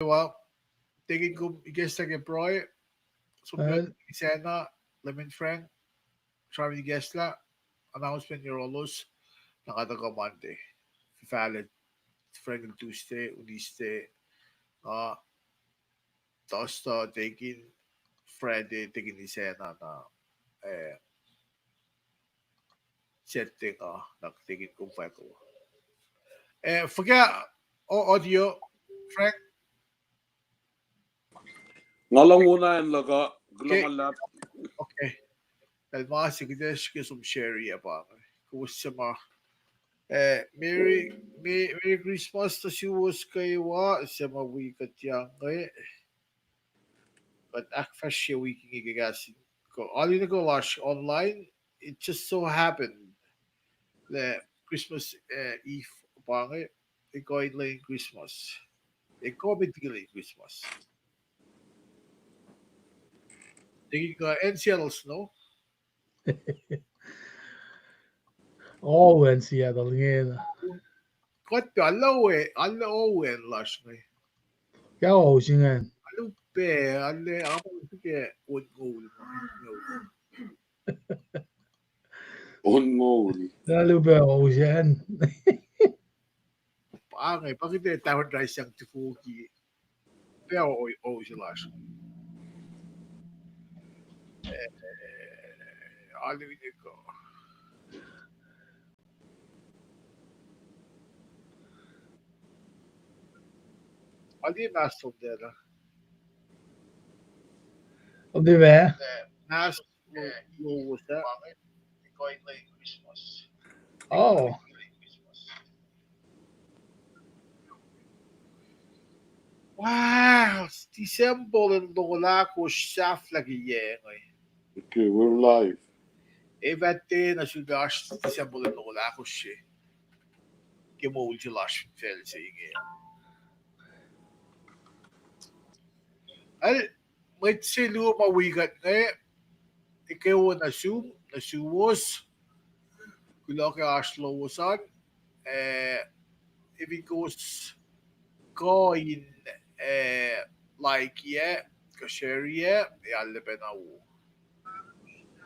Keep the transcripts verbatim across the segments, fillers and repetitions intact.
Well, tekin kom ikacslah ke pruhe, som, eh, Santa, Lemon Frank, sramsram ikacslah, announcement yohrohlos, na nga tuhkuh Monday. Fahlac Frank el Tuesday, Wednesday, uh, Thursday tekin, Friday tekin Santa na, eh, Saturday nga, na tekin kom fahko. Eh, fuhkah, o, audio, Frank? Nga lohng wona in luhk uh, kuloh ma luhlahp. Okay. El ma se kuht ac srihke som share-i ah pa inge. Kowos suc ma. Eh, Merry, Me-, Merry Christmas nuh suwos kwewa, suc ma wi kuht yang inge. Kuht ahkfahsrye wik inge ke kahs in kol. Alu nuh kwewa lasr online, it just so happened lah Christmas, eh, Eve pa inge, ekuh in lwen Christmas. Ekuh met liki lwen Christmas. Tekin kuh acn Seattle snow? Oh, acn Seattle ingena. Kuht pac, alu we, alu we acn lasr inge. Ke oh, singacn. Alu pac, alu, alu ke on ngoul, on ngoul. Alu pac oh, singacn. Pa inge, pa kuht ac tahfon rais sang tifoki. Pac oh, oh, se lasr. Eh, alu in ekuh. Alu mas som dela. Alu ma? Eh, mas lo-, lowos ah. Oh. Wow, December in longoul ahkosr sahflah ke yac inge. Okay, we're live. Evatte na sulpac oasr December in longoul ahkosr se ke moul se lasr fin facl se inge. Al, mwet se luo ma wi kuht inge, ekuh wo nuh sum, nuh suwos, kuloh ke oasr lowos an, eh, fin kowos kuh in, eh, like-i ah, kuh share-i ah, ac arlac pacna wo.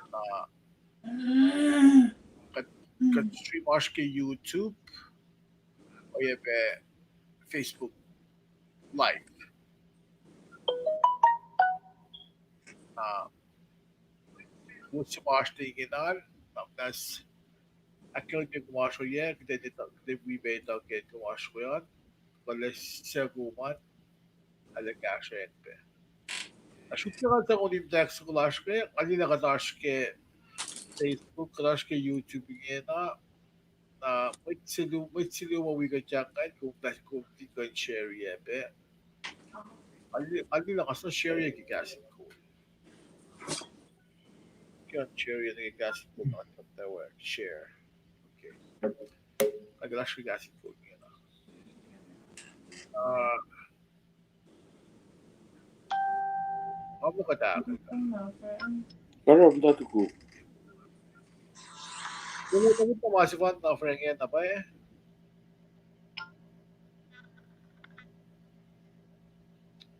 Na, kuht, kuht stream oasr ke YouTube, oacyacpac Facebook Live. Na, wot se ma oasr ne ingena, na, na s-, ahkkahlwemye kom oasr oyac, kuht ac, kuht ac wi pac etuh ke kom oasr we an, kuh lah suc kom an, arlac kahsruh acn pac. Na srihpac nga sang onim text ko lasr ke, nga liye lah kuht oasr ke Facebook, kuht oasr ke YouTube ingena, na mwet se lu-, mwet se luo ma wi kuht yang ingacn, kom, kom fin kuh in share-i ah pac. Nga liye, nga liye lah nga sang share-i ke kahs in kol. Kuh in share-i ke kahs in kol, nga share. Okay. Nga ke lasr ke kahs in kol ingena. Uh, Nga muh kuht ah. Oruh muhta tuku. Kom, kom muhta ma sefanna Frank na pa.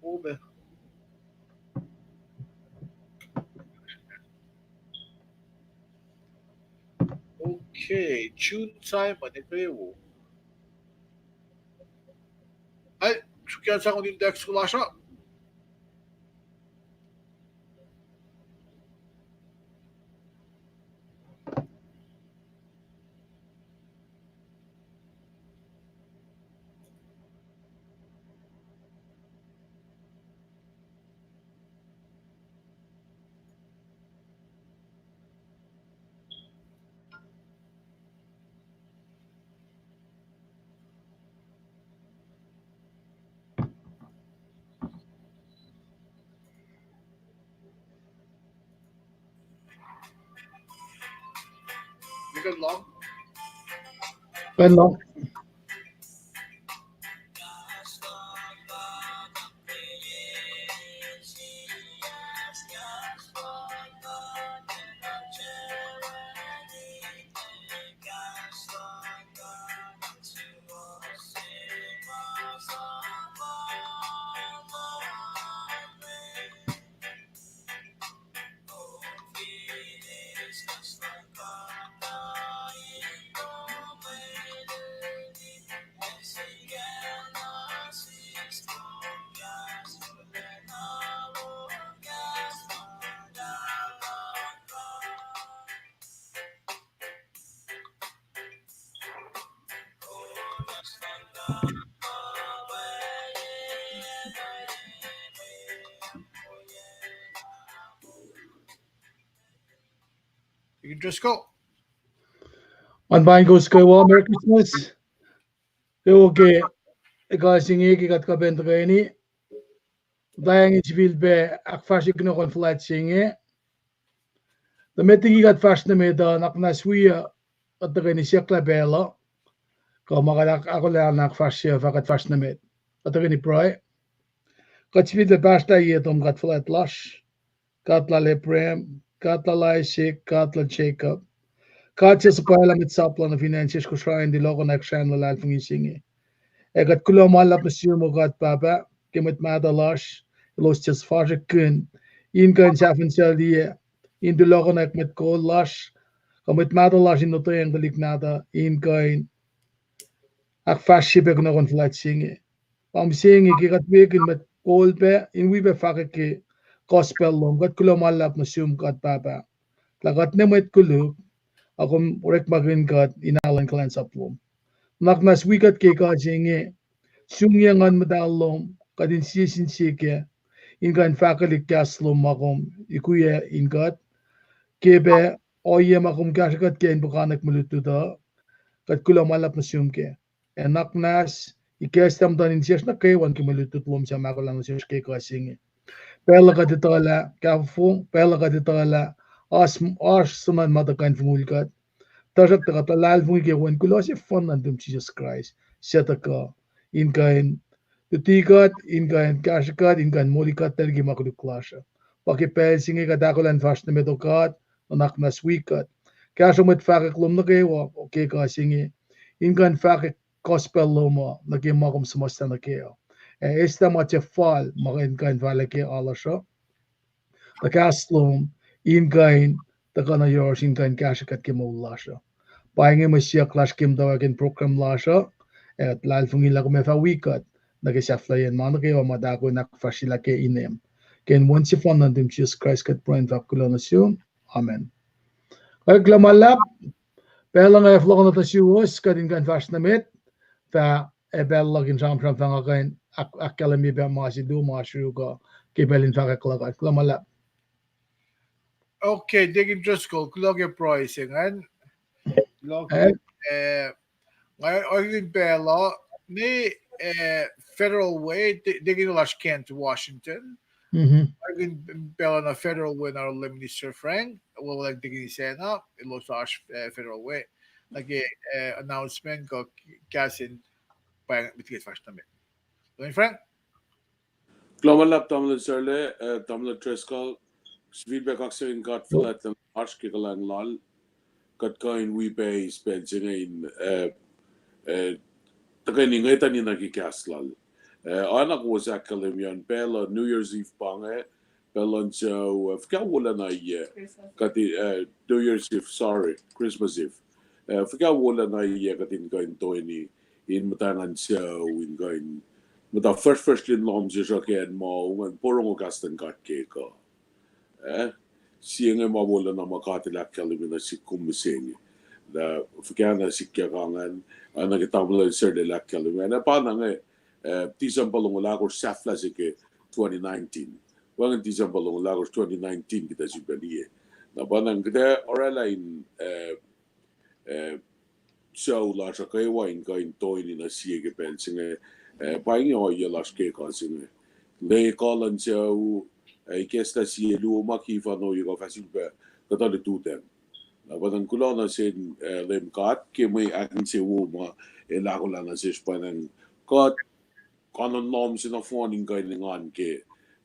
Kom. Okay, June Simon, ekuh wo. Ai, srihke sang onim text ko lasr uh. Driscoll. An paing kowos kwewa, Merry Christmas. Ewo ke ekuh se inge ke kuht kuh pacna tuhkweni. Tuh nga sifilpac ahkfahsrye kunohkohn fuhlwact se inge. Tuh met liki kuht fahsr nuh met uh, nuhnak muhnahs wi uh, kuht tuhkweni siyucklah pacl uh, kuh ma kuht ahkolah in ahkfahsrye uh fah kuht fahsr nuh met. Kuht tuhkweni pruhe. Kuht sifilpac pahsrlah ye tom God fuhlwact lasr, God lal Abraham, God lal Isaac, God lal Jacob. God suc suhpwaclah mwet sap lal nuh fin acn sesr Kosrae in tulohkohnak srahn luhlahlfongi se inge. Ac kuht kuloh ma luhlahp nuh sum, O God Pahpah, ke mwet mahtuh lasr, elos suc sifasrihkihn in kuh in sahfihn sel liye, in tulohkohnak mwet kol lasr, kuh mwet mahtuh lasr in lotweacng tuhlihk nahtuh in kuh in ahkfahsrye pac kunohkohn fuhlwact se inge. Pa mihsenge ke kuht wekihn mwet kol pac in wi pac fahkwack ke gospel lom, kuht kuloh ma luhlahp nuh sum God Pahpah, lah kuht ne mwet koluk, a kom orekmakihn kuht in alu in kuhlwacnsap lom. Nuhnak muhnahs wi kuht ke ekuh se inge, sungye Nguhn Muhtahl lom kuht in sie sin sie kac, in kuh in fahkwelihk kahs lom ma kom ikuyac in kuht, ke pac ohiyac ma kom kahsrwe kuht kac in puhkantwen mwe lutlut uh. Kuht kuloh ma luhlahp nuh sum kac. Ac nuhnak muhnahs ikacslah muhtuhn insiyacsr nuh kwewa ke mwe lutlut lom suc ma ahkolah nuh sesr ke ekuh se inge. Pacl uh kuht etuhlah kahfofong, pacl uh kuht etuhlah oasr, oasr suhnuhn ma tuh kuh in fongul kuht. Tuhsruhktuh kuht luhlahlfongi ke Wen kuloh sefanna nuhtum Jisus Kraist, suc tuhkuh in kuh in luti kuht, in kuh in kahsrwe kuht, in kuh in moli kuht liki ma koluk lasr uh. Pa ke pacl se inge kuht ahkolah in fahsr nuh met, O God, nuhnak muhnahs wi kuht. Kahsruh mwet fahkwack lom nuh kwewa ke ekuh se inge, in kuh in fahkwack gospel lom uh nuh ke ma kom suhmuhslah nuh kac uh. Ac eslah ma tiac fal ma in kuh in fahlah ke alasr uh. Tuh kahs lom in kuh in tuhkuh nuh yohrohsr in kuh in kahsrwe kuht ke moul lasr uh. Pa inge mwe siyuck lasr ke muhtwacwacack in program lasr uh, ac luhlahlfongi lah kom ac fah wi kuht nuh ke sahflahiyacn ma nuh kwewa ma tuh ahkolah in ahkfahsryelah ke inem. Ke inen Wen sefanna nuhtum Jisus Kraist kuht pruhe in fahk kuloh nuh sum. Amen. Kuloh ma luhlahp, pacl uh nga fohlohkohnot nuh suwos kuht in kuh in fahsr nuh met, fah ac pacl luhk in sramsram fah nga kuh in ahk-, ahkkahlwemye pac ma se luo ma sruok uh ke pacl in fahkwack luhk uh. Kuloh ma luhlahp. Okay, Deacon Driscoll, kuloh ke pruhe se ingacn. Kuloh ke, eh, nga orekmakihn pacl uh, ne, eh, Federal Way, Deacon lasr Kent, Washington. Orekmakihn pacl uh nuh Federal Way, na oruh Minister Frank, wolacna Deacon Isacna, elos oasr, eh, Federal Way. Nuh ke, eh, announcement kuh kahs in pa met ke fahsr nuh met. Deacon Frank? Kuloh ma luhlahp tamuhlwel Sarla, eh, tamuhlwel Driscoll, sifilpac kaksakihn God fuhlwact luhn oasr ke kuhlwacng lal, kuht kuh in wi pac eis pacl se inge in, eh, eh, tuhkweni ngwetani nuh ke kahs lal. Eh, oacna kowos ahkkahlwemye an, pacl uh New Year's Eve pa inge, pacl luhn sucu, eh, fuhkah wolacna yac, kuht, eh, New Year's Eve, sorry, Christmas Eve. Eh, fuhkah wolacna yac kuht in kuh in toeni in muhta ngan sucu, in kuh in muhta freshrfreshlihn lohm sesr uh ke acn ma ingacn, porongo kahs luhn God ke kuh. Eh, sie inge ma wolacna ma God El ahkkahlwemye nuh sihk kom mihsenge. Lah fuhkah na sikyak ingacn, ah, nuh ke tamuhlwel Sarla el ahkkahlwemye. Na pa na inge, eh, December longoul ahkosr sahflah se ke twenty nineteen. Wacngihn December longoul ahkosr twenty nineteen kuht ac sifilpac liye. Na pa na kuht ac orwaclah in, eh, eh, sucu lasr uh kwewa in kuh in toeni nuh sie ke pacl se inge, eh, pa inge ohiyac lasr ke ekuh se inge. Lwe kuh luhn sucu, eh, ikacslah sie luo ma ki fah ohiyac kuh fah sifilpac kuhtuh lututacng. Na pa na kuloh nuh sin, eh, Leum God ke mwe ahkinsewowo ma El ahkolah nuh sesr, pa na kuht kuh in lohm se nohfohn in kuh in engan ke,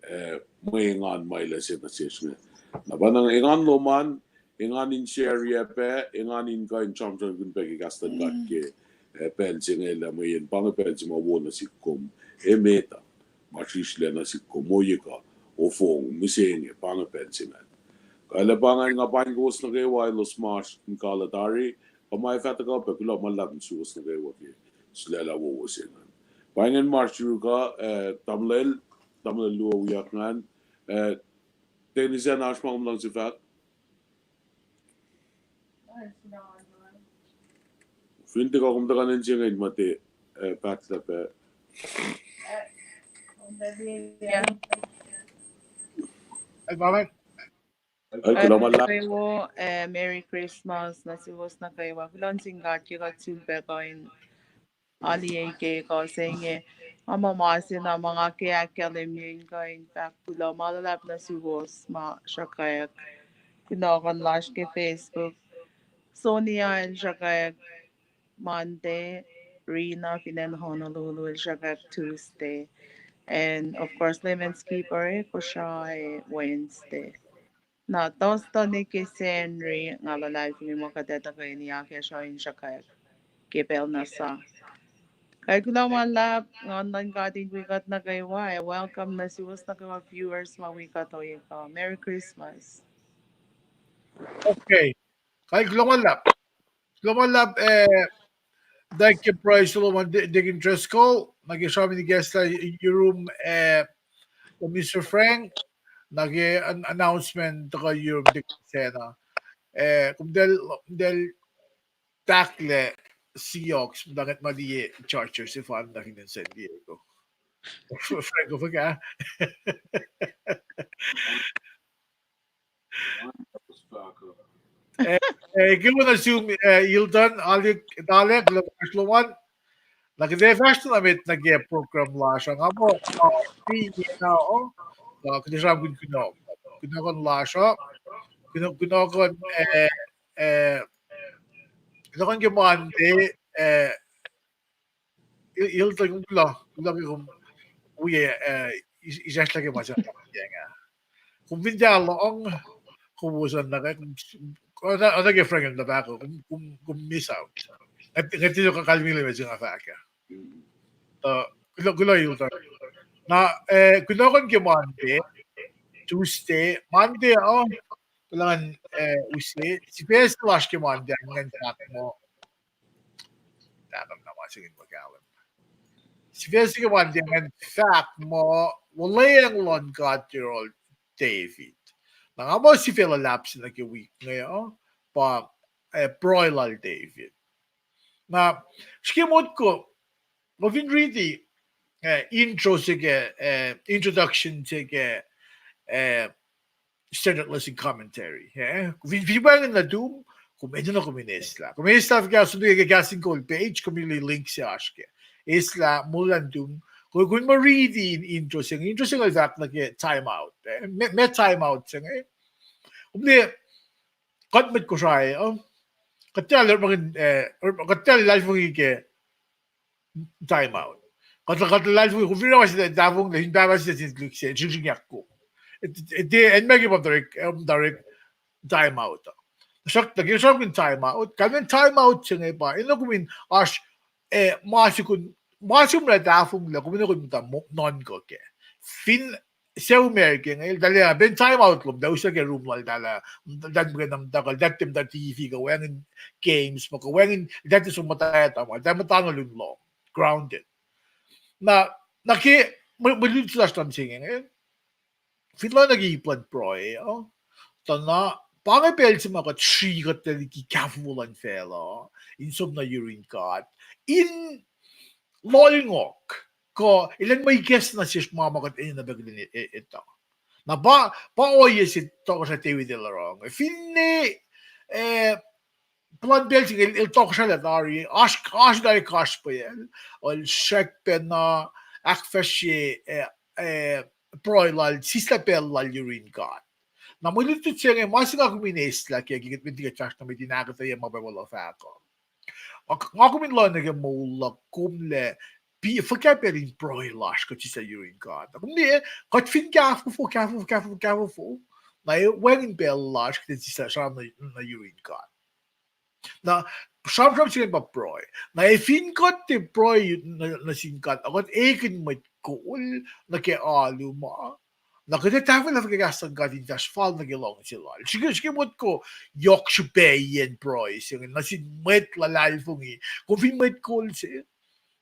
eh, mwe engan ma El ase nuh sesr inge. Na pa na engan lom an, engan in share-ye pac, engan in kuh in sramsramkihn pac ke kahs luhn God ke, eh, pacl se inge lah mweyen pa inge pacl se ma wo nuh sihk kom, emet uh, ma srihsrlac nuh sihk kom, ohiyac kuh ofong mihsenge, pa inge pacl se ingacn. Kuh lah pa ingacn, nga paing kowos nuh kwewa elos ma oasr in kuh lah tari, kuh ma ac fah tuhkuh pac, kuloh ma luhlahp nuh suwos nuh kwewa ke sulaclah wowo se ingacn. Pa ingacn ma sruok uh, eh, tamuhlwel, tamuhlwel luo wiyuck ingacn, eh, Deacon Isacna, oasr ma kom luhngse fahk? Fin tiac kuh, kom tuhkuh nuh inse inge in muhta. eh, pahtlac pac. Yeah. Kuloh ma luhlahp. Eh, Merry Christmas nuh suwos nuh kwewa. Kuloh nuh sin God ke kuht sulpac kuh in alu ke kuh se inge. Nga muh ma se na ma nga ke ahkkahlwemye in kuh in fahk kuloh ma luhlahp nuh suwos ma sruhkwack. Kunohkohn lasr ke Facebook. Sonia el sruhkwack Monday, Rina fin acn Honolulu el sruhkwack Tuesday. And of course, Lemon Skipper, eh, Kosrae Wednesday. Na Thursday nuh ke Sacnri, nga luhlahlfongi muh kuht ac tuhkweni akacsruhi in sruhkwack ke pacl na sa. Kuloh ma luhlahp, nguhn luhn God in wi kuht nuh kwewa, ac welcome nuh suwos nuh kwewa viewers ma wi kuht ohiyac uh. Merry Christmas. Okay. Kuloh ma luhlahp. Kuloh ma luhlahp, eh, thank you, Bro Solomon, Deacon Driscoll, nuh ke sramsram ikacslah yurum, eh, Mister Frank, nuh ke announcement tuhkuh yurum Deacon Sena. Eh, kom tahl, tahl tahklac Seahawks, muhtwacwacack ma liye Chargers sefanna fin acn San Diego. Frank, kom fuhkah? Eh, eh, ke wona sum, eh, Hilton, Alik, Dalek, Loman, na kuht ac fahsr na met nuh ke program lasr uh, nga muh, uh, inge na, uh, kuht ac sramsramkihn kunohkohn, kunohkohn lasr uh, kunohkohn, eh, eh, kunohkohn ke Monday, eh, Hilton, kom kuloh, kuloh ke kom wi, eh, is-, isacllah ke ma se inge. Kom fin tiac lohng, kowos an nuh ke, oacna ke Frank el fahk uh, kom, kom, kom miss out. Nga tiac kalmeyac ma se nga fahk ah. Kuloh, kuloh Hilton. Na, eh, kunohkohn ke Monday, Tuesday, Monday uh, kuloh, eh, use, sifac se lasr ke Monday ingacn fahk muh, Sifac se ke Monday ingacn fahk muh, Wuhlweacng luhn God Yohrohl David. Na nga muh sifac luhlahp se nuh ke wik inge uh, pa, eh, pruhe lal David. Na srihke motko, kom fin riti, eh, intro se ke, eh, introduction se ke, eh, Standard Lesson Commentary, eh? Fin, fin wacngihn nuhtum, kom enenuh kom in eslah. Kom eslah fuhkah, som nuh ke Kahs in Kol page, kom liye link se oasr ke. Eslah, moul nuhtum. Kom, kom muh riti in intro se inge, intro se inge el fahk nuh ke time out, eh? Meac, meac time out se inge? Kom liye, kuht mwet Kosrae uh, kuht tiac, eh, kuht tiac luhlahlfongi ke time out. Kuht, kuht luhlahlfongi, kom fin oruh ma se tahfonglac, fin pahpah se sin lihk se, sringsringyak kom. Tiac, acn ma ke pa direct, um, direct time out uh. Tuhsruhktuh ke sramsramkihn time out, kalmacn time out se inge pa enenuh kom in oasr, eh, ma se kom, ma se kom lah tahfonglac, kom enenuh kom in muhta nuhnkuh kac. Fin suc America inge, eltahl ah, pa time out lom, eltahl use ke room lal eltahl ah, eltahl muhkwena muhta kuh, eltahl tiac muhta T V kuh wacngihn games ma kuh wacngihn, eltahl tiac som muhta etuh ma, eltahl muhta nuh lun lohm, grounded. Na, na ke, mwe, mwe luti lasr nuh se inge, fin lohacng nuh ke ip luhn pruhe uh, tuh na, pa inge pacl se ma kuht srihke kuht liki kahfofo luhn facluh, in som nuh yurin God, in lohlngok, kuh elan mwe ikacs nuh sesr ma ma kuht enenuh pac kuht in e-, e-, etuh. Na pa, pa ohiyac se Tohkohsrah David el oruh inge. Finne, eh, puhlan pacl se inge el, el tohkohsralah tari, oasr, oasr tari kasrpacl, el srackpacna, ahkfahsrye, eh, eh, pruhe lal, sislah pacl lal yurin God. Na mwe lutlut se inge, ma se nga kom in eslah ke, ke, ke, ke fahsr nuh met in ahkuhtweyac ma Bible uh fahk uh. Nga, nga kom in lohacng nuh ke moul luhk, kom lah, fuhkah pacl in pruhe lasr kuht sislah yurin God. Kom liye, kuht fin kahfofo, kahfofo, kahfofo, kahfofo, na e wacngihn pacl lasr kuht in sislah sramsram nuh, nuh yurin God. Na, sramsram se inge pa pruhe. Na e fin kuht tiac pruhe nuh, nuh sin God, a kuht ekihn mwet kol nuh ke alu ma, na kuht ac tahfwelah fuhkah kahs luhn God in fahsr fal nuh ke luhngse lal. Srihke, srihke motko yohk srihpacyacn pruhe se inge nuh sin mwet luhlahlfongi. Kom fin mwet kol se,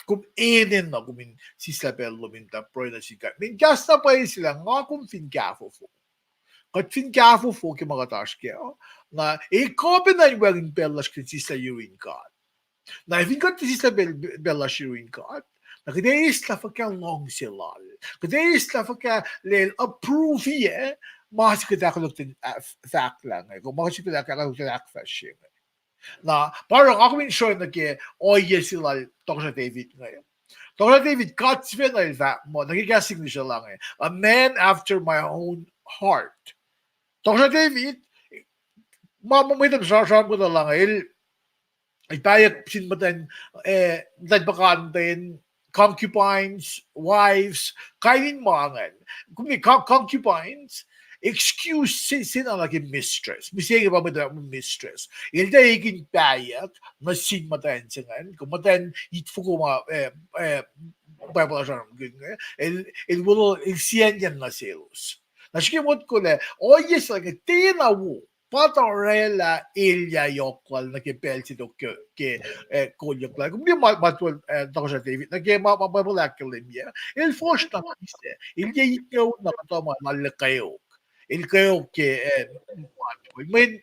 kom enenuh kom in sislah pacl lom in muhta pruhe nuh sin God. Mweyen kahs na pwacye se lah nga kom fin kahfofo, kuht fin kahfofo ke ma kuht oasr kac, na e kuh pacna in wacngihn pacl lasr kuht in sislah yurin God. Na fin kuht sislah pacl, pacl lasr yurin God, na kuht eislah fuhkah luhngse lal. Kuht eislah fuhkah lal approve-i ma se kuht ahkolah, fahklah inge, kuh ma se kuht ahkolah ahkfahsrye inge. Na pa oruh nga kom in sroang nuh ke ohiyac se lal Tohkohsrah David inge. Tohkohsrah David, God sifacna el fahk muh, nuh ke kahs English lal inge, a man after my own heart. Tohkohsrah David, ma, ma mwet uh sra-, sramsramkihn lah inge, el, el pahyuck sin muhtwacn, eh, muhtwacn puhkantwen, concubines, wives, kain in ma ingacn. Kom liye con-, concubines, excuse se, se na nuh ke mistress. Mihsenge pa mwet uh mistress. El tiac ekin pahyuck nuh sin muhtwacn se ingacn, kuh muhtwacn itfoko ma, eh, eh, Bible uh sramsramkihn inge, el, el wo, el siyacnyacn nuh selos. Na srihke motko lah ohiyac se lal inge tiacna wo, pa tuh orwaclah elyah yohk lal nuh ke pacl se tok ke, ke, eh, kolyuck lal. Kom liye ma, ma tuh, eh, Tohkohsrah David, nuh ke ma, ma, ma Bible ahkkahlwemye, el fohsr na misac, el yac itngoul na kuhtuh ma lal el kweok. El kweok ke, eh, mweyen,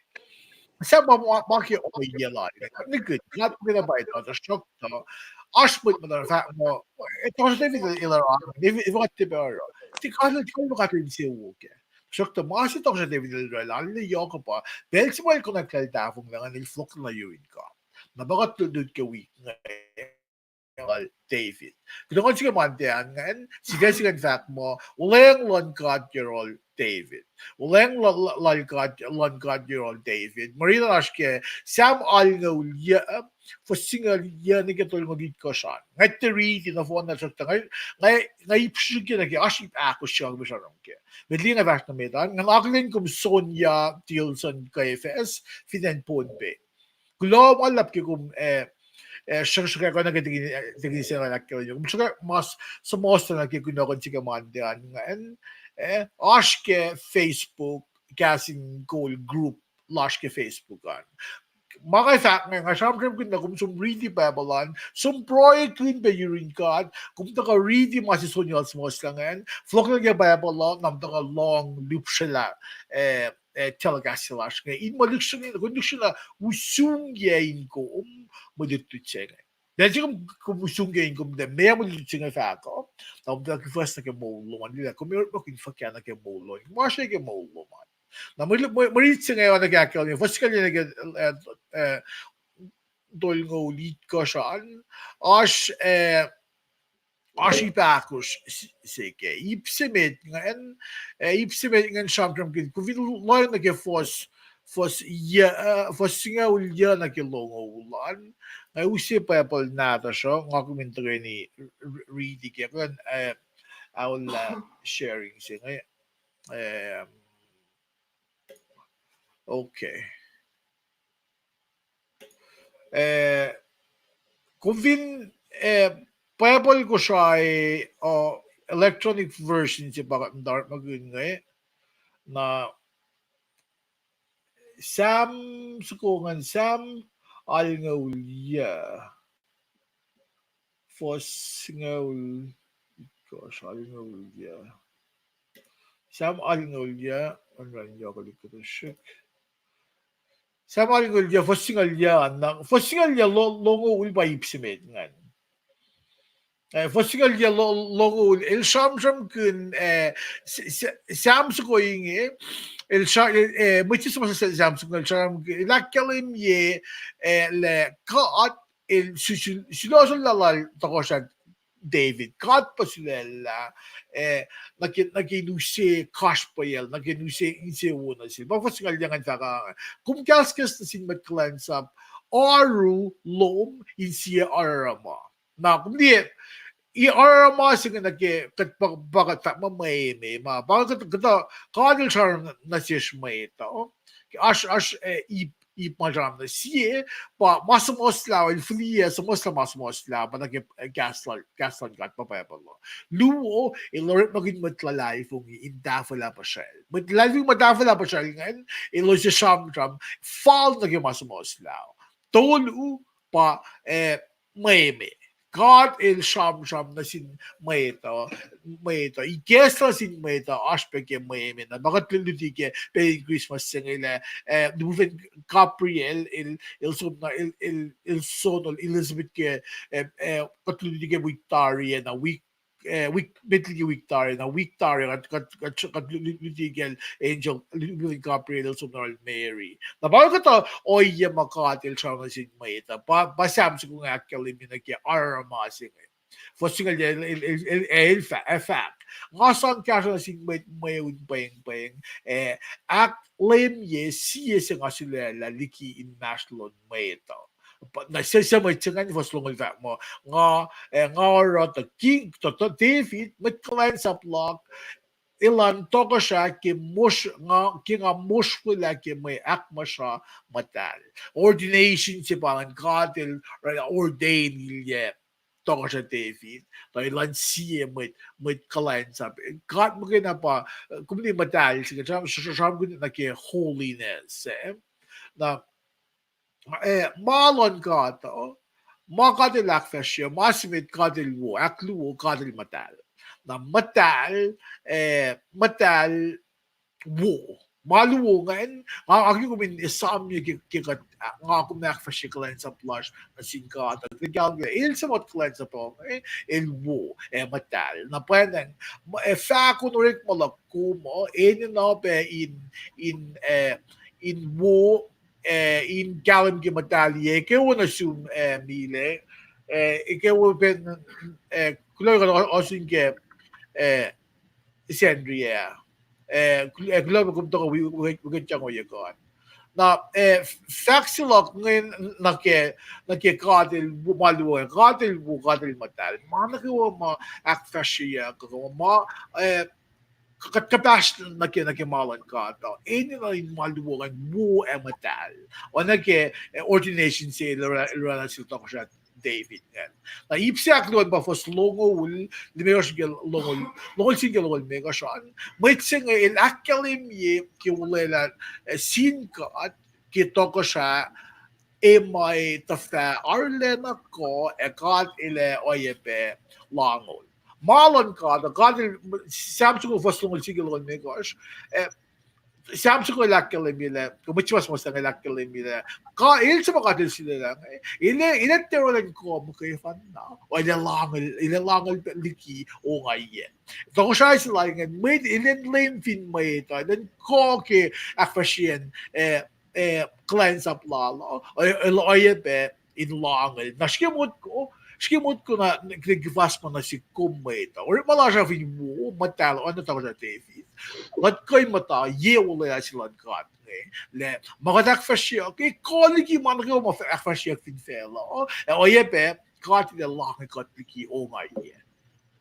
sahp ma, ma, ma ke ohiyac lal, nikihn, God muhkwena pa etuh, tuhsruhktuh oasr mwet muhta fahk muh, eh, Tohkohsrah David el oruh, efuh kuht tiac pac oruh. Tiac God, tiac God el insewowo kac. Tuhsruhktuh ma se Tohkohsrah David el orwaclah, lal el yohk uh pa pacl se ma el konwacack lal tahfonglac ingacn, el fohlohk nuh yurin God. Na pa kuht lut, lut ke wik inge lal David. Kunohkohn se ke Monday an ingacn, sifac se ingacn fahk muh, Wuhlweacng luhn God yohrohl David. Wuhlweacng lal, lal God, luhn God yohrohl David. Mari na oasr ke Sam alngoul yuc, fuhs singucul yuc nuh ke tolngoul itkohsr an. Nga tiac riti nohfohn na, tuhsruhktuh nga, nga, nga ip srihke nuh ke, oasr ip ahkosr se nga kom sramsram kac. Met liki nga fahsr nuh met an, nga akihlen kom Sonya Tilson Kefes, fin acn Pohnpei. Kuloh ma luhlahp ke kom, eh, eh, sruhk-, sruhkwack nuh ke tekin, eh, tekin se na ahkkahlwemye. Kom sruhkwack ma suhmuhslah nuh ke kunohkohn se ke Monday an ingacn, eh, oasr ke Facebook, Kahs in Kol group lasr ke Facebook an. Ma nga fahk inge, nga sramsramkihn lah kom som riti Bible an, som pruhekihn pac yurin God, kom tuhkuh riti ma se Sonya el suhmuhslah ingacn, fohlohk nuh ke Bible uh, na kom tuhkuh lohng lihpsrelah, eh, eh, telecast se lasr inge. In ma lihksreni, kom lihksreni usungyac in kom mwe lutlut se inge. Pacl se kom, kom usungyac in kom, tiac meac mwe lutlut se inge fahk uh, na kom tuhkuh kihfucs nuh ke moul lom an, lah kom orekmakihn fuhkah nuh ke moul lom an, kom oasr ke moul lom an. Na mwe, mwe, mwe rit se inge oacna ke ahkkahlwemye, fuhs singucul yuc nuh ke, eh, eh, tolngoul itkohsr an, oasr, eh, oasr ip ahkosr se, se ke. Ip se met ingacn, eh, ip se met ingacn sramsramkihn, kom fin lohng nuh ke fuhs, fuhs yuc, eh, fuhs singucul yuc nuh ke longoul an, nga use Bible nahtuhsr uh, nga kom in tuhkweni r-, r-, riti ke, kuh in, eh, aollah sharing se inge, eh, okay. Eh, kom fin, eh, Bible Kosrae, uh, electronic version se pa kuht muhta orekmakihn inge, na Sam soko ingacn, Sam alngoul yuc, fuhs singucul, gosh, alngoul yuc. Sam alngoul yuc, on run yohk liki kuhtuh srihk. Sam alngoul yuc, fuhs singucul yuc, na fuhs singucul yuc lo-, longoul pa ip se met ingacn. Eh, fuhs singucul yuc lo-, longoul, el sramsramkihn, eh, s-, s-, Sam soko inge, el sra-, eh, mwet se suhmuhslah Sam soko inge, el sramsramkihn, el ahkkahlwemye, eh, lah God, el su-, su-, sulosollah lal tohkohsrah David, God pa sulaclah, eh, nuh ke, nuh ke in use kasrpacl, nuh ke in use insewowo nuh sel. Pa fuhs singucul yuc ingacn fahk, kom kahskahs nuh sin mwet kuhlwacnsap oaru lom in sie aruruma. Na kom liye, i aruruma se inge nuh ke kuht pa, pa kuht fahk muh mwe me, ma pa kuht, kuht, God el sramsram nuh sesr mwet uh. Oasr, oasr, eh, ip, ip ma sramsram nuh sie, pa ma suhmuhslah, el fihliyac suhmuhslah ma suhmuhslah pa nuh ke, eh, kahs lal, kahs luhn God pa Bible uh. Luo, el orekmakihn mwet luhlahlfongi in tahfwelah puhsracl. Mwet luhlahlfongi ma tahfwelah puhsracl ingacn, elos ac sramsram fal nuh ke ma suhmuhslah. Tolu, pa, eh, mwe me. God El sramsram nuh sin mwet uh, mwet uh, ikacslah nuh sin mwet uh, oasr pac ke mwe emet. Na pa kuht lu-, luti ke pacl in Christmas se inge lah, eh, lihpufacn Gabriel, el, el som na, el, el, el sonol Elizabeth ke, eh, eh, kuht luti ke wik tari ah, na wik, eh, wik, met liki wik tari ah, na wik tari ah, kuht, kuht, kuht, kuht lu-, lu-, luti ke angel, lu-, lihpufacn Gabriel, el som na Mary. Na pa kuhtuh ohiyac ma God El sramsram nuh sin mwet uh, pa, pa Sam soko inge ahkkahlwemye nuh ke aruruma se inge. Fuhs singucul el, el, el, el, el fah-, el fahk, nga sang kahsruh nuh sin mwet mweun pwengpweng, eh, ahkkahlwemye sie se nga sulaclah liki inmahsrlon mwet uh. Pa, na se, se mwet se ingacn fuhs longoul fahk muh, nga, eh, nga oruh tuh king, tuh, tuh David, mwet kuhlwacnsap luhk, elan tohkohsrah ke mos-, nga, ke nga mosrwelah ke mwe ahkmuhsra muhtahl. Ordination se pa ingacn God El ordain ilyac tohkohsrah David, tuh elan sie mwet, mwet kuhlwacnsap. God muhkwena pa, eh, kom liye muhtahl se inge, sram, sram, sramkihn nuh ke holiness, eh. Na, eh, ma luhn God uh, ma God El ahkfahsrye, ma se met God El wo, ahkluo God El muhtahl. Na muhtahl, eh, muhtahl wo. Ma luo ingacn, nga, nga ke kom in esamye ke, ke kuht, nga kom ahkfahsrye kuhlwacnsap lasr nuh sin God. Kuht kahlwem lah El suc mot kuhlwacnsap uh, eh, El wo ac muhtahl. Na pwacnwacng, ma, eh, fahk on orekma luhk kom uh, enenuh pac in, in, eh, in wo, eh, in kahlwem ke muhtahl, eh, eke wo nuh sum, eh, Mile, eh, eke wo pen, eh, kuloh kuht ohsun ke, eh, Sacnri ah. Eh, kul-, eh, kuloh kom tuhkuh wi-, wi-, wi-, wikit yang ohiyac kuht. Na, eh, f-, fahk se luhk inge nuh ke, nuh ke God El wo, ma luo, God El wo, God El muhtahl. Ma nuh kwewa ma ahkfahsryeyuck, kuh ma, eh, k-, k-, kuhpahsr nuh ke, nuh ke ma luhn God uh, enenuh in ma luo ingacn wo ac muhtahl. Oacna ke, eh, ordination se el oruh, el oruh nuh sel tohkohsrah David ingacn. Na ip se ahkluo an pa fuhs longoul limekohsr ke longoul, longoul sie ke longoul limekohsr an. Mwet se inge el ahkkahlwemye ke olwelah, eh, sin God ke tohkohsrah, ac ma tuhfah arulacna kuh, ac God El ac oacyacpac langol. Ma luhn God, God El, Sam soko fuhs longoul sie ke longoul limekohsr, eh, Sam soko el ahkkahlwemye lah, kuh mwet suhmuhslah inge el ahkkahlwemye lah, kuh El suc ma God El sulaclah inge, El, El ac tiac orwaclah in kuh muhkwena, el ac langol, El ac langol liki ongaiyac. Tohkohsrahi se lal ingacn, mwet, elan leum fin mwet uh, elan kuh ke ahkfahsryeyacn, eh, eh, kuhlwacnsap lal uh, el oacyacpac in langol. Na srihke motko, srihke motko na, na kuht ke fahsr ma nuh sihk kom mwet uh. Orekma lasr uh fin wo, muhtahl, oacna tohkohsrah David. Kuht kuh in muhta ye olwelah se luhn God inge. Lah ma kuht ahkfahsryeyuck, e kuh liki ma nuh kwewa ma ahkfahsryeyuck fin facluh. Ac oacyacpac, God El ac langol kuht liki ongaiyac.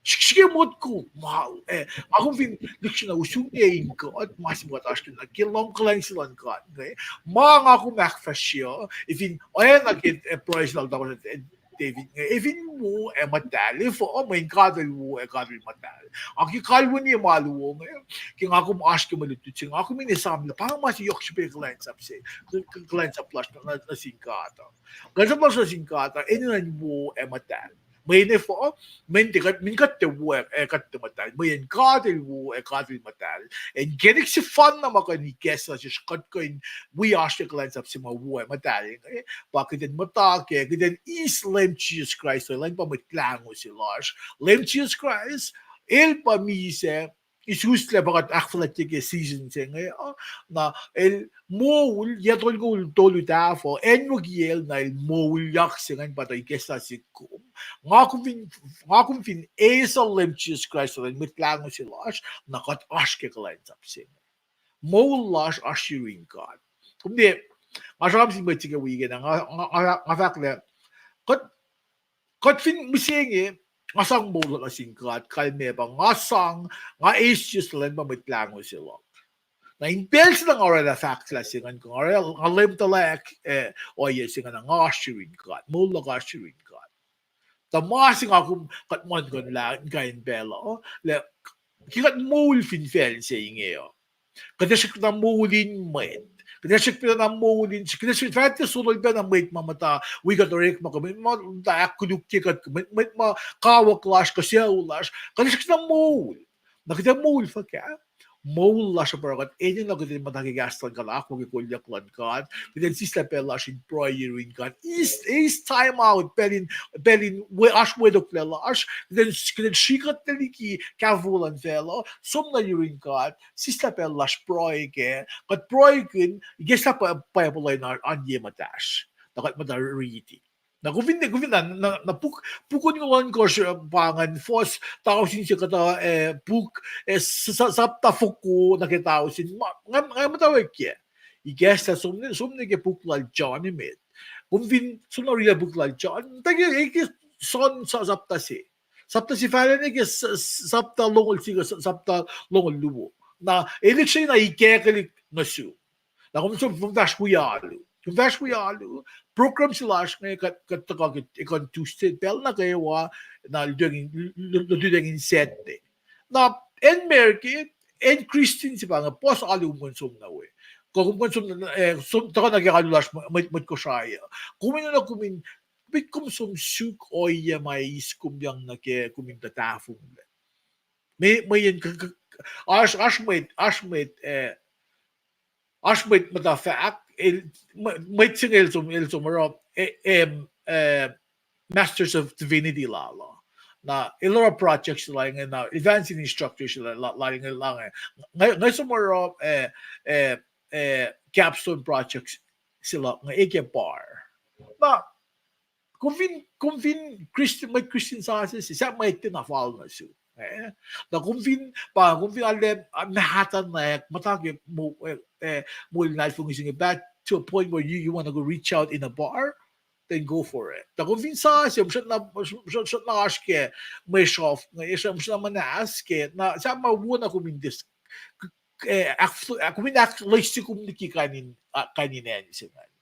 Srihk-, srihke motko, ma, eh, nga kom fin lihksreni usrnguck in God, ma se ma kuht oasr ke na, ke lohm kuhlwacng se luhn God inge. Ma nga kom ahkfahsrye, e fin oacna ke, eh, pruhe se lal tohkohsrah, eh, David inge, e fin wo ac muhtahl, efuh, mweyen God El wo ac God El muhtahl. Ac ke kalweni ma luo inge, ke nga kom oasr ke mwe lutlut se, nga kom in esamlah, pa ma se yohk srihpac kuhlwacnsap se, kuh-, kuhlwacnsap lasr nuh, nuh sin God uh. Kuhlwacnsap lasr nuh sin God uh, enenuh in wo ac muhtahl. Mweyen efuh, mweyen tiac kuht, mweyen kuht tiac wo ac, ac kuht tiac muhtahl. Mweyen God El wo ac God El muhtahl. Ac inkacnek sefanna ma kuh in ikacslah sesr kuht kuh in wi oasr ke kuhlwacnsap se ma wo ac muhtahl inge, pa kuht in muhta ke, kuht in eis Leum Jisus Kraist, Leum pa Mwet Lahngo se lasr. Leum Jisus Kraist, El pa misac, isuslac pa kuht ahkfuhlwactye ke season se inge uh, na El moul yac tolngoul tolu tahfuh, acnwucki El, na El moulyak se ingacn pa tuh ikacslah sihk kom. Nga kom fin, nga kom fin eis Leum Jisus Kraist, Leum Mwet Lahngo se lasr, na kuht oasr ke kuhlwacnsap se inge. Moul lasr oasr yurin God. Kom liye, nga sramsram sin mwet se ke wik ah, nga, nga, nga, nga fahk lah, kuht, kuht fin mihsenge, nga sang moul luhk nuh sin God, kalmac pa nga sang, nga eis Jisus Leum pa Mwet Lahngo se luhk. Na in pacl se na nga orwaclah fahk lah se ingacn, nga orwaclah, nga leum tuhlac, eh, ohiyac se ingacn, nga oasr yurin God, moul luhk oasr yurin God. Tuh ma se nga kom kuht muhlkuhnlah in kain pacl uh, lah ke kuht moul fin facl se inge uh, kuht ac srackna moul in mwet. Kuht ac srihk pacna moul in, kuht ac srihk fahk tuh solol pacna mwet ma muhta wi kuht orekma, kuh mwet ma muhta ahkkolukye kuht, kuh mwet, mwet ma kawuck lasr kuh sucu lasr, kuht ac srihk na moul. Na kuht ac moul fuhkah? Moul lasr uh pa oruh kuht enenuh kuht in muhta ke kahs luhn God, akwuck ke kolyuck luhn God, kuht in sislah pacl lasr in pruhe yurin God. Eis, eis time out, pacl in, pacl in we, oasr wetoklac lasr, kuht in, kuht in srihkuhtlac liki kahfofo luhn facluh, som nuh yurin God, sislah pacl lasr pruhe kac, kuht pruhekihn, ikacslah Bi-, Bible uh in oan ye muhtahsr. Na kuht muhta riti. Na kom fin, kom fin na, na, na puk, puk onngoul ohnkohsr, uh, pa ingacn, fuhs tausin se kuhtuh, eh, puk, eh, s-, s-, sapta foko nuh ke tausin, ma, nga, nga muhtwacwacack kac. Ikacslah som nuh, som nuh ke puk lal John emet. Kom fin som nuh riti puk lal John, tuh ke, ke John sa-, sapta se. Sapta se fahla nuh ke s-, s-, sapta longoul sie, s-, sapta longoul luo. Na, el srihke na ikackihn nuh sum. Na kom som, kom fahsr wi alu. Kom fahsr wi alu. Program se lasr inge kuht, kuht tuhkuh ke ekuh in Tuesday pacl nuh kwewa, na lututacng in, lu-, lu-, lututacng in Saturday. Na acn America, acn Christian se pa inge, puhs alu kom kuh in som nuh we. Kuh kom kuh in som, eh, som, tuhkuh nuh ke alu lasr mwet, mwet, mwet Kosrae uh. Kom in, na kom in, met kom som suk ohiyac ma eis kom yang nuh ke kom in tuh tahfonglac. Me, mweyen k-, k-, oasr, oasr mwet, oasr mwet, eh, oasr mwet muhta fahk, el, mwe-, mwet se inge el som, el som oruh, eh, em, eh, Masters of Divinity lal uh. Na, el oruh project se lal inge, na, advancing instructor se lal, lal, lal inge, lal inge. Nga, nga som oruh, eh, eh, eh, capstone project se lal inge, eke bar. Na, kom fin, kom fin Christian, mwet Christian sasuc se, sahp mwet tiacna fal nuh sum. Eh? Na kom fin, pa, kom fin arlac, ah, mahtuh na, muhta ke mo-, eh, eh, moul in luhlahlfongi se inge, but to a point where you, you wanna go reach out in a bar, then go for it. Na kom fin sasuc se, msrna, msrna oasr ke mwe srof, eh, msrna muhnahs ke, na sahp ma wo na kom in dis-, eh, ahk-, ahk-, kom in ahkloesi kom liki kain in, ah, kain in acn se ingacn.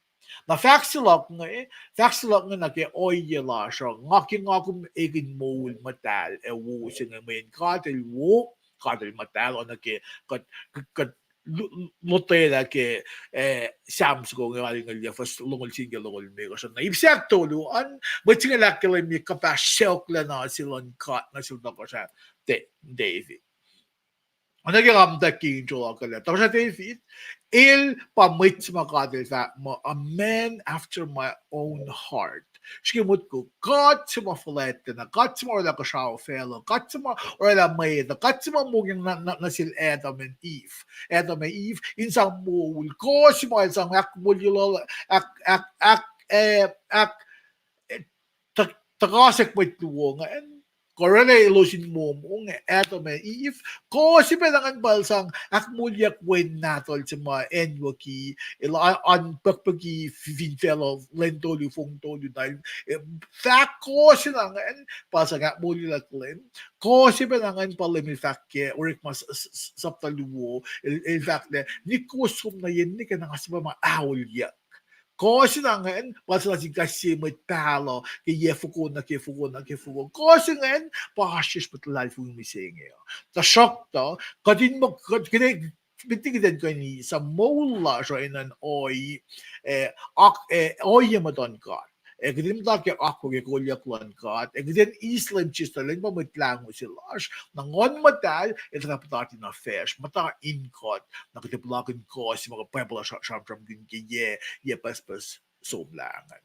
Na fahk se luhk inge, fahk se luhk inge nuh ke ohiyac lasr uh, nga ke nga kom ekihn moul muhtahl ac wo se inge, mweyen God el wo, God el muhtahl, oacna ke kuht, kuht, kuht lo-, lotwelah ke, eh, Sam soko inge, alingelyac fuhs longoul sie nuh ke longoul limekohsr. Na ip se ahktolu an, mwet se inge ahkkahlwemye kuhpahsr sacohklacna se luhn God nuh sel tohkohsrah Da-, David. Oacna ke nga muhtwacwacack ke intro luhk uh lah, tohkohsrah David, el pa mwet se ma God el fahk muh, a man after my own heart. Srihke motko, God se ma fuhlwactlacna, God se ma orwaclah kuhsrao facluh, God se ma orwaclah mwet uh, God se ma mongiyacng nuh, nuh, nuh sel Adam and Eve. Adam ac Eve, in sang moul, kowos se ma el sang ahkmoulyacl, ahk-, ahk-, ahk-, eh, ahk-, eh, tuh-, tuhkasack mwet luo ingacn, kuh orwaclah elos in momong, Adam ac Eve, kowos se pacna ingacn pa el sang ahkmoulyak wen nahtuhl se ma acnwucki, el a-, an pukpuki fi-, fin facluh lwen tolu, fong tolu na el, eh, fahk kowos se na ingacn pa el sang ahkmoulyacl Leum, kowos se pacna ingacn pa Leum el fahk ke Orekma s-, s-, s-, sapta luo, el, el fahk lah, nihk kowos som nuh yen nikac na nga sifilpac ma aolyuck. Kowos se na ingacn pa el sang nuh sin kais sie mwet pahluh ke yac foko nuh ke foko nuh ke foko. Kowos se ingacn pa oasr sesr mwet luhlahlfongi mihsenge uh. Tuhsruhktuh, kuht in muh, kuht, kuht, kuht in kuh in sang moul lasr uh enenuh in ohi, eh, ak-, eh, ohiyac muhtuhn God. Eh, kuht in muhta ke akwuck ke kolyuck luhn God, ac kuht in eis Leum Jisus tuh Leum pa Mwet Lahngo se lasr, na Nguhn Muhtahl el tuhfah puhtati nuh facsr, muhta in kuht, na kuht ac puhlakihn kowos se ma Bible uh sra-, sramsramkihn ke yac, yac pucspucs somlah ingacn.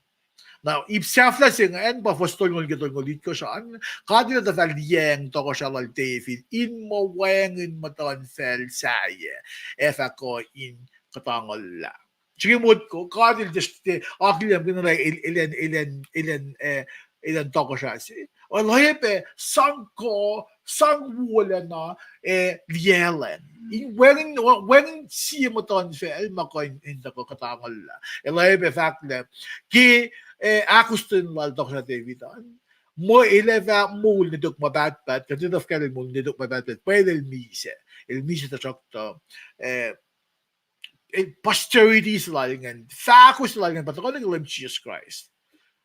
Na ip sahflah se ingacn pa fuhs tolngoul ke tolngoul itkohsr an, God el tuhfah liyacacng tohkohsrah lal David in muh wacngihn muhtuhnfacl sahyac, ac fah kuh in kuhtanglah. Srihke motko, God el tiac, tiac akihlen, kihtin lah el, el, el, el, el, eh, el an tohkohsrah se. El oacyacpac sang kuh, sang wolacna, eh, liyacacng. In wacngihn, wacngihn sie muhtuhnfacl ma kuh in, in tuhkuh kuhtanglah. El oacyacpac fahk lah, ke, eh, ahkostwen lal tohkohsrah David an, muh el ac fah moul nwe tok ma pahtpaht, kuht etuh fuhkah el moul nwe tok ma pahtpaht, pwacye el misac. El misac tuhsruhktuh, eh, eh, posterity se lal ingacn, fahko se lal ingacn, pa tuhkuh nuh ke Leum Jisus Kraist.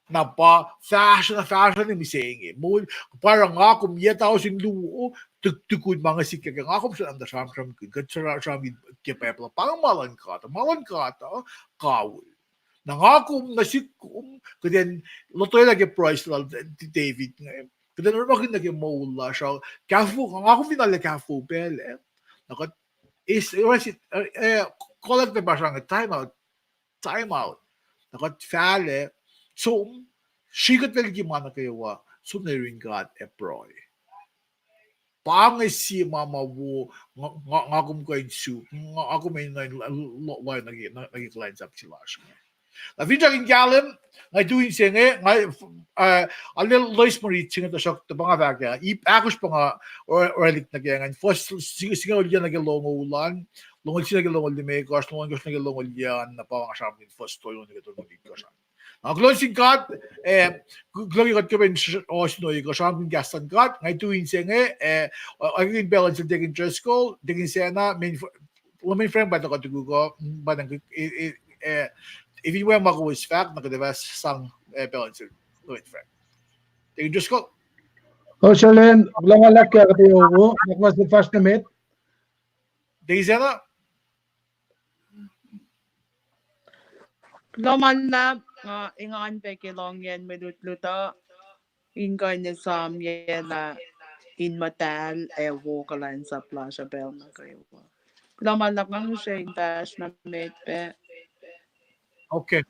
Na pa fahsruh na fahsruh nuh mihsenge. Moul, pa oruh nga kom yac tausin luo, tuk-, tukun ma inge sikyak, nga kom sramsramkihn, kuht sra-, sramsramkihn ke Bible, pa inge ma luhn God, ma luhn God uh kawihl. Na nga kom nuh sihk kom, kuht in lotwelah ke pruhe lal David inge, kuht in orekmakihn nuh ke moul lasr uh, kahfo, nga kom fin arlac kahfo pacl ah. Na kuht, is, is it, eh, eh, kolak na pa srange, time out, time out. Na kuht fahlac, som, srihk kuht liki ma nuh kwewa, som nuh yurin God ac pruhe. Pa inge sie ma ma wo, nga, nga, nga kom kuh in suk, nga, nga kom in, in lo-, lo-, lohacng nuh ke, nuh, nuh ke kuhlwacnsap se lasr inge. Na finsrak in kahlwem, nga tu in se inge, nga, uh, arlac loes mwe rit se inge, tuhsruhktuh pa nga fahk ah, ip ahkosr pa nga or-, orwaclihk nuh ke ingacn, fuhs si-, singucul yac nuh ke longoul an, longoul sie nuh ke longoul limekohsr, longoul ohnkohsr nuh ke longoul yac an, na pa nga sramsramkihn fuhs tolngoul nuh ke tolngoul itkohsr an. Na kuloh nuh sin God, eh, ku-, kuloh ke kuht kuh in s-, ohsun ohiyac kuh sramsramkihn kahs luhn God, nga tu in se inge, eh, uh, I can balance Deacon Driscoll, Deacon Sena, main fr-, Leman Frank, pa tuhkuh tukuk uh, mm, pa na, eh, eh, eh, if you want ma kowos fahk, na kuht ac fah sang, eh, balance Leman Frank. Deacon Driscoll? O, Selen, kuloh ma luhlahp ke ahkuhtweyac wo, na kuloh se fahsr nuh met. Deacon Sena? Kuloh ma luhlahp, nga engan pac ke lohngiyacn mwe lutlut uh, in kuh in esamyac lah in muhtahl ac wo kuhlwacnsap lasr uh pacl nuh kwewa. Kuloh ma luhlahp, nga ngihsre in fahsr nuh met pac. Okay.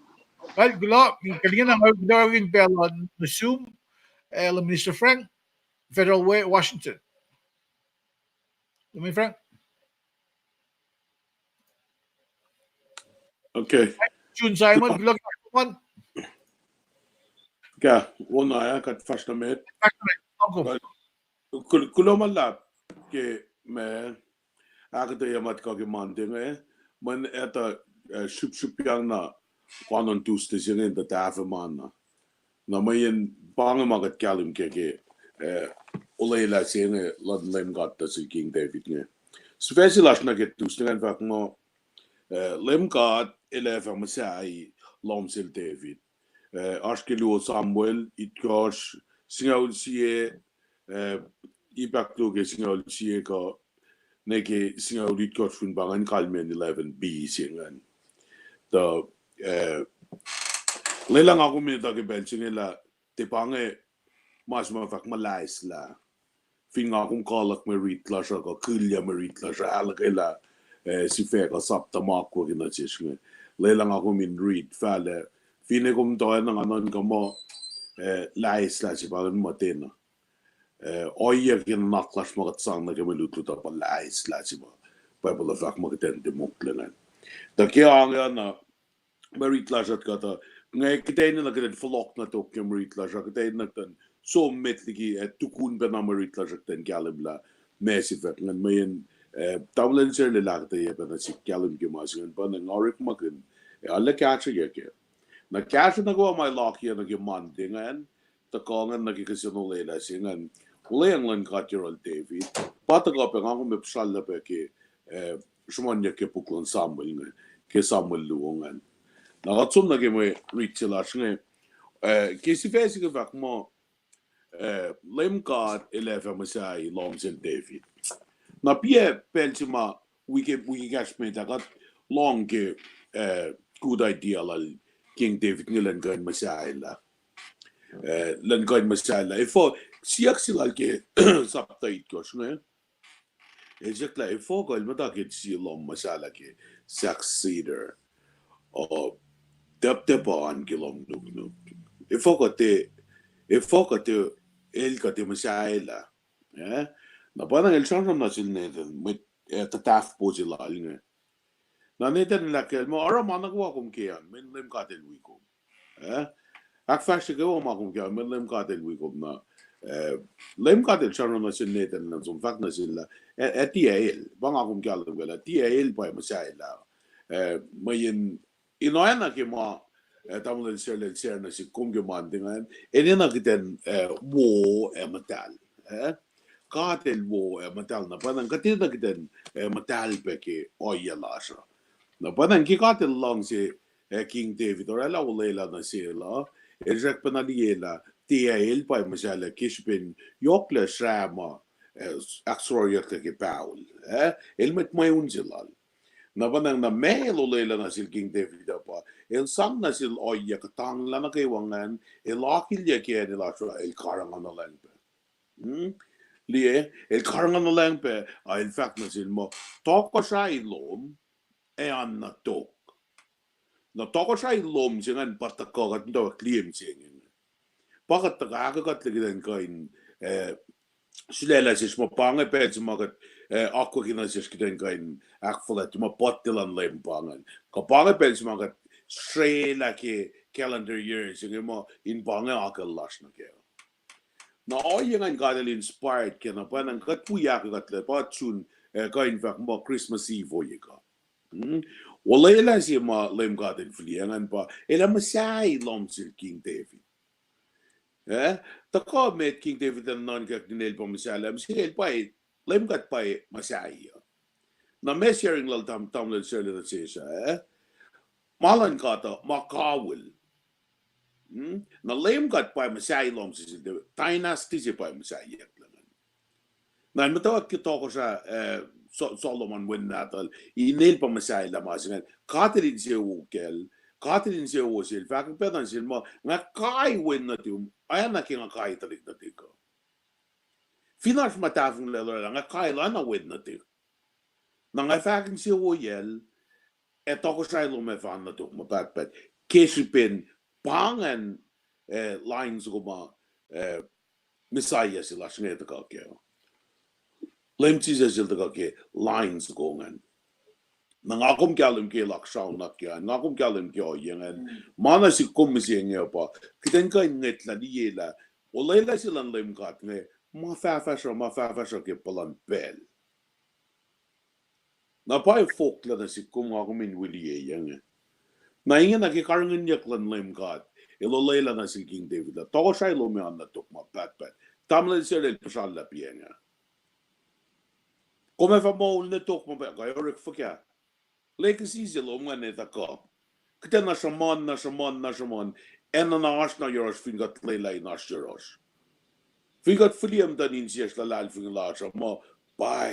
Well, kuloh, kuloh, kuloh in pacl uh nuh sum, eh, Minister Frank, Federal Way, Washington. Leman Frank? Okay. June Simon, kuloh, kuloh. Ka, wona ah, kuht fahsr nuh met. Fahsr nuh met. Kul-, kuloh ma luhlahp ke ma ahkuhtweyac ma tuhkuh ke Monday inge, mweyen etuh, eh, srihpsrihpyang na koanon Tuesday se inge in tuh tahfuh ma na. Na mweyen pa inge ma kuht kahlwem kac ke, eh, olwelah se inge luhn Leum God nuh sel King David inge. Sifac se lasr nuh ke Tuesday ingacn fahk muh, eh, Leum God El ac fah muhsahi lohm sel David. Eh, oasr ke luo Samuel, itkohsr, singucul sie, eh, ip ahkluo ke singucul sie kuh, nuh ke singucul itkohsr fin pa ingacn kalmacn eleven B se ingacn. Tuh, eh, lwelah nga kom in etuh ke pacl se inge lah tiac pa inge ma se ma fahk muh laislah. Fin nga kom kaluhk mwe rit lasr uh kuh kihlyac mwe rit lasr uh ahluhkwelah, eh, sifac kuh sapta ma akwuck ke nuh sesr inge. Lwelah nga kom in rit fahlac. Finne kom toeni nga nuhnkuh muh, eh, laislah se pa ingacn muhtwacta. Eh, ohiyac ke nuhnak lasr ma kuht sang nuh ke mwe lutlut uh pa laislah se ma Bible uh fahk muh kuht in tiac mokle ingacn. Tuh ke ange na, mwe rit lasr uh kuht uh, nga kuhtwena na kuht in fohlohk na tok ke mwe rit lasr uh, kuhtwena kuht in som met liki, eh, tukun pacna mwe rit lasr uh kuht in kahlwem lah ma se fahk ingacn mweyen, eh, tamuhlwel Serle el ahkuhtweyac pacna sik kahlwem ke ma se ingacn pa na nga orekmakihn, eh, arlac kahsrweyuck kac. Na kahsruh nuh kwewa ma el akiyac nuh ke Monday ingacn, tuhkuh ingacn nuh ke kihsen olwelah se ingacn, olweacng luhn God yohrohl David, pa tuhkuh pac nga kom ac puhsrallah pac ke, eh, sruhmuhnyuck ke puk luhn Samuel inge, ke Samuel luo ingacn. Na kuht som nuh ke mwe rit se lasr inge, eh, ke sifac se ke fahk muh, eh, Leum God El ac fah muhsahi lohm sel David. Na piac pacl se ma wik, wik ekahsr met ah kuht lohng ke, eh, good idea lal King David inge elan kuh in muhsahi lah. Eh, elan kuh in muhsahi lah. Efuh, siyuck se lal ke sapta itkohsr inge, el siyuck lah efuh kuh el muhta ke sie lohm muhsahllah ke sahk cedar, uh, tap tap an ke lohm nuknuk. Efuh kuh tiac, efuh kuh tiac, el kuh tiac muhsahi lah. Eh? Na pa na el sramsram nuh sel Nathan, mwet, eh, tuhtahfpo se lal inge. Na Nathan el ahkkahlwemye, oruh ma nuh kwewa kom ke an, mweyen Leum God El wi kom. Eh? Ahkfahsrye kwewa ma kom ke an, mweyen Leum God El wi kom na. Eh, Leum God El sramsram nuh sel Nathan elan som fahk nuh sel lah, eh, eh, tiac el, pa nga kom kahlwem kac lah, tiac el pa muhsahi lah. Eh, mweyen in oacna ke ma, eh, tamuhlwel Serle el share nuh sihk kom ke Monday ingacn, enenuh kuht in, eh, wo ac muhtahl. Eh? God El wo ac muhtahl na, pa na kuht enenuh kuht in, eh, muhtahl pac ke ohiyac lasr uh. Na pa na ke God El luhngse, eh, King David, oraclah olwelah nuh sel uh, el srackpacna liye lah, tiac el pa muhsahllah ke srihpen yohklac srah ma, eh, ahksohrohryucklac ke pahol, eh, el mwet mweun se lal. Na pa nang na ma el olwelah nuh sel King David uh pa, el sang nuh sel ohiyac kuhtanglah nuh kwewa ingacn, el akilyac ke acn el oasr uh, el karihngihnuhlwacng pac. Hmm? Liye, el karihngihnuhlwacng pac, a el fahk nuh sel muh, tohkohsrahi lom, ac oan nuh tok. Na tohkohsrahi lom se ingacn pa tuhkuh kuht muhtwacwacack liye mihsenge. Pa kuht tuhkuh ahkuhtlac kuht in kuh in, eh, sulaclah sesr muh pa inge pacl se ma kuht, eh, akwucki nuh sesr kuht in kuh in ahkfuhlwactye muh birthday luhn Leum pa ingacn. Kuh pa inge pacl se ma kuht srelah ke calendar year se inge muh in pa inge akucl lasr nuh kac. Na ohiyac ingacn God el inspired ke na pwacnwacng kuht wi ahkuhtlac pa sun, eh, kuh in fahk muh Christmas Eve ohiyac kuh. Hmm? Olwelah se ma Leum God el fihliyac ingacn pa, el ac muhsahi lohm sel King David. Eh? Tuhkuh met King David el nuhnkuh ninac el pa muhsahi lah, mihsenge el pa, Leum God pa muhsahi uh. Na ma sharing lal tam-, tamuhlwel Sarla nuh sesr ah, eh? Ma luhn God uh, ma kawihl. Hmm? Na Leum God pa muhsahi lohm se sel David, dynasty se pa muhsahiyucklac ingacn. Na in muhtwacwacack ke tohkohsrah, eh, So-, Solomon wen nahtuhl, inel pa muhsahi lah ma se ingacn, God el insewowo kacl, God el insewowo sel, fahk pac nuh sel muh, nga kai wen nuhtum, oacna ke nga kai tuhlihk nuhtihk uh. Fin oasr ma tahfonglac el oraclah, nga kai el oacna wen nuhtihk. Na nga fahk insewowoyacl, ac tohkohsrahi lom ac fah oan nuh tok ma pahtpaht. Ke srihpen pa ingacn, eh, line soko ma, eh, Messiah se lasr inge tuhkuh kac. Leum Jisus el tuhkuh ke line soko ingacn. Na nga kom kahlwem ke laksraonak ke an, nga kom kahlwem ke ohiyac ingacn. Ma nuh sihk kom mihsenge pa, kuht in kuh in ngwetlah liyelah, olwelah se luhn Leum God inge, ma fahfahsruh, ma fahfahsruh ke puhlan pacl. Na pa foklah nuh sihk kom nga kom in wi liye inge. Na ingena ke karihngihnyuck luhn Leum God, el olwelah nuh sel King David lah, tohkohsrahi lom ac oan nuh tok ma pahtpaht. Tamuhlwel Sarla el puhsrallah piacng ah. Kom ac fah moul nuh tok ma pahtpaht, kuh orek fuhkah. Legacy se lom ingacn ac tuhkuh. Kuht ac na sruhmuhn, na sruhmuhn, na sruhmuhn. Enenuh na oasr na yohrohsr fin kuht lwelah in oasr yohrohsr. Fin kuht fihliyac muhtuhn insiyacsr luhlahlfongi lasr uh muh, pa,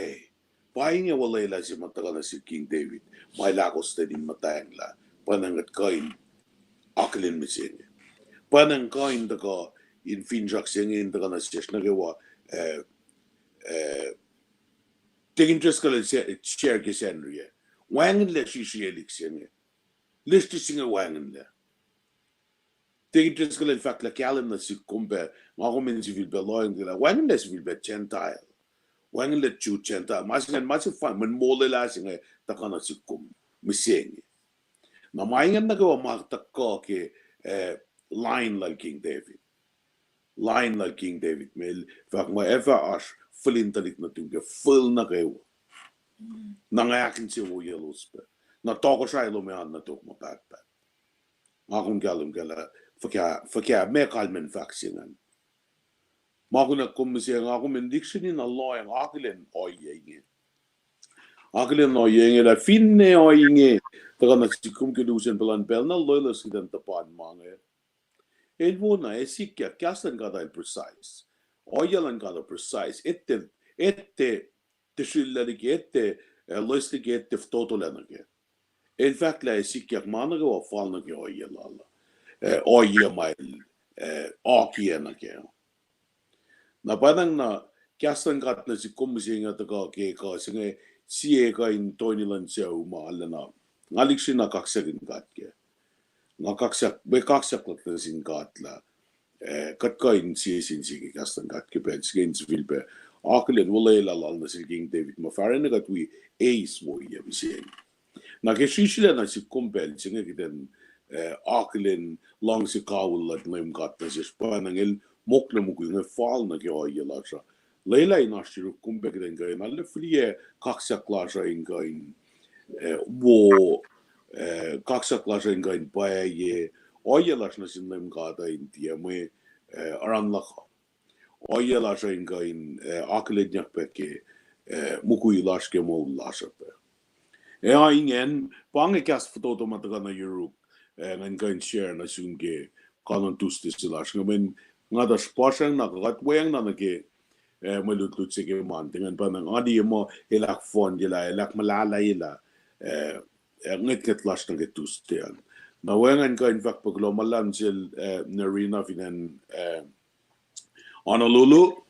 pa inge olwelah se ma tuhkuh nuh sel King David, ma el ahkostwen in muhtwacnglah, pwacnwacng kuht kuh in akihlen mihsenge. Pwacnwacng kuh in tuhkuh in finsrak se inge in tuhkuh nuh sesr nuh kwewa, eh, eh, Deacon Driscoll el share ke Sacnri ah. Wacngihnlac srihsrihk se inge. Lihsrihsrihk se inge wacngihnlac. Deacon Driscoll el fahk lah kahlwem nuh sihk kom pac, nga kom in sifilpac lohacng lah, wacngihnlac sifilpac Gentile. Wacngihnlac Jew Gentile. Ma se ingacn, ma se fal, mweyen molwelah se inge tuhkuh nuh sihk kom mihsenge. Na ma ingacn nuh kwewa ma tuhkuh ke, eh, line lal King David. Line lal King David, ma el fahk muh, ac fah oasr fihl in tuhlihk nuhtum ke fihl nuh kwewa. Na nga ahkinsewowoyelos pac. Na tohkohsrahi lom ac oan nuh tok ma pahtpaht. Nga kom kahlwem kac lah, fuhkah, fuhkah, ma kalmacn fahk se ingacn. Ma kunac kom mihsenge, nga kom in lihksreni na lohacng akihlen ohiyac inge. Akihlen ohiyac inge lah finne ohinge, tuhkuh nuh sihk kom ke lusen puhlan pacl na loeloes kuht in tuhpan ma inge. El wona, ac sikyak, kahs luhn God el precise. Ohiyac luhn God uh precise. Etuh, etuh, tiac srihllac liki, etuh, eh, loes liki, etuh fototolah nuh kac. El fahk lah ac sikyak ma nuh kwewa fal nuh ke ohiyac lal uh. Eh, ohiyac ma el, eh, akiyac nuh kac. Na pwacnwacng na kahs luhn God nuh sihk kom mihsenge tuhkuh ke kuh se inge, sie kuh in toeni luhn sucu ma arulacna. Nga lihksreni na kaksakin God kac. Nga kaksak, mwe kaksak luhk nuh sin God lah, eh, kuht kuh in sie sin sie ke kahs luhn God ke pacl se inge in sifilpac akihlen olwelah lal nuh sel King David ma fahsrweni kuht wi eis woiyac mihsenge. Na ke srihsrihklac nuh sihk kom pacl se inge kuht in, eh, akihlen luhngse kawihl luhn Leum God nuh sesr, pwacnwacng el mokle mukwi inge fal nuh ke ohiyac lasr uh. Lwelah in oasr yuruk kom pac kuht in kuh in arlac fihliyac kaksak lasr uh in kuh in, eh, wo, eh, kaksak lasr uh in kuh in pwacye, ohiyac lasr nuh sin Leum God uh in tiac mwe, eh, oran luhk uh. Ohiyac lasr uh in kuh in, eh, akihlenyuck pac ke, eh, mukwi lasr ke moul lasr uh pac. Ac ingacn, pa inge kahs fototo ma tuhkuh nuh yuruk, eh, ngan kuh in share nuh sum ke kanon Tuesday se lasr inge, mweyen nga tuh srihpasrang na kuht weacng na nuh ke eh, mwe lutlut se ke Monday ingacn pa na nga liye muh el ahkfohnyelah, el ahkmuhlahlahyelah, eh, eh, ngwetngwet lasr nuh ke Tuesday an. Na wacngihn kuh in fahk pac kuloh ma luhlahp sel, eh, Nerina fin acn, eh, Honolulu,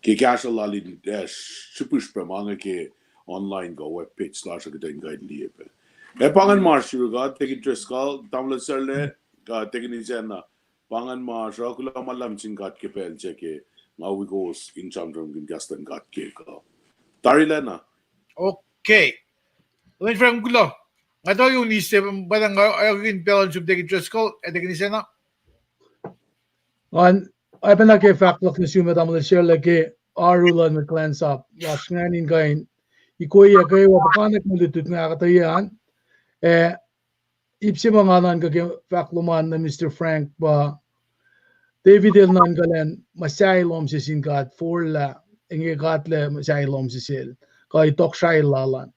ke kahsruh lal in, eh, srihpihsrihp ma inge ke online kuh web page lasr uh kuht in kuh in liye pac. Eh, pa ingacn ma oasr yuruh kuht, Deacon Driscoll, tamuhlwel Serle, kuh Deacon Isacna, pa ingacn ma oasr uh, kuloh ma luhlahp sin God ke pacl se ke nga wi kowos in sramsramkihn kahs luhn God ke kuh. Tarilacna. Okay. Lwen Frank, kuloh. Nga tuh uni se, pa nga, uh, in pacl on sum Deacon Driscoll, eh, Deacon Isacna. Ngan, oacpacna ke fahk luhk nuh sum, tamuhlwel Serle, ke oaru luhn mwet kuhlwacnsap lasr ingacn in kuh in ikoyac kwewa puhkantwen mwe lutlut nga ahkuhtweyac an. Eh, ip se ma nga nuhnkuh ke fahk lom an nuh Mister Frank pa David el nuhnkuh lah muhsahi lohm se sin God forlah, inge God lah muhsahi lohm se sel, kuh itohkohsrahi lal an.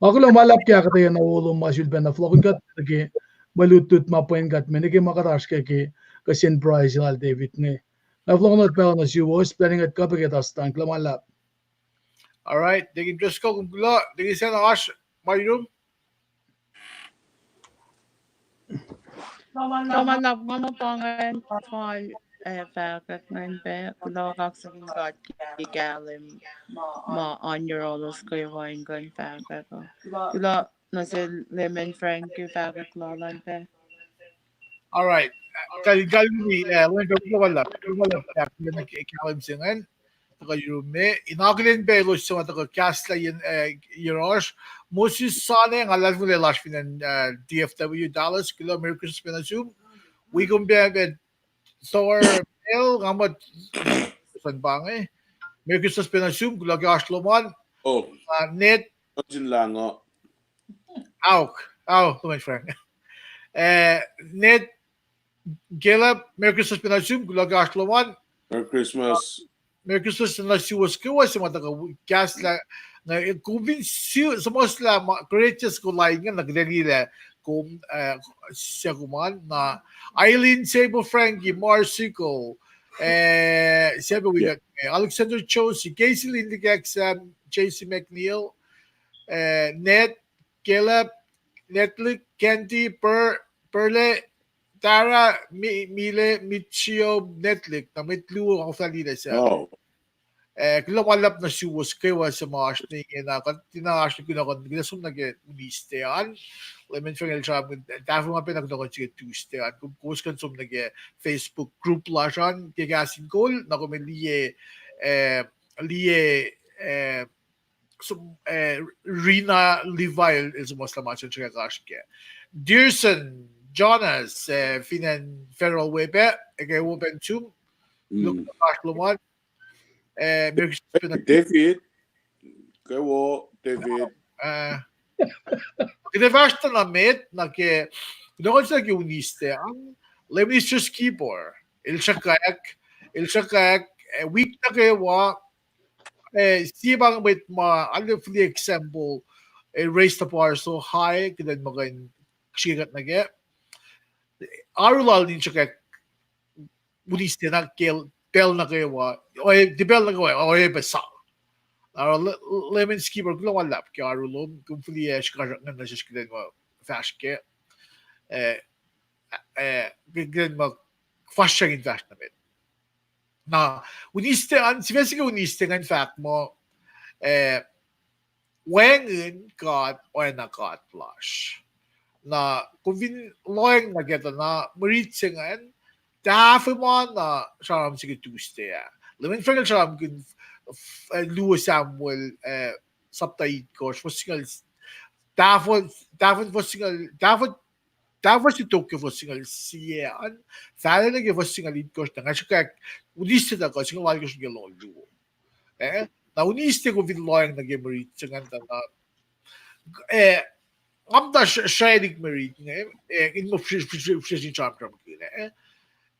Nga kuloh ma luhlahp ke ahkuhtweyac na wo lom ma sulpacna fohlohkihn kuht nuh ke mwe lutlut ma pwen kuht me nuh ke ma kuht oasr ke, ke kihsen pruhe se lal David inge. Nga fohlohk nuh pacl nuh suwos, pacl inge kuht kuh pac ke tuhsruhk, kuloh ma luhlahp. All right, Deacon Driscoll, kom kuloh, Deacon Isacna, oasr ma yurum? Kuloh ma luhlahp, nga muh pa ngan fal, eh, fahkwack ingacn pac, kuloh kaksakihn God ke kahlwem ma oan yohrohlos kwewa in kuh in fahkwack uh. Kuloh nuh sel Layman Frank ke fahkwack lal an pac. All right. Kal-, kalweni, eh, Layman Frank, kuloh ma luhlahp, kuloh ma luhlahp, fahk lacna ke kahlwem se ingacn tuhkuh yurum me. In akihlen pac elos suc ma tuhkuh kahslah yen, eh, yohrohsr. Moses Sane, nga luhlahlfongi lah el oasr fin acn, eh, D F W Dallas, kuloh, Merry Christmas pac nuh sum. Wi kom pac, pac Thor Bell, nga muh, son pa inge. Merry Christmas pac nuh sum, kuloh ke oasr lom an. Oh. Uh, Ned. Auk, auk, Layman Frank. Eh, Ned, Caleb, Merry Christmas pac nuh sum, kuloh ke oasr lom an. Merry Christmas. Merry Christmas nuh suwos kwewa suc ma tuhkuh kahslah, nga, eh, kom fin su-, suhmuhslah ma, Courageous Goal Line ingacn, na kuht ac liye lah kom, eh, suc kom an, na Eileen, Sable, Frankie, Marsico, eh, Sable, wi kuht, eh, Alexander Josie, Casey Lindy Jackson, J C McNeil, eh, Ned, Caleb, Netlik, Candy, Per-, Perle, Tara, Mi-, Mile, Mitchio, Netlik, na mwet luo, nga fahk liye lah suc. Eh, kuloh ma luhlahp nuh suwos kwewa suc ma oasr ne ingena, kuht tiacna oasr kunohkohn, kuht som nuh ke Wednesday an. Layman Frank el sramsram, tahfuh ma pacna kunohkohn se ke Tuesday an. Kom, kowos kuh in som nuh ke Facebook group lasr an, ke Kahs in Kol, na kom liye, eh, liye, eh, som, eh, Rina Levi el, el suhmuhslah ma srihkasrak oasr kac. Dearson Jonas, eh, fin acn Federal Way pac, eke wo pac nuh sum, luk oasr lom an, eh, Merry Christmas pac nuh David, eke wo, David. Eh, kuht ac fahsr tuh na met, na ke, kuht ac kuh in siyuck ke Wednesday an, Layman Skipper, el sruhkwack, el sruhkwack, eh, wik nuh kwewa, eh, sie pa inge mwet ma, I'll give the example, eh, raise the bar so high, kuht in muh kuh in srihke kuht nuh kac. Oaru lal in sruhkwack Wednesday na ke pacl nuh kwewa, oe, tiac pacl nuh kwewa, oacyacpac sang. Oruh Le-, Layman Skipper, kuloh ma luhlahp ke oaru lom, kom fihliyac srihkasrak ingacn nuh sesr kuht in muh fahsr kac. Eh, eh, kuht in muh fahsr srihke in fahsr nuh met. Na, Wednesday an, sifac se ke Wednesday ingacn fahk muh, eh, wacngihn God oacna God lasr. Na, kom fin lohacng nuh kac tuh na, mwe rit se ingacn, tahfuh ma na sramsram se ke Tuesday ah. Layman Frank el sramsramkihn, eh, luo Samuel, eh, sapta itkohsr, fuhs singucul, tahfuh, tahfuh fuhs singucul, tahfuh, tahfuh se tok ke fuhs singucul sie an, fahla nuh ke fuhs singucul itkohsr, na nga sruhkwack, Wednesday tuhkuh singucul alkohsr nuh ke longoul luo. Eh, na Wednesday kom fin lohacng nuh ke mwe rit se ingacn tuh na, eh, nga muhta srihke mwe rit inge, eh, in muh fihsracsr in sramsramkihn, eh.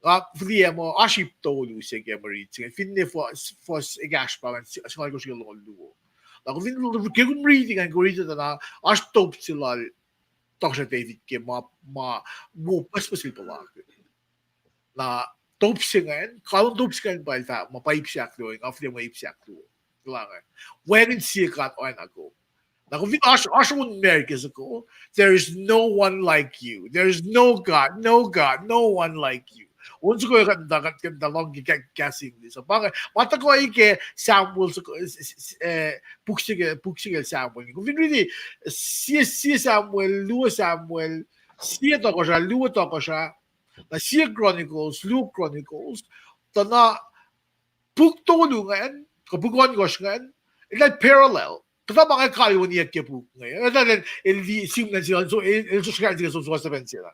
Nga fihliyac muh oasr ip tolu se ke mwe rit se inge, finne fuhs, fuhs ekahsr pa ingacn, singucul alkohsr nuh ke longoul luo. Na kom fin, ke kom riti ingacn, kom riti tuh na, oasr top se lal Tohkohsrah David ke ma, ma wo pucspucs el puhlakihn. Na, top se ingacn, kalon top se ingacn pa el fahk muh pa ip se ahkluo, nga fihliyac muh ip se ahkluo. Kulang ah. Wacngihn sie God oacna kom. Na kom fin oasr, oasr on America soko, there is no one like you. There is no God, no God, no one like you. On soko kuht muhta, kuht, kuht muhta lohng ke, ke, kahs English. Pa inge, ma tuhkuh ke Samuel soko, eh, puk se ke, puk se ke Samuel. Kom fin riti, sie, sie Samuel, luo Samuel, sie Tohkohsrah, luo Tohkohsrah, na sie Chronicles, luo Chronicles, tuh na puk tolu ingacn, kuh puk ohnkohsr ingacn, eltahl parallel. Kuhtuh ma inge kalweniyuck ke puk inge. Eltahl el, el di-, sihmlac se, so, el, el sosracl se, so, so, seven se.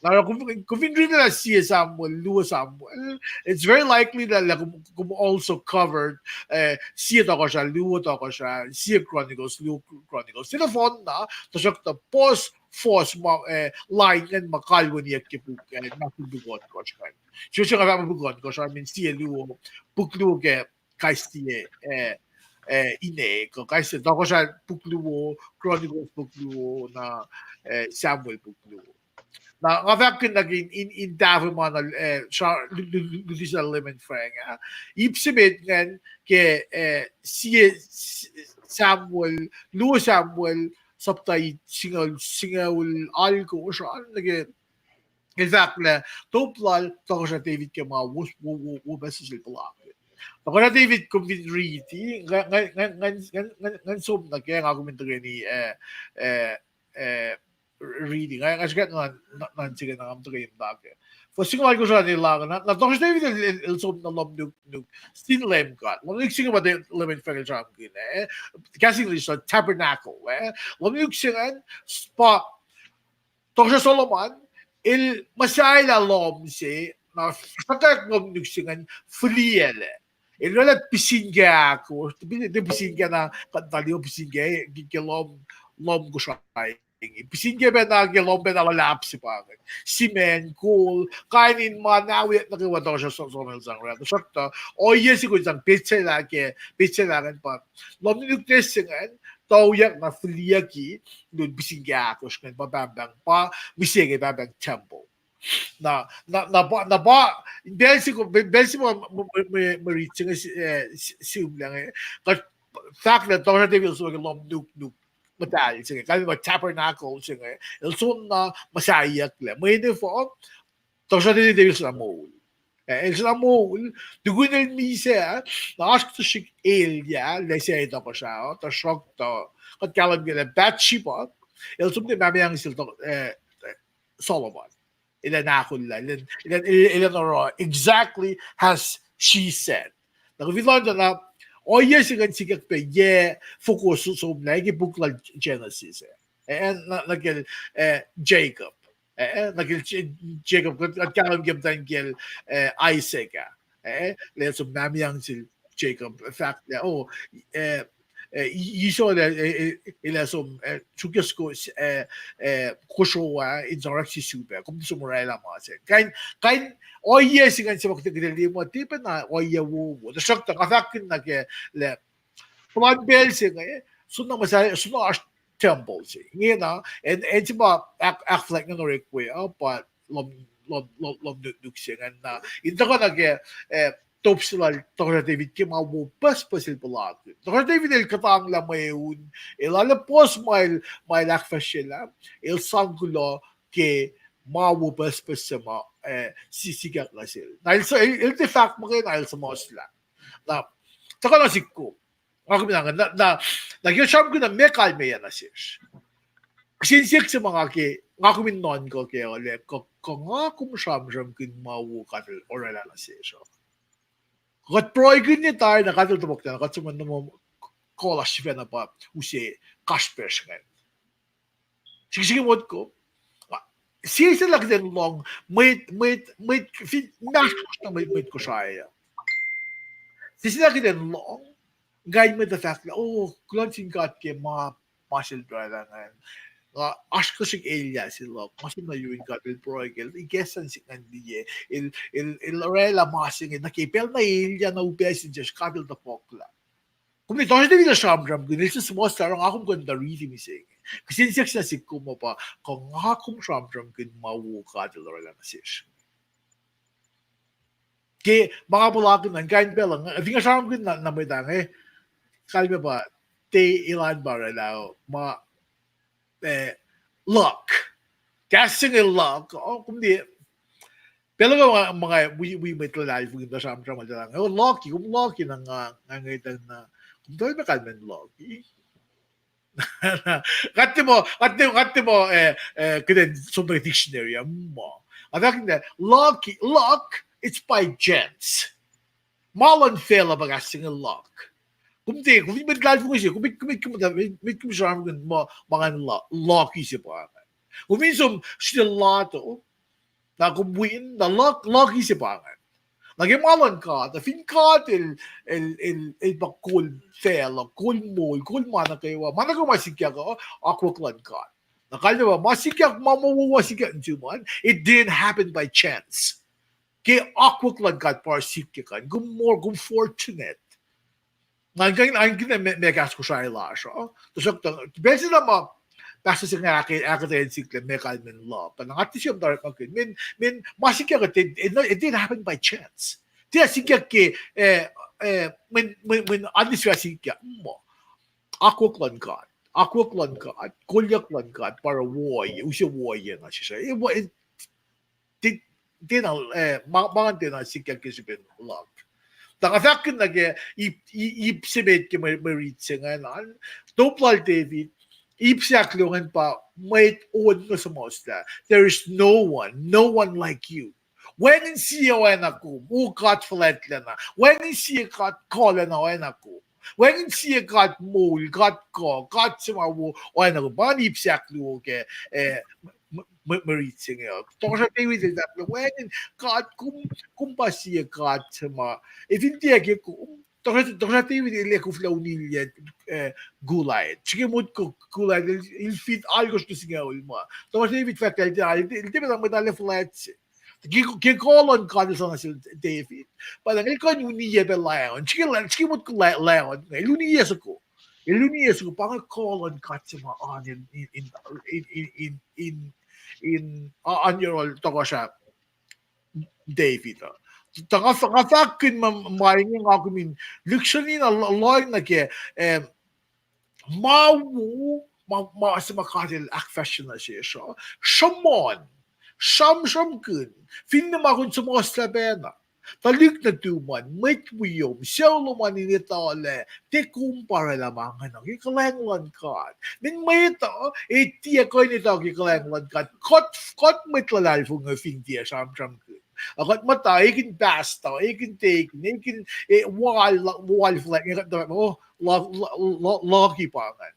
Na, na, kom, kom fin riti lah sie Samuel, luo Samuel, it's very likely that, lah, kom, kom also covered, eh, sie Tohkohsrah, luo Tohkohsrah, sie Chronicles, luo Chronicles. Sie nohfohn na, tuhsruhktuh pos, fos ma, eh, line ingacn ma kalweniyuck ke puk, eh, na puk ohnkohsr ingacn. Sesr nga fahk ma puk ohnkohsr, I mean, sie luo, puk luo ke kais sie, eh, eh, ine, kuh kais sie Tohkohsrah puk luo, Chronicles puk luo, na, eh, Samuel puk luo. Na, nga fahk kihn nuh ke in, in, in tahfuh ma na, eh, sra-, lu-, lu-, lu-, luti se Leum El fahk ah. Ip se met ingacn ke, eh, sie S-, Samuel, luo Samuel, sapta singucul, singucul alkosr an, nuh ke el fahk lah top lal Tohkohsrah David ke ma wo, wo, wo, wo puhs sel puhlakihn. Tohkohsrah David kom fin riti, ngan, ngan, ngan som nuh ke nga kom in tuhkweni, eh, eh, eh, riti. Nga, nga srihke nuh, nuh, nuh srihke na nga tuhkweni muhta ke. Fuhs singucul alkosr an el, na, na Tohkohsrah David el, el, el som nuh lohm nuknuk sin Leum God. Lohm nuknuk se inge pa Leum El fahk el sramsramkihn, eh. Kahs English uh tabernacle, eh. Lohm nuknuk se ingacn, pa Tohkohsrah Solomon, el muhsahelah lohm se, na sruhkwack lohm nuknuk se ingacn fihliyac lac. El oraclah pihsinkac ahkosr, pihsinkac na kuht tuh liye pihsinkac ke, ke lohm, lohm Kosrae inge. Pihsinkac pacna ke lohm pacna luhlahp se pa ingacn. Simen, kol, kain in ma nahweyuck nuh kwewa Tohkohsrah Solomon el sang oraclah. Tuhsruhktuh ohiyac se kom sang petsacelah ke, petsacelah ingacn pa lohm nuknuk se ingacn, tuyak na fihliyac ke lun pihsinkac ahkosr ingacn pa pahngpahng, pa mihsenge pahngpahng temple. Na, na, na pa, na pa, pacl se, pacl se ma, ma, ma, ma rit se inge, eh, sihmlac inge, kuht fahk lah Tohkohsrah David el som ke lohm nuknuk muhtahl se inge, kalmac pa tabernacle se inge, el som na muhsahiyucklac. Mweyen efuh, Tohkohsrah David el sifacna moul. Eh, el sifacna moul, tukun el misac, na oasr kuhtuh srihk elyah, lah se tohkohsrah, tuhsruhktuh, kuht kahlwem ke lah Bathsheba, el som tiac mahmahang sel, eh, Solomon. El ac ahkolah, el, el, el, el ac oruh exactly as she said. Na kom fin lohng tuh na, ohiyac se ingacn sikyak pac yac foko somlah ke puk lal Genesis, eh. Eh, na, na kacl, eh, Jacob. Eh, na kacl J-, Jacob, kuht, kuht kahlwem ke muhtwacn kacl, eh, Isaac ah. Eh, lah el som mahmahang sel Jacob, fahk lah, oh, eh, eh, Esau lah, eh, eh, el ac som, eh, suk yac soko, eh, eh, kosro ah, in sang orek sisupac, kom tiac som oraclah ma se. Kain, kain, ohiyac se ingacn se ma kuht, kuht liye muh tiac pacna ohiyac wowo. Tuhsruhktuh nga fahk kihn nuh ke lah, puhlan pacl se inge, soenna muhsahi, soenna oasr temple se inge na, acn, acn se ma ahk-, ahkfuhlwact ingacn orek we uh, pa lohm, lohm, lohm, lohm nuknuk se ingacn na. In tuhkuh nuh ke, eh, top se lal Tohkohsrah David ke ma wo pucspucs el puhlakihn. Tohkohsrah David el kuhtanglah mweun, el arlac puhs ma el, ma el ahkfahsryelah, el sang kuloh ke ma wo pucspucs se ma, eh, si-, sikyak nuh sel. Na el, el, el tiac fahk muhkwena, el suhmuhslah. Na, tuhkuh nuh sihk kom. Nga kom in, na, na, na ke sramsramkihn na meac kalmeyac nuh sesr. Kihsen siyuck se ma nga ke, nga kom in nuhnkuh kac uh lah, kuh, kuh nga kom sramsramkihn ma wo God El oraclah nuh sesr uh. Kuht pruhekihn ne tari na God El topuk na, kuht som nuh muh kol lasr sifacna pa use kasrpacsr ingacn. Srihke, srihke motko. Sie se lah kuht in lohng, mwet, mwet, mwet, fin, inmahsrlosr na mwet, mwet Kosrae uh. Sie se lah kuht in lohng, kain mwet uh fahk lah, oh, kuloh nuh sin God ke ma, ma sel pruhe lah ingacn. Nga oasr kuhtuh srihk elyah se luhk, nga som nuh yurin God El pruhe kacl, ikacslah sihk ingacn liye, el, el, el oraclah ma se inge, nuh ke pacl na elyah na upac sin sesr God El topuklah. Kom liye, Tohkohsrah David el sramsramkihn, el suhmuhslah, nga kom kuh in tuh riti mihsenge. Kihsen siyuck se nuh sihk kom uh pa, kuh nga kom sramsramkihn ma wo God El oraclah nuh sesr. Ke ma nga puhlakihn an, kain pacl uh, fin nga sramsramkihn na, na mwet ah inge, kalmac pa, tiac elan pa orwaclah ma, eh, luck. Kahs se inge luck, oh, kom tiac, pacl uh ma, ma nga wi, wi mwet luhlahlfongi tuh sramsram lah, oh, lucky, kom lucky na nga, nga ngetang na, kom tuh ma kalmac lucky. Nga tiac muh, nga tiac, nga tiac muh, eh, eh, kihtin som nuh ke dictionary ah, muh. Nga fahk lah lucky, luck, it's by chance. Ma luhn facluh pa kahs se inge luck. Kom tiac, kom fin mwet luhlahlfongi se, kom, kom, kom, kom sramsramkihn ma, ma ngan lu-, lucky se pa ingacn. Kom fin som sritacl lotto, na kom win, na luck, lucky se pa ingacn. Na ke ma luhn God, na fin God el, el, el, el pa kol facluh, kol moul, kol ma nuh kwewa, ma nuh kwewa ma sikyak uh, akwuck luhn God. Na kalmac pa, ma sikyak, ma, ma wo, wo sikyak nuh sum an, it didn't happen by chance. Ke akwuck luhn God pa sikyak an, kom more, kom fortunate. Ngan, ngan, ngan kihtin me, me kahs Kosrae lasr uh. Tuhsruhktuh, pacl se na ma, pastor se inge ahkuhtweyac in sikyak me kalmac luck. Na nga tiac siyuck tari ma kihn. Min, min, ma sikyak uh, it, it, it didn't happen by chance. Tiac sikyak ke, eh, eh, mweyen, mweyen, mweyen aniswa sikyak. Muh. Akwuck luhn God. Akwuck luhn God. Kolyuck luhn God. Pa oruh woiyac, use woiyac na sesr. Eh, wo-, eh, ti-, tiacna, eh, ma, ma tiacna sikyak ke srihpen luck. Tuh nga fahkkihn nuh ke ip, i-, ip se met ke mwe, mwe rit se ingacn an, top lal David, ip se ahkluo ingacn pa mwet on inge suhmuhslah. There is no one, no one like you. Wacngihn sie oacna kom, O God fuhlwactlacna. Wacngihn sie God kuhlacna oacna kom. Wacngihn sie God moul, God kuh, God se ma wo oacna kom. Pa ip se ahkluo ke, eh, mwe, mwe, mwe rit se inge uh. Tohkohsrah David el fahk lah, wacngihn God, kom, kom pa sie God se ma, e fin tiac ke kom, tohkohsrah, tohkohsrah David el ac koflah unilyac, eh, Goliath. Srihke motko Goliath el, el fit alkosr nuh singucul ma. Tohkohsrah David fahk lah el tiac, el tiac, el tiac pacna mwet na fuhlwact se. Ke, ke kuh luhn God el sang nuh sel David, pa na el kuh in uniyac pac lion. Srihke, srihke motko li-, lion, el uniyac soko. El uniyac soko, pa inge kuh luhn God se ma oan in, in, in, in, in, in, in, a-, oan yohrohl tohkohsrah David uh. Tuh nga, nga fahkkihn ma, ma inge nga kom in lihksreni na lo-, lohng nuh ke, eh, ma wo, ma, ma se ma God el ahkfahsrye nuh sesr uh. Sruhmuhn, sramsramkihn, finne ma kom suhmuhslah pacna. Tuhlihk nuhtum an, mwet wiom, sucu lom an in etuh lah tiac kom pa orwaclah ma ingacn uh, ke kuhlwacng luhn God. Mweyen mwet uh, e tiac kuh in etuh ke kuhlwacng luhn God. Kuht, kuht mwet luhlahlfongi fin tiac sramsramkihn. A kuht muhta ekihn pastor, ekihn deacon, ekihn, eh, wal, wal fuhlwact, inge kuht, oh, lucky pa ingacn.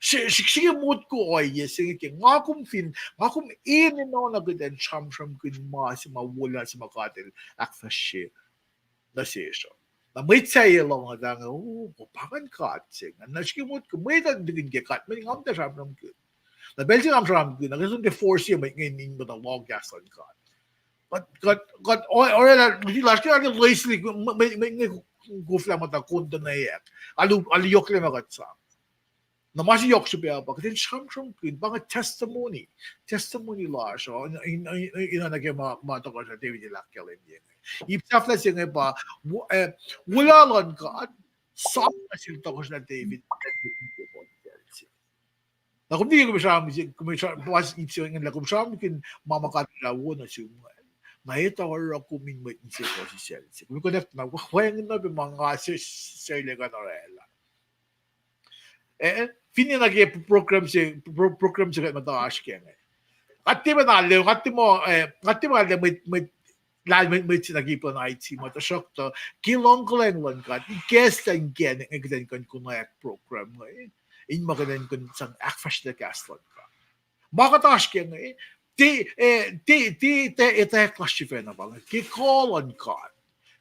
Srihke motko ohiyac se inge ke nga kom fin, nga kom enenuh na kuht in sramsramkihn ma se ma wolacna se ma God el ahkfahsrye nuh sesr uh. Na mwet sahyac lohng uh, tange, oh, pa ingacn God se ingacn. Na srihke motko, mwet uh nikihn ke God, mweyen nga muhta sramsramkihn. Na pacl se nga sramsramkihn, na kuht som tiac force mwet inge in muhta lohng kahs luhn God. Kuht, kuht, kuht, o-, orwaclah, luti lasr ke loeslihk, mwe, mwe, mwe, mwe, koflah muhta kontonwacack. Alu, alu yohklac ma kuht sang. Na ma se yohk srihpac pa, kuht in sramsramkihn, pa inge testimony. Testimony lasr uh, in, in, in, in oacna ke ma, ma tohkohsrah David el ahkkahlwemye inge. Ip sahflah se inge pa, wo-, eh, wolacna luhn God sang nuh sel tohkohsrah David, na kom tiac kom sram, kom sram, pa ip se inge lah kom sramkihn ma ma God el wo nuh sum, na etuh oruh kom in mwet insepuhsisacl se. Kom connect na, wacngihn na pac ma nga se, se lac kuh in orwaclah. Eh, finne na ke program se, pro-, program se kuht muhta oasr ke inge. Nga tiac pacna lwelah, nga tiac muh, eh, nga tiac pacna lwelah mwet, mwet, lahlmwetmwet se nuh ke ip luhn IT ma, tuhsruhktuh ke luhngkuhlacng luhn God, ikacslah inkacnek inge kuht in kuh in konwacack program inge, in ma kuht in kuh in sang ahkfahsrye kahs luhn God. Ma kuht oasr ke inge, tiac, eh, tiac, tiac, tiac etwacack lasr sifacna pa inge, ke kuh luhn God.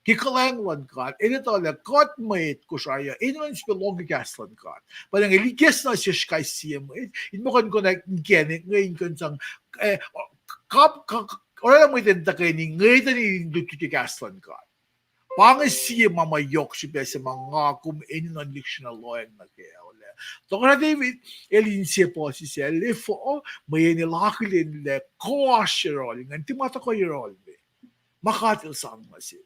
Ke kuhlwacng luhn God, el etuh lah kuht mwet Kosrae uh, enenuh in sifilpac lohng kahs luhn God. Pa inge el ikacslah nuh sesr kais sie mwet, in ma kuh in konwacack inkacnek inge in kuh in sang, eh, kap, ka-, orwaclah mwet in tuhkweni ngwetacni in lutlut ke kahs luhn God. Pa inge sie ma ma yohk srihpac se ma nga kom enenuh in lihksreni lohacng nuh kac uh lah tohkohsrah David el insepuhsisacl, efuh, mweyen el akihlen lah kuh oasr yohrohl ingacn, tiac ma tuhkuh yohrohl me. Ma God El sang nuh sel.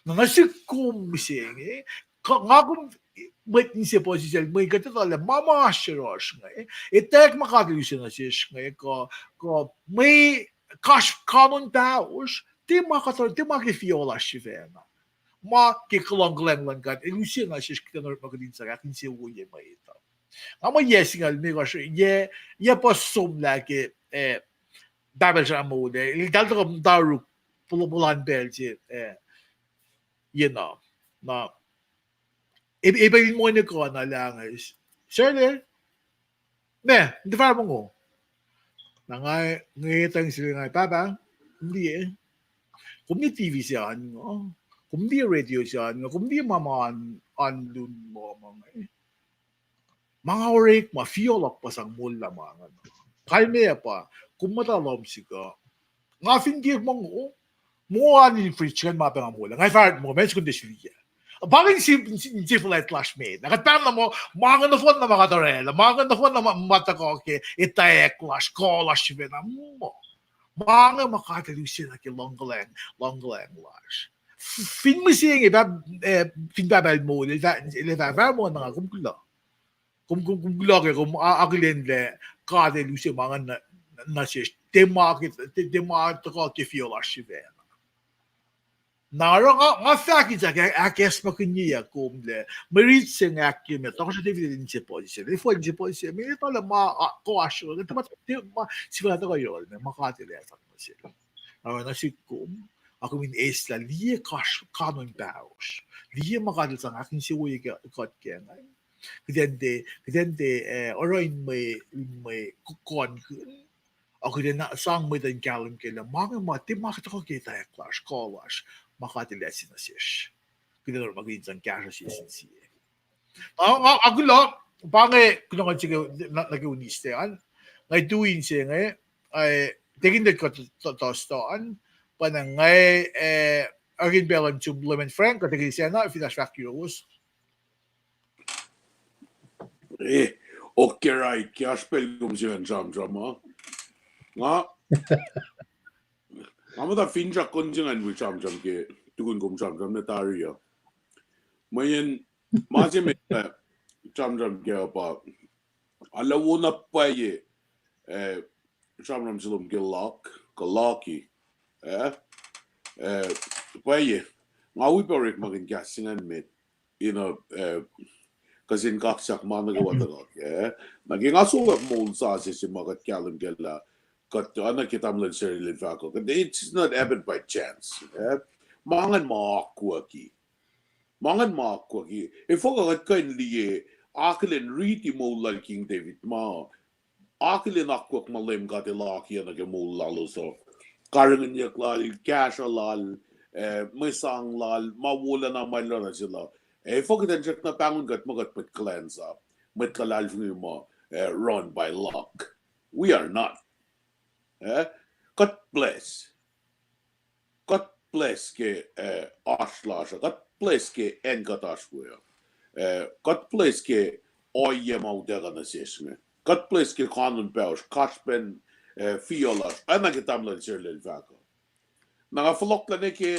Na nuh sihk kom mihsenge, nga kom mwet insepuhsisacl, mweyen kuht etuh lah ma ma oasr yohrohsr inge, etwacack ma God El use nuh sesr inge, kuh, kuh mwe kasr kanon pahosr, tiac ma kuht, tiac ma ke fiol lasr sifacna. Ma ke kuhlwacng kuhlwacng luhn God El use nuh sesr kuht in orekmakihn in sang ahkinsewowoye mwet uh. Nga muh yac singucul limekohsr, yac, yac puhs somlah ke, eh, Pahpah El sramsram moul ah, eltahl tuhkuh muhta orek puhlan pacl se, eh, you know, na, e, e pacl in mone kuh na lah inge, Sarla, meac, in tuh fahsr mongo? Na nga, nge tuh sel nga, Pahpah, kom liye, kom liye T V se an nga, kom liye radio se an nga, kom liye ma ma an, an lun lohm inge. Ma nga orekma fiol luhk pa sang moul lah ma inge. Kalmac pa, kom muhta lohm sihk uh. Nga fin tiac mongo, mongo an in fridge ingacn ma pacna nga moul ah. Nga fahsr mongo, ma se kom tiac siliya. Pa inge in se, in se fuhlwact lasr met. Na kuht pahngna muh, ma inge nohfohn na ma kuht orwaclah, ma inge nohfohn na ma, ma tuhkuh ke etwacack lasr, kuh lasr sifacna muh. Ma inge ma God El use nuh ke luhngkuhlwacng, luhngkuhlwacng lasr. Fin mihsenge, pahp-, eh, fin Pahpah El moul, el fah-, el fah-, fahsr mongo na nga, kom kuloh. Kom, kom, kom kuloh ke kom a-, akihlen lah God El use ma inge nuh, nuh sesr, tiac ma ke, tiac, tiac ma tuhkuh ke fiol lasr sifacna. Na oruh nga, nga fahk in sang ahkacsmakihnyeyuck kom lah, mwe rit se inge ahkkahlwemye, Doctor David el insepuhsisacl, el fah insepuhsisacl, mweyen etuh lah ma, a, kuh oasr yohrohl, tiac ma, tiac ma sifacna tuhkuh yohrohl, ma God El ac sang nuh sel. Oruh nuh sihk kom, a kom in eislah liye kasr kanon pahosr, liye ma God El sang ahkinsewowoye kuht kac inge. Kuht in tiac, kuht in tiac, eh, oruh in mwe, in mwe ko-, konkihn, a kuht in sang mwet in kahlwem ke lah ma inge ma, tiac ma tuhkuh ke etwacack lasr, kuh lasr, ma God El use nuh sesr. Kuht in orekmakihn in sang kahsruh sie sin sie. Nga, nga, nga kuloh, pa inge kuloh ngan sihk nuh, nuh ke Wednesday an. Nga tui inse inge, eh, tekin tet kuht to-, to-, Thursday an, pa na nga, eh, orekmakihn pacl luhn sum Lemon Frank, kuht tekin sacna, fin oasr fahk yuruwos. Eh, okay, right, ke oasr pacl kom se ingacn sramsram uh. Nga, nga muhta finsrak kuh in se ingacn wi sramsram ke, tukun kom sramsram na tari uh. Mweyen, ma se met, eh, sramsram ke uh pa, arlac wo na pwacye, eh, sramsram se lom ke luhk, kuh luhki, eh, eh, pwacye, nga wi pac orekmakihn kahs se ingacn met, you know, eh, kuh sin kaksak ma nuh kwewa tuhkuh, eh, na ke nga sokwack moul sasuc se ma kuht kahlwem kac lah, kuht oacna ke tamuhlwel Sarla el fahk uh, kuht, it's not happened by chance, eh, ma ingacn ma akwucki. Ma ingacn ma akwucki. Efuh kuh kuht kuh in liye, akihlen riti moul lal King David ma, akihlen akwuck ma Leum God El akiyac nuh ke moul lalos uh. Karihngihnyuck lal, kahsruh lal, eh, mwe sang lal, ma wolacna ma el oruh nuh sel uh. Efuh kuht in srackna pahngon kuht muh kuht mwet kuhlwacnsap, mwet luhlahlfongi ma, eh, run by luck. We are not. Eh? Kuht bless. Kuht bless ke, eh, oasr lasr uh. Kuht bless ke acn kuht oasr we uh. Eh, kuht bless ke ohiyac ma utuckuh nuh sesr inge. Kuht bless ke kanon pahosr, kasrpen, eh, fiol lasr, oacna ke tamuhlwel Sarla el fahk uh. Na nga fohlohklac nuh ke,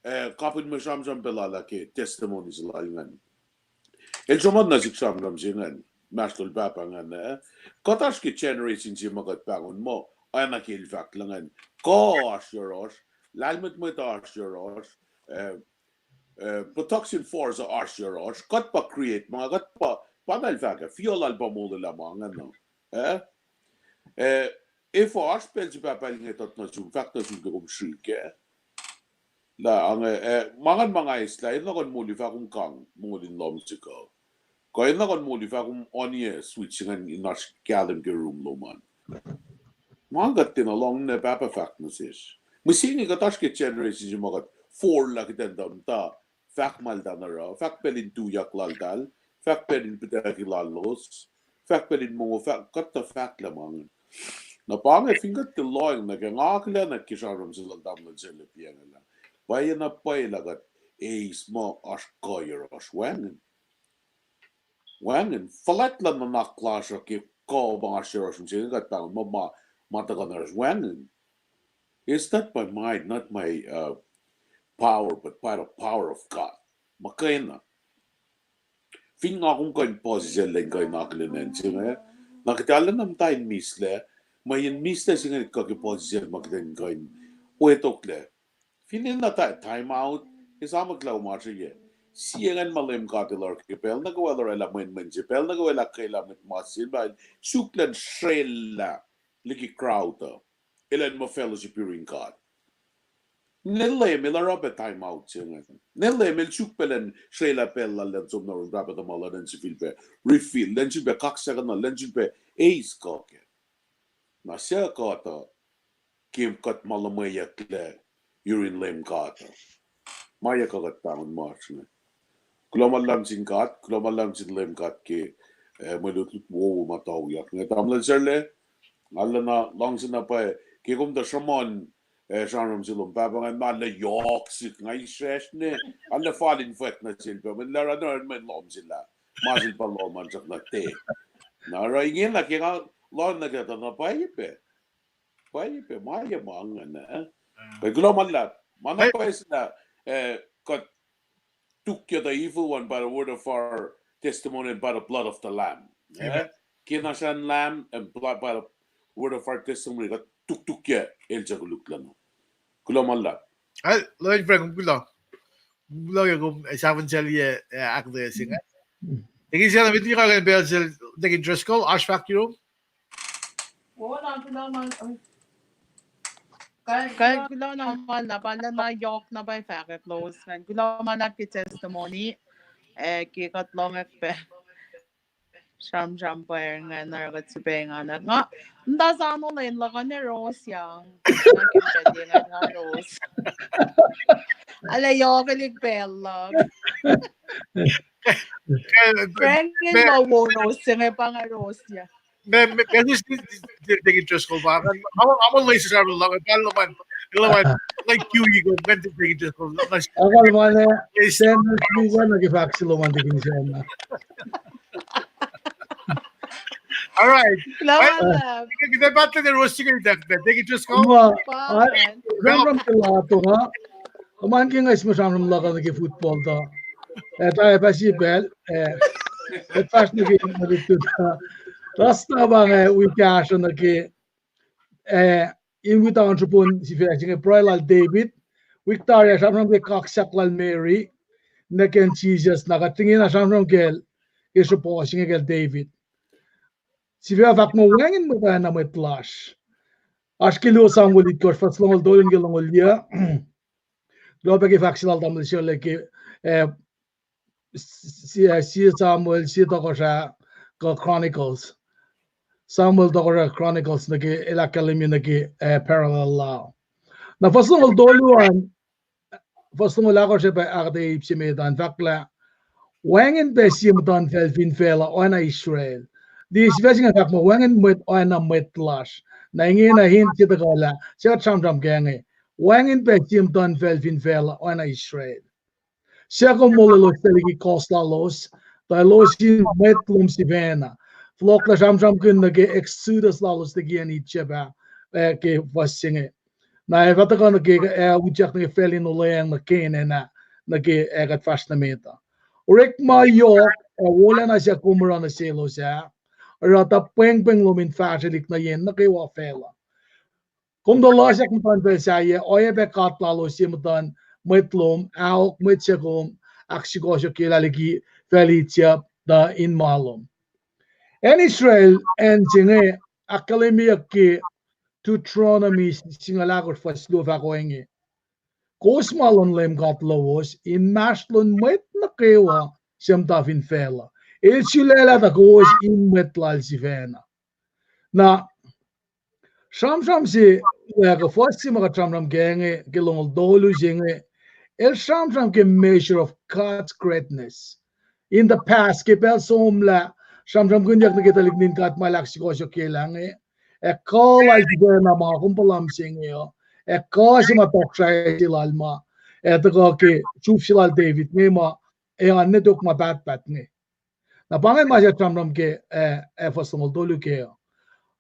eh, kapihn mwe sramsram pacl lal ah ke testimony se lal ingacn. El sruhmuhn nuh sihk sramsram se ingacn, inmahsrlol pahpah ingacn, eh? Kuht oasr ke generation se ma kuht pahngon muh, oacna ke el fahk lah ingacn, kuh oasr yohrohsr, lahlmwetmwet oasr yohrohsr, eh, eh, production force oasr yohrohsr, kuht pa create ma, kuht pa, pa na el fahk ah, fiol lal pa molwelah ma ingacn uh, eh? Eh, efuh oasr pacl se pahpah el inge tuh nuh sum, fahk nuh sum ke kom srihke? Lah, ange, eh, ma ingacn ma nga eislah, enenuh kuh in moli fahk kom kang, moli in lohm sihk uh. Kuh enenuh kuh in moli fahk kom on ye switch ingacn in oasr kahlwem ke room lom an. Ma ingacn kuht tiacna lohng na pahpah fahk nuh sesr. Mihsenge kuht oasr ke generation se ma kuht forlah kuht in tuh muhta fahk ma eltahl oruh, fahk pacl in tuyak laltahl, fahk pacl in pihtucki lalos, fahk pacl in mongo, fahk, kuht tuh fahk lah ma ingacn. Na pa inge fin kuht tiac lohacng nuh ke, nga akihlen nuh ke sramsram se lal tamuhlwel Sarla el fahk lah, pwacye na pwacye lah kuht eis muh oasr kuh yohrohsr, wacngihn. Wacngihn. Fuhlwact luhn nuhnak lasr uh ke kuh ma oasr yohrohsr mihsenge kuht pahngon muh ma, ma tuhkuh nuh yohrohsr, wacngihn. It's not by might, not by uh, power, but by the power of God. Muhkwena. Fin nga kom kuh in puhsisacl lwen kuh in akihlen acn se inge, na kuht arulacna muhta in mislac, mweyen mislac se inge kuh ke puhsisacl ma kuht in kuh in wetoklac. Fin enenuh time out, esamwack lah omasriye. Sie ngacn ma Leum God El oruh ke pacl nuh kwewa El orwaclah mwenmwen se, pacl nuh kwewa El ahkkweye lah mwet mas se inge pa suk elan srwaclah liki crowd uh, elan muh fellowship yurin God. Ne Leum El oruh pac time out se inge. Ne Leum El suk pac elan srwaclah pacl lal elan som nuh yurin Pahpah tuhma lal, elan sifilpac refill, elan sifilpac kaksakihn, elan sifilpac eis kuh kac. Na suc kuht uh, ke kuht ma luhmweyucklac yurin Leum God uh. Ma yac kuh kuht pahngon masr inge. Kuloh ma luhlahp sin God, kuloh ma luhlahp sin Leum God ke mwe lutlut wowo ma tuyak inge. Tamuhlwel Serle, nga arulacna luhngse na pwacye ke kom tuh sruhmuhn sramsram se lom pahpah ingacn, na arlac yohk sihk, nga israsr ne arlac fal in fwack nuh sel pac, mweyen lah oruh na mwe lohm sel ah, ma sel pa lohm an srackna te. Na oruh ingena ke nga lohng nuh ke tuh na pwacye pac. Pwacye pac, ma ye ma ingacn. Kuloh ma luhlahp. Ma na pwacye se lah kuht tukyak the evil one by the word of our testimony and by the blood of the Lamb. Kena sracn Lamb and by the word of our testimony, kuht tuktukyak el suc koluklacna. Kuloh ma luhlahp. Kuloh, kuloh ke kom sahfahn sel ye ahkuhtweyac se inge. Tekin sel, met liki kuht in pacl sel Tekin Driscoll, oasr fahk yurum. Kuh, kuloh na ma luhlahp, arulacna yohk na pwacye fahkwack lowos ingacn. Kuloh ma luhlahp ke testimony, ac ke kuht lohngack pac sramsram pwacr ingacn, oruh kuht sifacna nga muhta sano lwen luhk an, eros yang nga kihn pacl ye nga eros. Arlac yohkwelihk pacl luhk. Frank in ma wonos se inge pa nga eros ya. Tekin Driscoll pa nga, nga muh lesi sramsram luhk, pa luhman, luhman, like you, you go, Tekin Driscoll. Akal ma na, Sam, luhman nuh ke fahk se lom an Tekin Sam. All right. Kuloh ma luhlahp. Kuht ac pahtlac eros se inge, Tekin Driscoll. Sramsram ke lato nga, kom an ke nga sramsram luhk nuh ke football tuh. Ac ta ac pa sie pacl, ac kuht fahsr nuh ke ma lutlut uh. Tuhsruhk pa nga wi kahsruh nuh ke, ac in wi tah on srihpen sifac se inge pruhe lal David, wik tari ah sramsram ke kaksak lal Mary nuh ke Jisus, na kuht ingena sramsram kacl ke srihpac se inge kacl David. Sifac fahk muh wacngihn mwet oacna mwet lasr. Oasr ke luo Samuel itkohsr, fuhs longoul tolu nuh ke longoul yuh. Kuloh pac ke fahk se lal tamuhlwel Serle ke, eh, sie, sie Samuel, sie Tohkohsrah, kuh Chronicles. Samuel, Tohkohsrah, Chronicles nuh ke el ahkkahlwemye nuh ke, eh, parallel lal. Na fuhs longoul tolu an, fuhs longoul ahkosr ah pa ahkuhtweyac ip se met an, fahk lah wacngihn pac sie muhtuhnfacl fin facluh oacna Israel. Tiac sifac se inge fahk muh wacngihn mwet oacna mwet lasr. Na ingena in se tuhkuh lah suc kuht sramsram kac inge, wacngihn pac sie muhtuhnfacl fin facluh oacna Israel. Suc kom molweloslac liki kohs lalos, tuh elos in mwet lom sifacna. Fohlohklah sramsramkihn nuh ke exodus lalos liki acn Egypt ah, eh, ke fuhs se inge. Na ac fah tuhkuh nuh ke, ac utyak nuh ke facl in olweacng nuh Canaan ah, nuh ke, ac kuht fahsr nuh met uh. Orekma yohk ac wolacna suc kom oruh nuh selos ah, oruh tuh pwengpweng lom in fahsrwelihk nuh yen nuh kwewa facluh. Kom tuh lohsryak muhtuhnfacl sahyac, oacyacpac God lalos ye muhtuhn mwet lom, ahok, mwet suc kom ahksukohsohkyelah liki facl Egypt tuh in ma lom. Acn Israel, acn se inge, ahkkahlwemyeyuck ke Deuteronomy singucul ahkosr fuhs luo fahk ohinge: Kowos ma luhn Leum God lowos, inmahsrlon mwet nuh kwewa suc muhta fin facluh. El sulaclah tuh kowos in mwet lal sifacna. Na sramsram se, uh, kuh fuhs se ma kuht sramsram kac inge, ke longoul tolu se inge, el sramsram ke measure of God's greatness. In the past, ke pacl somlah, sramsramkihnyuck nuh ke tuhlihk nuhtin God ma el ahksukohsohkyelah inge, ac kuh lal sifacna ma kom puhla mihsenge uh, ac kuh se ma tohkohsrahi se lal ma, ac tuhkuh ke suf se lal David inge ma, ac oan ne tok ma pahtpaht inge. Na pa ingacn ma se sramsram ke, eh, eh, fuhs longoul tolu kac uh.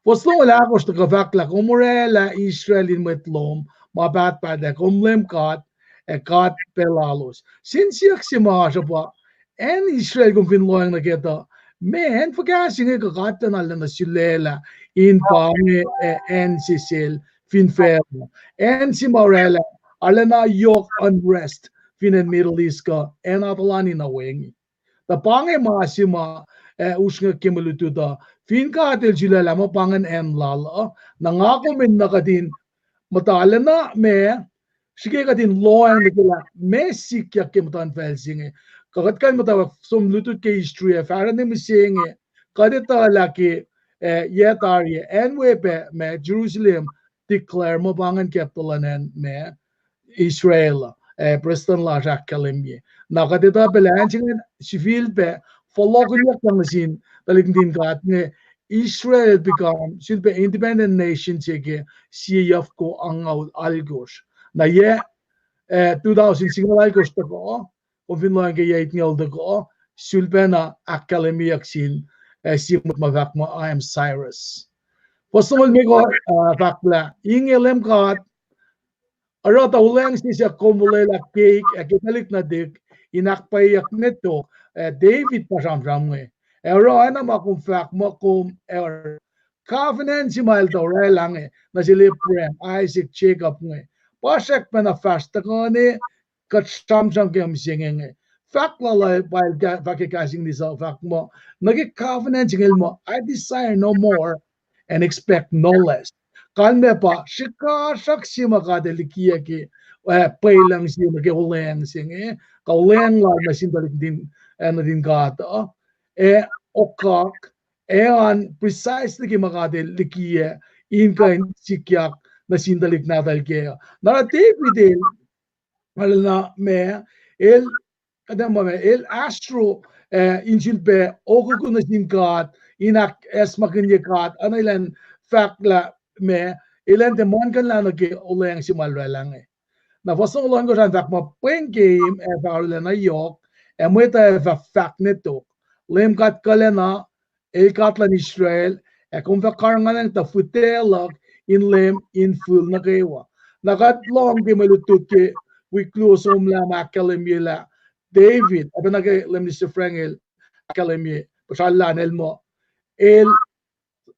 Fuhs longoul ahkosr tuhkuh fahk lah kom orwaclah Israel in mwet lom ma pahtpaht, ac kom Leum God, ac God pacl lalos. Sin siyuck se ma oasr uh pa, acn Israel kom fin lohacng nuh kac tuh, meac acn fuhkah se inge kuh God elan arulacna sulaclah in pa inge, eh, acn se sel fin facluh, acn se ma orwaclah arulacna yohk unrest fin acn Middle East kuh acn atuhlani na wacngihn. Tuh pa inge ma se ma, eh, usrnguck ke mwe lutlut uh, fin God el sulaclah muh pa ingacn acn lal uh, na nga kom in nuh kuht in muhta lacna ma, srihke kuht in lohacng nuh ke lah meac sikyak ke muhtuhnfacl se inge. Kuh kuht kuh in muhtwacwacack som lutlut ke history ac fahsruh ne mihsenge, kuht etuh lah ke, eh, yac tari ah, acn wepac ma Jerusalem declare muh pa ingacn capital luhn acn ma Israel, eh, prestuhn lasr ahkkahlwemye. Na kuht etuh pac lah acn se ingacn sifilpac fohlohkihnyuckyak nuh sin tuhlihk nuhtin God inge, Israel become, sifilpac independent nation se ke sie yuhfko angngaul alkosr. Na yac, eh, two thousand singucul alkosr tohkoh, kom fin lohacng ke yac itngucul tohkoh, sulpacna ahkkahlwemyeyuck sin, eh, sie mwet ma fahk muh, I am Cyrus. Fuhs longoul limekohsr, ah, fahk lah, inge Leum God, oruh tuh olweacng se suc kom olwelah keik ac ke tuhlihk nuhtihk in ahkpwacyeyuck ne tok, ac David pa sramsram inge. Ac oruh oacna ma kom fahk muh kom, ac oruh covenant se ma el tuh orwaclah inge nuh sel Abraham, Isaac, Jacob inge, pa srackpacna fahsr tuhkuh ne kuht sramsram ke mihsenge inge. Fahk lal pa el fahk ke kahs English uh fahk muh, nuh ke covenant se inge el muh, I desire no more and expect no less. Kalmac pa srihkasrak se ma God el likiyac ke, eh, pwelucng se nuh ke olweacng se inge, kuh olweacng lal nuh sin tuhlihk nuhtin, eh, nuhtin God uh, ac okak, ac an precisely ke ma God el likiyac in kuh in sikyak nuh sin tuhlihk nahtuhl kac uh. Na oruh David el, arulacna ma, el, kuht ac muh ma, el astro, eh, in sulpac okuku nuh sin God, in ahkacsmakihnye God, oacna elan fahk lah ma, elan tiac muhlkuhnlah nuh ke olweacng se ma el orwaclah inge. Na fuhs longoul ohnkohsr an fahk muh pweng keim ac fah arulacna yohk, ac mwet uh ac fah fahk ne tok, Leum God Kuhlacna, El God luhn Israel, ac kom fah karihngihnacng tuh fihtac luhk in leum in fihl nuh kwewa. Na kuht lohng ke mwe lutlut ke wik luo somlah ma ahkkahlwemye lah David, oacpacna ke Leum Lise Frank el ahkkahlwemye, puhsrallah el muh, el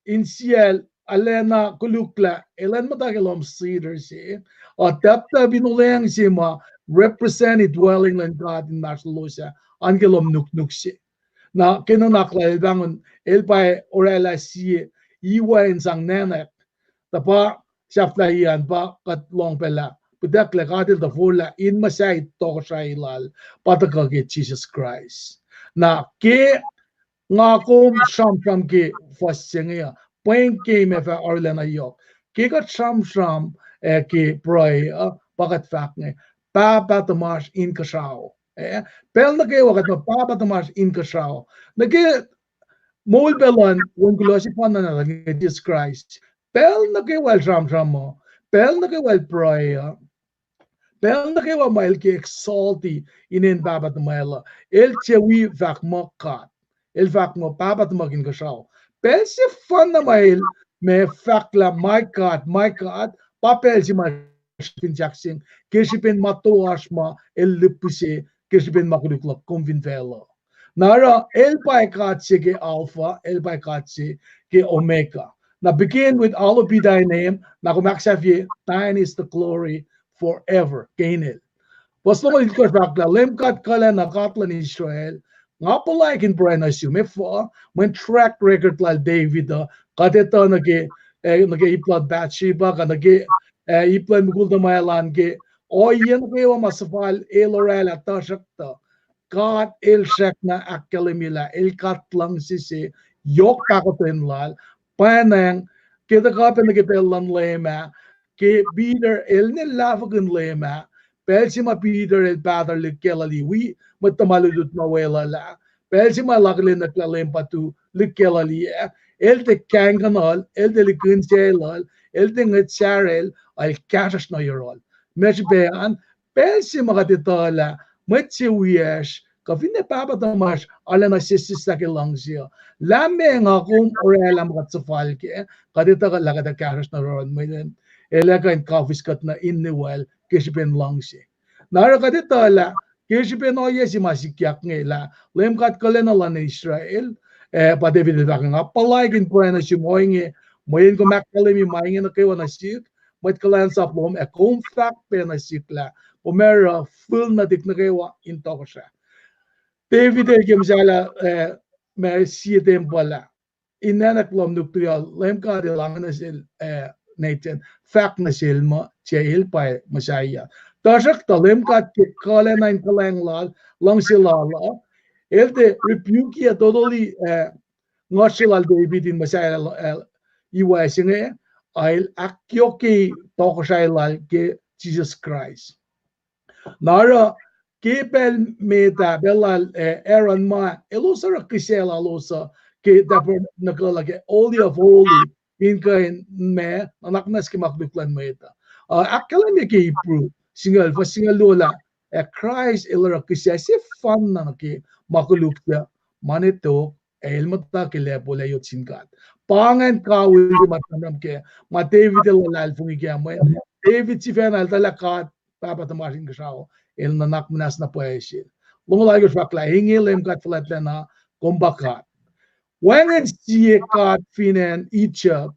insiyacl, arulacna koluk lah elan muhta ke lohm cedar se, uh, tacptap in olweacng se ma represent dwelling luhn God inmahsrlolos ah, an ke lohm nuknuk se. Na ke nuhnak lal el pahngon, el pa orwaclah sie iwac in sang nacnack. Tuh pa sahflahiyac an pa kuht lohng pac lah, pwactaklac God el tuh forlah in muhsahi tohkohsrahi lal, pa tuhkuh ke Jisus Kraist. Na ke nga kom sramsram ke fuhs se inge uh, pweng keim ac fah arulacna yohk. Ke kuht sramsram, eh, ke pruhe uh, pa kuht fahk inge, Pahpah tuhmasr Inkuhsrao. Eh, pacl nuh kwewa kuht muh Pahpah tuhmasr Inkuhsrao, nuh ke moul pacl luhn Wen kuloh sefanna nahtuhl inge, Jisus Kraist, pacl nuh kwewa el sramsram uh, pacl nuh kwewa el pruhe uh, pacl nuh kwewa ma el ke exalti inen Pahpah tuhmwacl uh, el tiac wi fahk muh God. El fahk muh Pahpah tuhmuhk Inkuhsrao. Pacl sefanna ma el ma fahk lah, My God, my God, pa pacl se ma srihpen sahkseng, ke srihpen ma toasr ma el lihpihse, ke srihpen ma koluk luhk kom fin facluh. Na oruh el pa God se ke Alpha, el pa God se ke Omega. Na begin with, Hallowed be thy name, na kom ahksahfye, Thine is the glory forever, ke inel. Fuhs longoul itkohsr fahk lah, Leum God Kuhlacna, God luhn Israel, nga puhlaik in pruhe nuh sum, efuh, mweyen track record lal David uh, kuht etuh nuh ke, eh, nuh ke ip lal Bathsheba, kuh nuh ke, eh, ip luhn mukul tuhmwacl an ke, ohiyac nuh kwewa ma suhfal el orwaclah, tuhsruhktuh God el srackna ahkkahlwemye lah el God luhngse se, yohk pahkotwen lal, pwacnwacng, ke tuhkuh pac nuh ke pacl luhn Leum ah, ke Peter el ne lahfwekihn Leum ah, pacl se ma Peter el pahtuhr lihk Galilee, wi mwet tuhma lutlut ma weluhl ah, pacl se ma el akihlen lah Leum pa tu lihk Galilee ah, el tiac kahingkuhnuhl, el tiac likihnsaluhl, el tiac ngwet Sarel, el kahsruhsr nuh yohrohl. Ma srihpac an, pacl se ma kuht etuh lah mwet se wiyacsr Kuh finne Pahpah tuhmasr arulacna sesseslah ke luhngse uh. Lah meac nga kom orwaclah ma kuht suhfal kac, kuht etuh lah kuht ac kahsruhsr nuh yohrohl mweyen el ac kuh in kafuhs kuht nuh in nihwacl ke srihpen luhngse. Na oruh kuht etuh lah ke srihpen ohiyac se ma sikyak inge lah Leum God kuhlwacna luhn Israel, eh, pa David el fahk, nga puhlaik in pruhe nuh sum ohinge, mweyen kom ahkkahlwemye ma inge nuh kwewa nuh sihk, mwet kuhlwacnsap lom, ac kom fahk pac nuh sihk lah kom ac oruh fihl nuhtihk nuh kwewa in tohkohsrah. David el ke muhsahllah, eh, ma sie tempuhl ah, inkacnek lom nuk tuh Leum God el ange nuh sel, eh, Nathan, fahk nuh sel muh tiac el pa Messiah. Tuhsruhktuh Leum God ke kuhlwacna in kuhlwacng lal, luhngse lal uh, el tiac rebuke-i totally, eh, nguhsr se lal David in muhsahllah, eh, iwac se inge, a el ahkyohkye tohkohsrahi lal ke Jisus Kraist. Na oruh ke pacl met ah, pacl lal, eh, Aaron ma elos oruh kihsac lalos uh ke tabernacle uh ke Holy of Holy, in kuh in ma, nuhnak muhnahs ke ma koluk luhn mwet uh. Uh, ahkkahlwemye ke Hebrew singucul, fuhs singucul luo lah, ac Kraist el oruh kihsac sefanna nuh ke ma koluk uh, ma ne tok, ac el muhta ke lacpo lacyot sin God. Pa ingacn kawihl ma sramsram kac, ma David el luhlahlfongi kac, mweyen David sifacna el tuhlac God, Pahpah tuhmasr Inkuhsrao, el nuhnak muhnahs na pwacye sel. Longoul alkosr fahk lah, inge Leum God fuhlwactlacna, kom pa God. Wacngihn sie god fin acn Egypt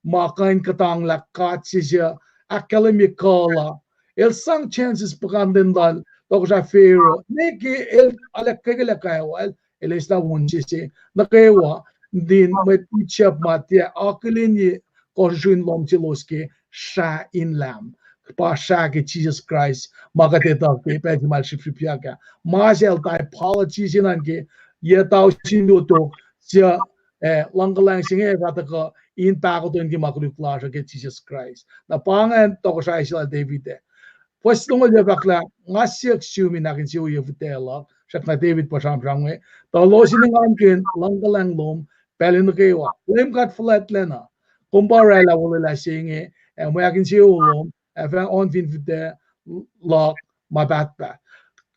ma kuh in kuhtanglah god se suc ahkkahlwemye kuh la. El sang chances puhkantwen lal tohkohsrah Pharaoh, ne ke el alakkwekela kac, el, el eslah won se se nuh kwewa, nuhtin mwet Egypt ma tiac akihlenye kohsrusr in lohm selos ke srah in Lam, pa srah ke Jisus Kraist, ma kuht etuh ke pacl se ma el srihpsrihpyak ah. Ma se el typology se na ke yac tausin luo tok, suc, eh, luhngkuhlwacng se inge fah tuhkuh in pahkotwen ke ma koluk lasr uh ke Jisus Kraist. Na pa ingacn tohkohsrahi se lal David ah. Fuhs longoul yuc fahk lah, nga siyuck sum in ahkinsewowoye fihtac luhk, srackna David pa sramsram inge, tuh elos in engankihn luhngkuhlwacng lom pacl nuh kwewa. Leum God fuhlwactlacna, kom pa orwaclah olwelah se inge, ac mwe ahkinsewowo lom ac fah on fin fihtac luhk ma pahtpaht.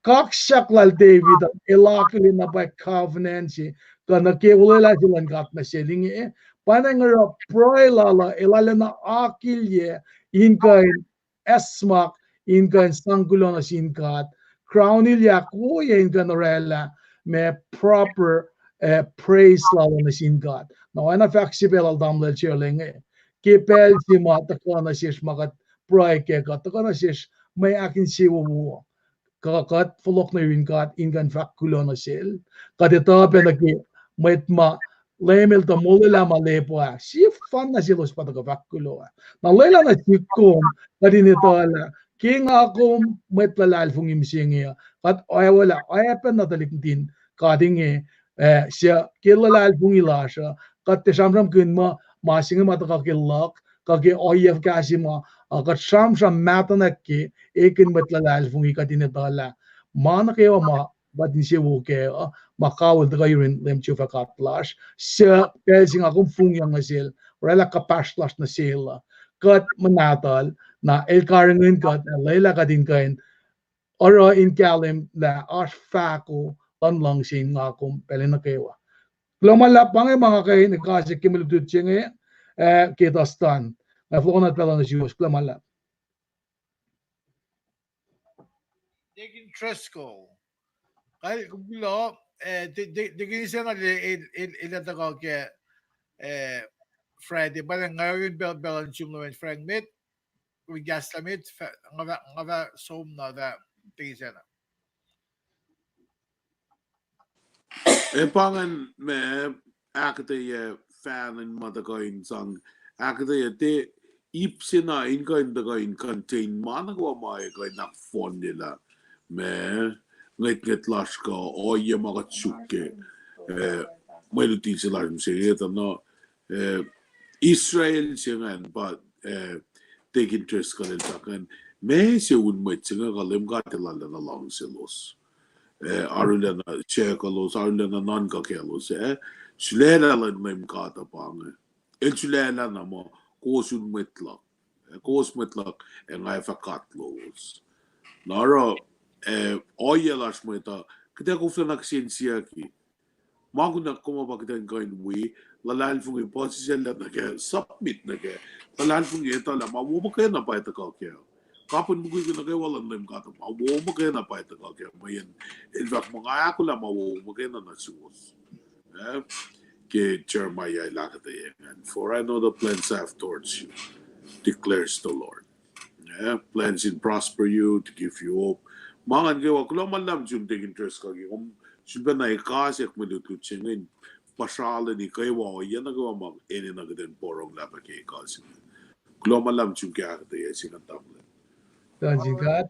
Kaksak lal David el akihlen na pwacye covenant se, kuh nuh ke olwelah se luhn God nuh sel inge, pa na nga oruh pruhe lal uh el arulacna akilyac in kuh in acsmak, in kuh in sang kuloh nuh sin God, crown-ilyak woye in kuh in orwaclah ma proper, eh, praise lal uh nuh sin God. Na oacna fahk se pacl lal tamuhlwel Sherley inge, ke pacl se ma tuhkuh nuh sesr ma kuht pruhe kac, kuht tuhkuh nuh sesr mwe ahkinsewowo, kuh kuht fohlohk nuh yurin God in kuh in fahk kuloh nuh sel. Kuht etuh pac nuh ke mwet ma Leum el tuh molwelah ma lepo ah, sefanna selos pa tuhkuh fahk kuloh ah. Na lwelah nuh sihk kom kuht in etuh lah ke nga kom mwet luhlahlfongi mihsenge uh, kuht oacwalah oacpacna tuhlihk nuhtin God inge, eh, suc ke luhlahlfongi lasr uh, kuht tiac sramsramkihn muh ma se inge ma tuhkuh ke luhk, kuh ke ohiyac fuhkah se ma, uh, kuht sramsram mahtuhnak ke ekihn mwet luhlahlfongi kuht in etuh lah ma nuh kwewa ma kuht insewowo kac uh, ma kawihl tuhkuh yurin Leum Jehovah God lasr, suc pacl se nga kom fongyang nuh sel, orwaclah kuhpahsr lasr nuh sel uh, kuht muhnahtuhl, na el karihngihn kuht, na lwelah kuht in kuh in oruh in kahlwem lah oasr fahko luhn luhngse in nga kom pacl nuh kwewa. Kuloh ma luhlahp, pa inge ma nga kuh in ekahsr ke mwe lutlut se inge, ah, ke Dustin. Nga fohlohk nuh pacl uh nuh suwos, kuloh ma luhlahp. Deacon Driscoll. Kal kuloh, eh, de-, de-, deacon sacna el, el, el, el tuhkuh ke, eh, Friday, pa nga in pacl, pacl in sum lom an Frank met, kom in kahslah met, fah, nga fah, nga fah som na fah deacon sacna. E pa ingacn ma ahkuhtweyac fahna in ma tuhkuh in sang, ahkuhtweyac tiac ip se na in kuh in tuhkuh in contain ma nuh kwewa ma e kuh in ahkfohnyelah ma ngwetngwet lasr kuh ohiyac ma kuht suk ke, eh, mwe luti se lasr mihsenge tuh na, eh, Israel se ingacn pa, eh, deacon Driscoll el fahk ingacn, ma se un mwet se inge kuh Leum God El arulacna luhngselos. Eh, arulacna sekuhlos, arulacna nuhnkuh kaclos, eh, sulaclah luhn Leum God uh pa inge. El sulaclah na muh kowos un mwet luhk, eh, kowos mwet luhk, ac nga fah God lowos. Na oruh, eh, ohiyac lasr mwet uh Kuht ac koflana kihsen siyucki. Ma kunac kom pa kuht in kuh in wi, luhlahlfongi puhsisacl nuh kac, submit nuh kac, luhlahlfongi etuh lah ma wo muhkwena pa tuhkuh kac. Kapihn mukwikwi nuh kwewa luhn Leum God, ma wo muhkwena pa tuhkuh kac. Mweyen el fahk muh nga ahkolah ma wo muhkwena nuh suwos. Eh? Ke Jeremiah el ahkuhtweyac ingacn, "For I know the plans I have towards you, declares the Lord." Eh, plans in prosper you, to give you hope. Ma ingacn kwewa, kuloh ma luhlahp sum Deacon Driscoll, ke kom sulpacna ikasack mwe lutlut se inge, puhsraleni kwewa, ohiyac nuh kwewa ma enenuh kuht in porongo lah pac ke ikasack. Kuloh ma luhlahp sum ke ahkuhtweyac se inge, tamuhlwel. Kuloh sin God.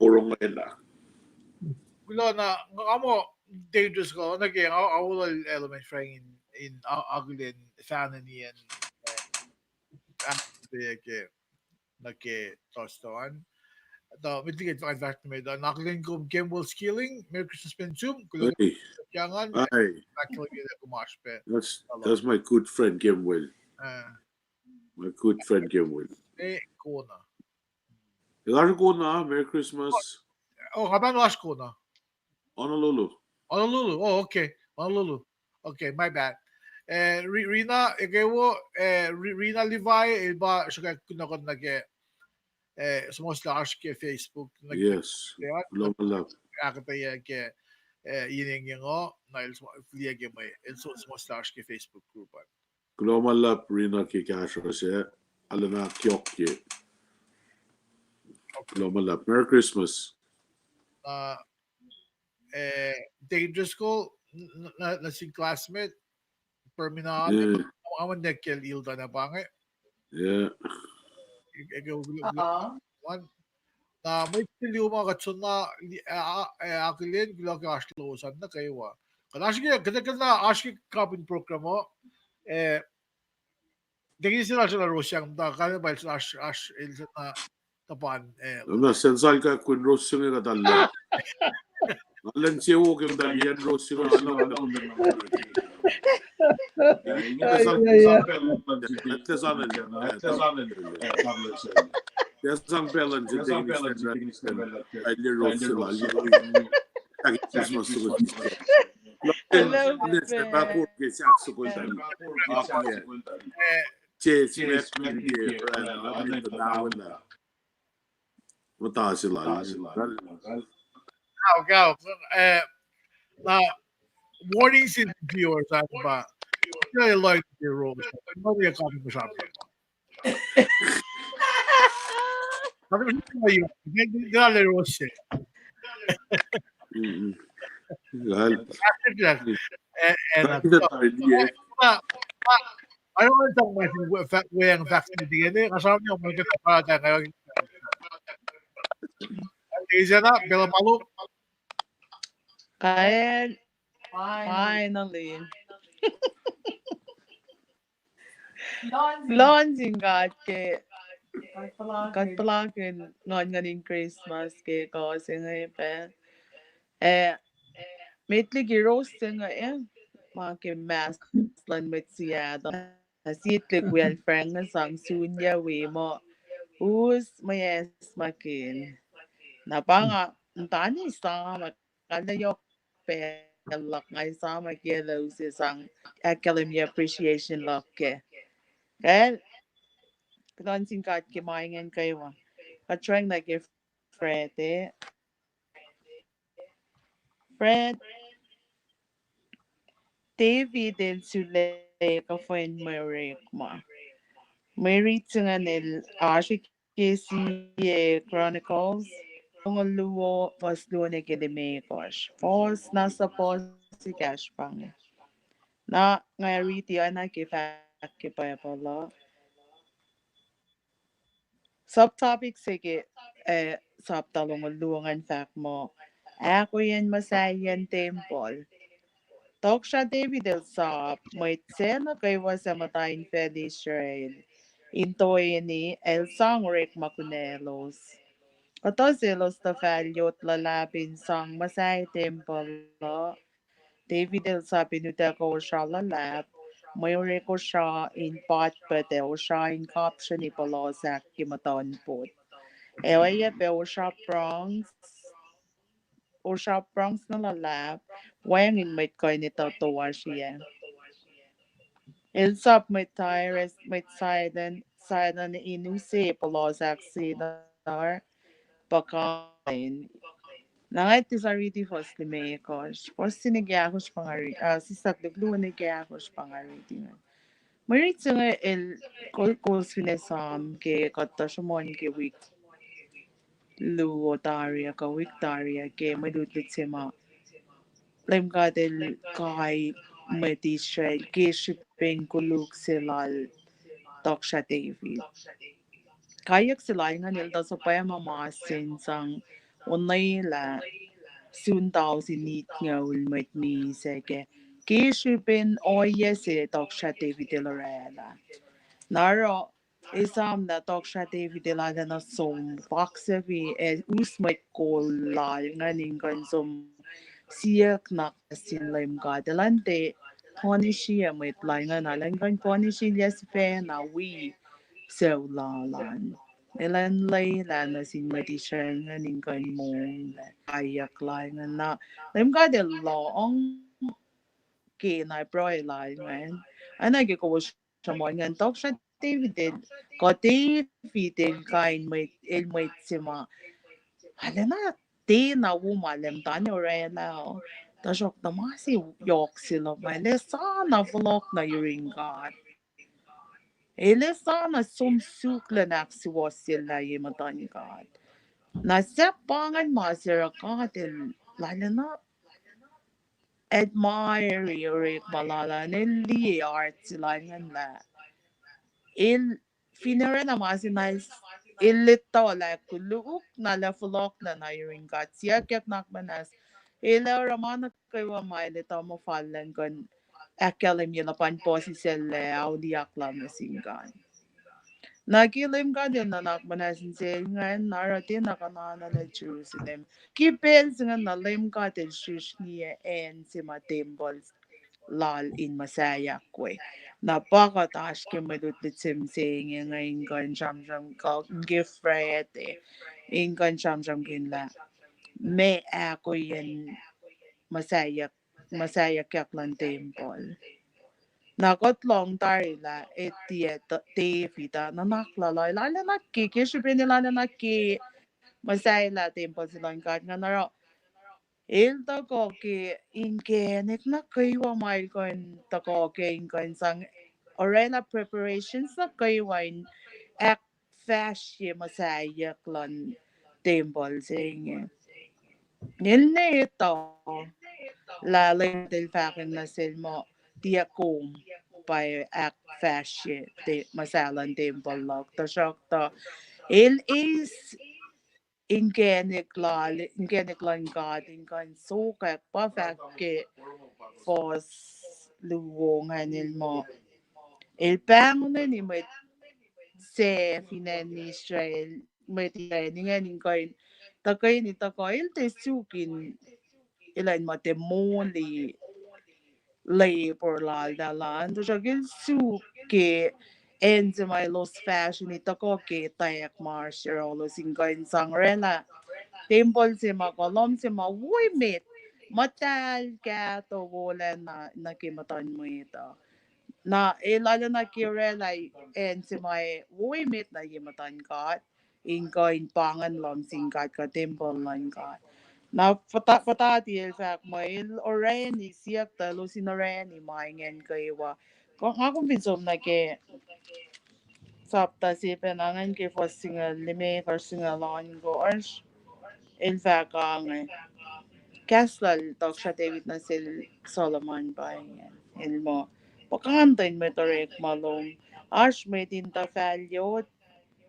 Porongo lah. Kuloh na, nga muh Deacon Driscoll, nuh ke, nga, nga olol element Frank in, in a-, akihlen fanani an, eh, ahkuhtweyac ke nuh ke Thursday an. Tuh met liki fahk me tuh, akihlen kom Kemwell Skilling, Merry Christmas pacl sum, kuloh. Hey. Kyangan, hey. Ahkkahlwemye lah kom oasr pac. That's, that's my good friend Kemwell. Ah. My good friend Kemwell. Eh, Kona. Elasr Kona, Merry Christmas. Oh, nga pahn oasr Kona. Honolulu. Honolulu. Oh, okay. Honolulu. Okay, my bad. Eh, Ri-, Rina, eke wo, eh, Ri-, Rina Levi, el pa sruhkwack kunohkohn nuh ke, eh, suhmuhslah oasr ke Facebook, nuh ke, yes. Kuloh ma luhlahp. Ahkuhtweyac ke, eh, inen inge, na el suhmuh-, fihliyac ke mwe, el suhmuhslah oasr ke Facebook group an. Kuloh ma luhlahp Rina ke kahsruh se, arulacna kyohkye. Kuloh ma luhlahp. Merry Christmas. Uh, eh, Deacon Driscoll, n-, n-, n-, nuh sin classmate, Permina, amen nekel ilta na pange. Yeah. Eke, eke, eke, one. Na mwet se liyoma kuht soenna, eh, eh, akihlen, kuloh ke oasr lowos an nuh kwewa. Kuht oasr ke, kuht, kuht na oasr ke kapin program uh, eh, Deacon se lasr na Rosang, muhta kain pacl se lasr, oasr el se na tapan, eh. Na sensalkakun Rosang e katalah. Nga len se wo ke mtalan Rosang e, nga na, nga na. Ai, ai, ai. Sang balance, sang balance, sang balance. Ai, le Rosang lal. Hello, Pastor. Cheers, Matthew. Muhta se lal. Kau, kau. Eh, na, warning sin viewers an pa. Kau loyal to the rules. Kau loyal to the rules. Mm-mm. Lal. Eh, eh, na. Kau loyal to the rules. Aron an sang ma sin we-, fa-, weacng fahk se inge, nga sramsram muh ke fahk uh, isena, pacl uh ma lom. Kael, finally. Kuloh sin God ke kuht puhlakihn nguhnnguhn in Christmas ke kawuck se inge pac. Eh, met liki Rosang e, eh, ma ke mas luhn mwet Seattle. Na sie tuhlihk wiyacl Frank sang sun yac wi muh us mwe acsmakihn. Na pa nga muhtwacn esam, nga na yohk pacl luhk nga esam ke elos sang ahkkahlwemye appreciation luhk ke. Kal, kuloh sin God ke ma ingacn kwewa. Kuht srwacng nuh ke Fred, eh. Fred, David el sulaclah kuhfa in mwe orekma. Mwe rit se ingacn el oasr ke sie Chronicles, longoul luo, fuhs luo nuh ke limekohsr. Fuhs na suhpuhs ekahsr pa inge. Na nga riti oacna ke fahk ke Bible uh. Subtopic se ke, eh, sapta longoul luo ingacn fahk muh, Ahkoeyacn Muhsahiyacn Tempuhl. Tohkohsrah David el sap mwet se nuh kwewa suc muhta infacl Israel in toeni, el sang orekma kunaclos. Kuhtuh selos tuhfah yot luhlahp in sang muhsahi tempuhl uh. David el sap in utuckuh osra luhlahp, mwe orek osra in patpat ac osra in kapsreni puhlos ahk ke muhtuhnpot. Ac oacyacpac osra bronze, osra bronze na luhlahp, wacngihn mwet kuh in etuh toasr ah. El sap mwet Tyre, mwet Sidon, Sidon in use puhlos ahk cedar, puhkantwen. Na nga tiac riti fuhs limekohsr, fuhs se nuh ke ahkosr pa nga riti, ah, sislah lukluo nuh ke ahkosr pa nga riti inge. Mwe rit se inge el ko-, kowos fin esam ke kuht sruhmuhn ke wik luo tari ah kuh wik tari ah ke mwe lutlut se ma Leum God El kai mwet Israel ke srihpen koluk se lal tohkohsrah David. Kaiyuck se lal ingacn el tuh suhpwacma ma sin sang onwelah sun tausin itngoul mwet misac kac, ke srihpen ohiyac se tohkohsrah David el orwaclah. Na oruh esam lah tohkohsrah David el arulacna som, paksafi ac us mwet kol lal ingacn in kuh in som siyuck nuh sin Leum God. Elan tiac punish-i mwet lal ingacn, elan kuh in punish-i yac sifacna wi sucu lal an. Elan lwelah nuh sin mwet Israel ingacn in kuh in monglac kaiyuck lal ingacn. Na Leum God El lohng ke na pruhe lal ingacn. Oacna ke kowos sruhmuhn ingacn, tohkohsrah David el, kuh David el kain mwet, el mwet se ma arulacna tiacna wo ma Leum tuh orwaclah uh. Tuhsruhktuh ma se yohk se luhk ma el ac sa na fohlohk nuh yurin God. El ac sa na som suk luhn ahksuwohsyelah ye muhtuhn God. Na sahp pa ingacn ma se oruh God El arulacna admire orekma lal an, El liye heart se lal ingacn lah el fin orwaclah ma se na el, el etuh lah koluk na lah fohlohk na nuh yurin God. Siyuck nuhnak muhnahs, el ac oruh ma nuh kwewa ma el etuh muh fal elan kuh in ahkkahlwemye luhpan puhsisacl ac auliyak lal nuh sin God. Na ke Leum God El nuhnak muhnahs in sel ingacn, na oruh tiacna kuhnahoslah Jerusalem. Ke pacl se ingacn na Leum God El srihsrngiyac acn se ma tempuhl lal in muhsaheack we. Na pa kuht oasr ke mwe lutlut se mihsenge inge in kuh in sramsram kuh in ke Friday, in kuh in sramsramkihn lah meac ahkoeyacn muhsaheack, muhsaheackyak luhn tempuhl. Na kuht lohng tari lah el tiac David ah, nuhnak lal uh, el arulacna ke, ke srihpen el arulacna ke muhsahelah tempuhl se luhn God ingacn oruh el tuhkuh ke inkacnek nuh kwewa ma el kuh in tuhkuh ke in kuh in sang orwaclah preparations nuh kwewa in ahkfahsrye muhsaheack luhn tempuhl se inge. El ne etuh lah Leum El fahk nuh sel muh tiac kom pa ahkfahsrye muhsaheack luhn tempuhl luhk, tuhsruhktuh el eis inkacnek lal, inkacnek luhn God in kuh in sokwack, pa fahk ke fuhs luo ingacn el muh el pahngoni mwet se fin acn Israel, mwet Israel ingacn in kuh in tuhkweni tuhkuh el tiac suk in elan muh tiac moli labor lal tuh elan, tuhsruhk el suk ke acn se ma elos fahsrweni tuhkuh ke etwacack ma oasr yohrohlos in kuh in sang orwaclah tempuhl se ma kuh lohm se ma wo emet, muhtahl kahto wolacna nuh ke muhtuhn mwet uh. Na el arulacna ke orwaclah acn se ma wo emet nuh ye muhtuhn God in kuh in pa ingacn lohm sin God kuh tempuhl luhn God. Na puhtati el fahk muh el orwacni, siyuck tuh elos in orwacni ma ingacn kwewa. Kuh nga kom fin som nuh ke sapta se pacna ingacn ke fuhs singucul limekohsr, singucul ohnkohsr, el fahk inge, kahs lal tohkohsrah David nuh sel Solomon pa inge, el muh, puhkantwen mwet orekma lom, oasr mwet in tuhfahl yot,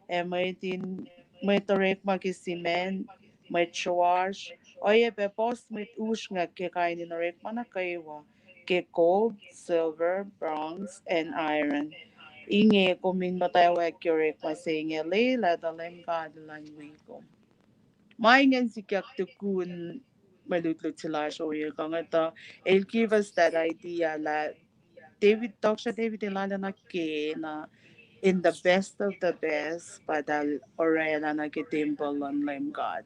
ac mwet in, mwet orekma ke simacn, mwet sruasr, oacyacpac puhs mwet usrnguck ke kain in orekma nuh kwewa, ke gold, silver, bronze, and iron. Inge kom in muhtwacwacack ke orekma se inge, lwelah tuh Leum God Elan wi kom. Ma ingacn sikyak tukun mwe lutlut se lasr ohiyac kuh inge tuh, el give us that idea lah David, tohkohsrah David el arulacna ke na in the best of the best, pa eltahl orwaclah nuh ke tempuhl luhn Leum God.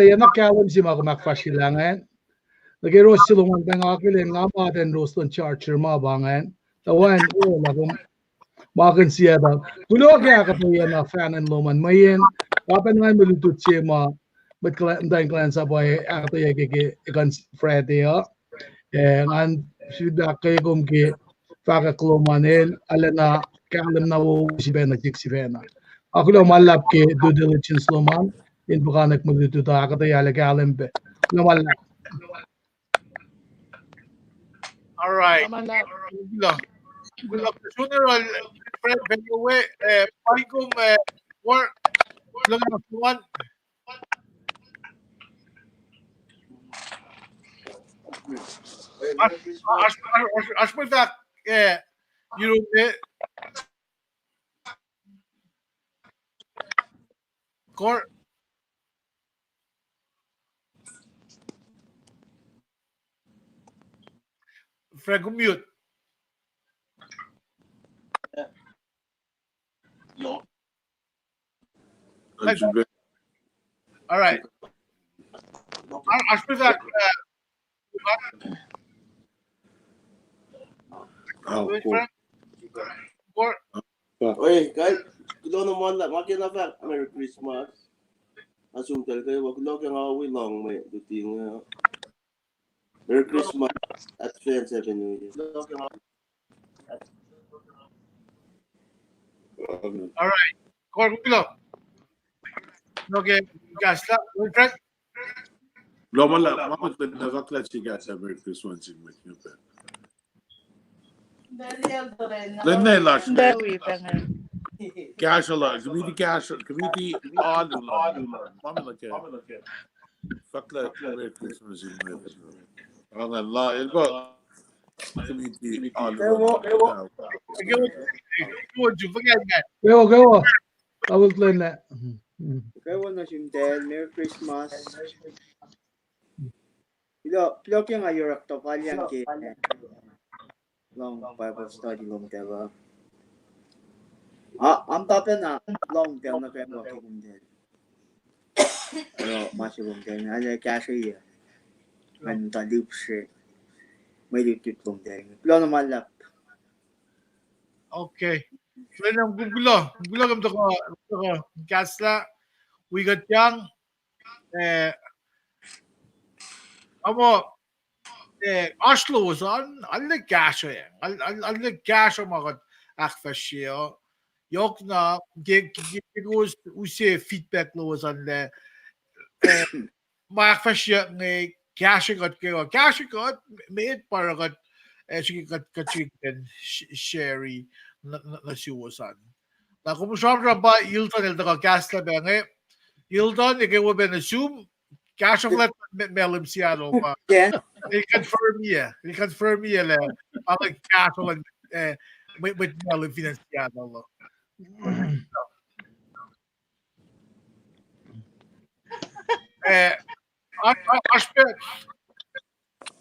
ahkuhtweyac na kahlwem se ma kom ahkfahsryelah ingacn. Nuh ke Ros se lom an, pacl nga akihlen nga ma ten Ros luhn Charger ma pa ingacn. Tuh wacngihn, o, lah kom ma kuh in siyuck. Kuloh ke ahkuhtweyac na fahnan lom an. Mweyen, pa pacna mwe lutlut se ma, mwet kuhlwacnsap, muhtwacn kuhlwacnsap uh ahkuhtweyac ke, ke ekuh in Friday uh. Eh, ngan sifilpac ahkkweye kom ke fahkwack lom an el, arulacna kahlwem na wo sifacna, sik sifacna. Nga kuloh ma luhlahp ke due diligence lom an, in puhkantwen mwe lutlut uh ahkuhtweyac lah kahlwem pac. Kuloh ma luhlahp. All right. Kuloh. Kuloh. Kuloh. Sooner or friend, anyway, eh, paing kom, eh, work. Kuloh na one. Oasr mwe fahk, eh, you know, eh, Kor. Frank, mute. All right. Oasr pac fahk, uh, Oi, guys, kuloh na ma luhlahp, nga ke na fahk Merry Christmas. Assume tahl kwewa, kuloh ke nga wi lohng mwe luti inge. Merry Christmas, advance Happy New Year. All right. Kor kuloh. Okay, kahs lah, Frank. Kuloh ma luhlahp, ma kuht in fahk lah sik kahs Merry Christmas in mwet nge pa. Lwen na lasr. Kahsruh lah, committee kahsruh, committee alu lah. Ma me lah ke. Fahk lah Merry Christmas in mwet. Angan lah, el pa committee alu lah. Kwewa, kwewa. Kwewa nuh sum tahl, Merry Christmas. Kuloh, kuloh ke nga yohrohl tuh palyang ke lohng Bible study lom tahl uh. Am tapa na lohng tahl nuh kwewa ke kom tahl. Ma se lom tahl, arlac kahsruh uh. Ngan tuh lihpsre mwe lutlut lom tahl. Kuloh na ma luhlahp. Okay. Kuloh, kuloh, kuloh kom tuhkuh, tuhkuh kahs lah, wi kuht yang, eh, amo, eh, oasr lowos an, arlac kahsruh, arlac kahsruh ma kuht ahkfahsrye uh. Yohk na, ke, ke, ke kowos use feedback lowos an lah, eh, ma ahkfahsryeyuck inge kahsrwe kuht kwewa, kahsrwe kuht, met pa oruh kuht, eh, srihke kuht, kuht srihke kuht in sh-, share nuh, nuh, nuh suwos an. Na kom sramsram pa Hilton el tuhkuh kahslah pac inge. Hilton, eke wo pac nuh sum, kahsruh fuhlwact me-, Malem Seattle pa. El confirm-i, el confirm-i lah pa inge kahsruh luhn, eh, mwet, mwet Malem fin acn Seattle uh. Eh, oasr, oasr, oasr pac,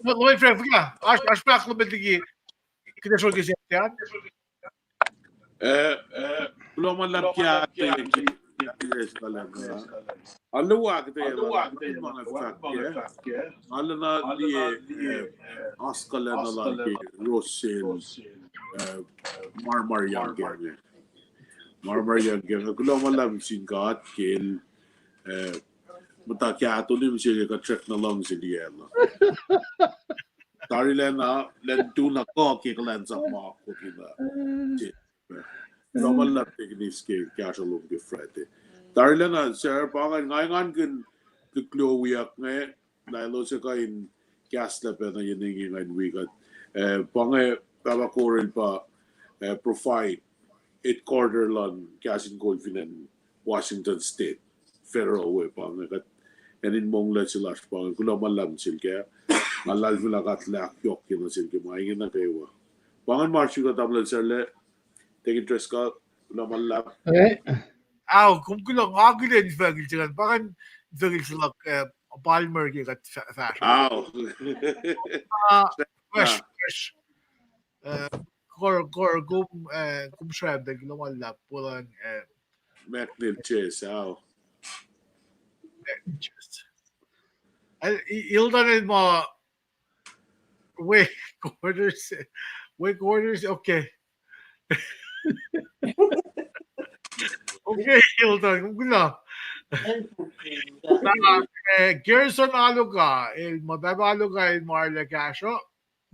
lo-, lo-, Frank, fuhkah, oasr, oasr pac ahkluhmet liki kuht ac srol ke siyuck an. Eh, kuloh ma luhlahp ke, ke, ke, ke, ke, alu ah, kuht ac, ma nga fahk ke, nga lana liye, eh, oasr kuhlacna lal ke Rosel, eh, Marmar Young ke. Marmar Young ke, kuloh ma luhlahp sin God ke el, eh, muhta kahto lihmsel kuht srackna luhngse liyacl uh. Tarilacna, lwen tu na kuh ke kuhlwacnsap ma akwuck na. Kuloh ma luhlahp Teknis ke kahsruh lom ke Friday. Tarilacna, sir, pa ingacn, nga engankihn kuloh wiyuck inge, na elos ac kuh in kahslah pacna yen inge ngan wi kuht. Eh, pa inge Pahpah Corel pa, eh, provide headquarter luhn Kahs in Kol fin acn Washington State, federal we pa inge kuht, acn in monglac se lasr pa inge, kuloh ma luhlahp sel kac. Nga luhlahlfongi lah God El ahkyohkye nuh sel ke ma inge nuh kwewa. Pa ingacn ma srihk uh, tamuhlwel Sarlac, Teknis Driscoll, kuloh ma luhlahp. Ao, kom kuloh, nga akihlen fahk el se ingacn, pa ingacn fahk el se luhk, eh, Palmer ke kuht fah-, fahsr. Ao. Ah, fresh, fresh. Eh, kor, kor, kom, eh, kom sramsram, kuloh ma luhlahp, Polan, eh, McNeil Chase, ao. McNeil Chase. Eh, I-, Hilton el ma, we quarters, we quarters, okay. Okay, Hilton, kom kuloh. Na, eh, Gerson Aluka, el ma Pahpah Aluka, el ma arlac kahsruh.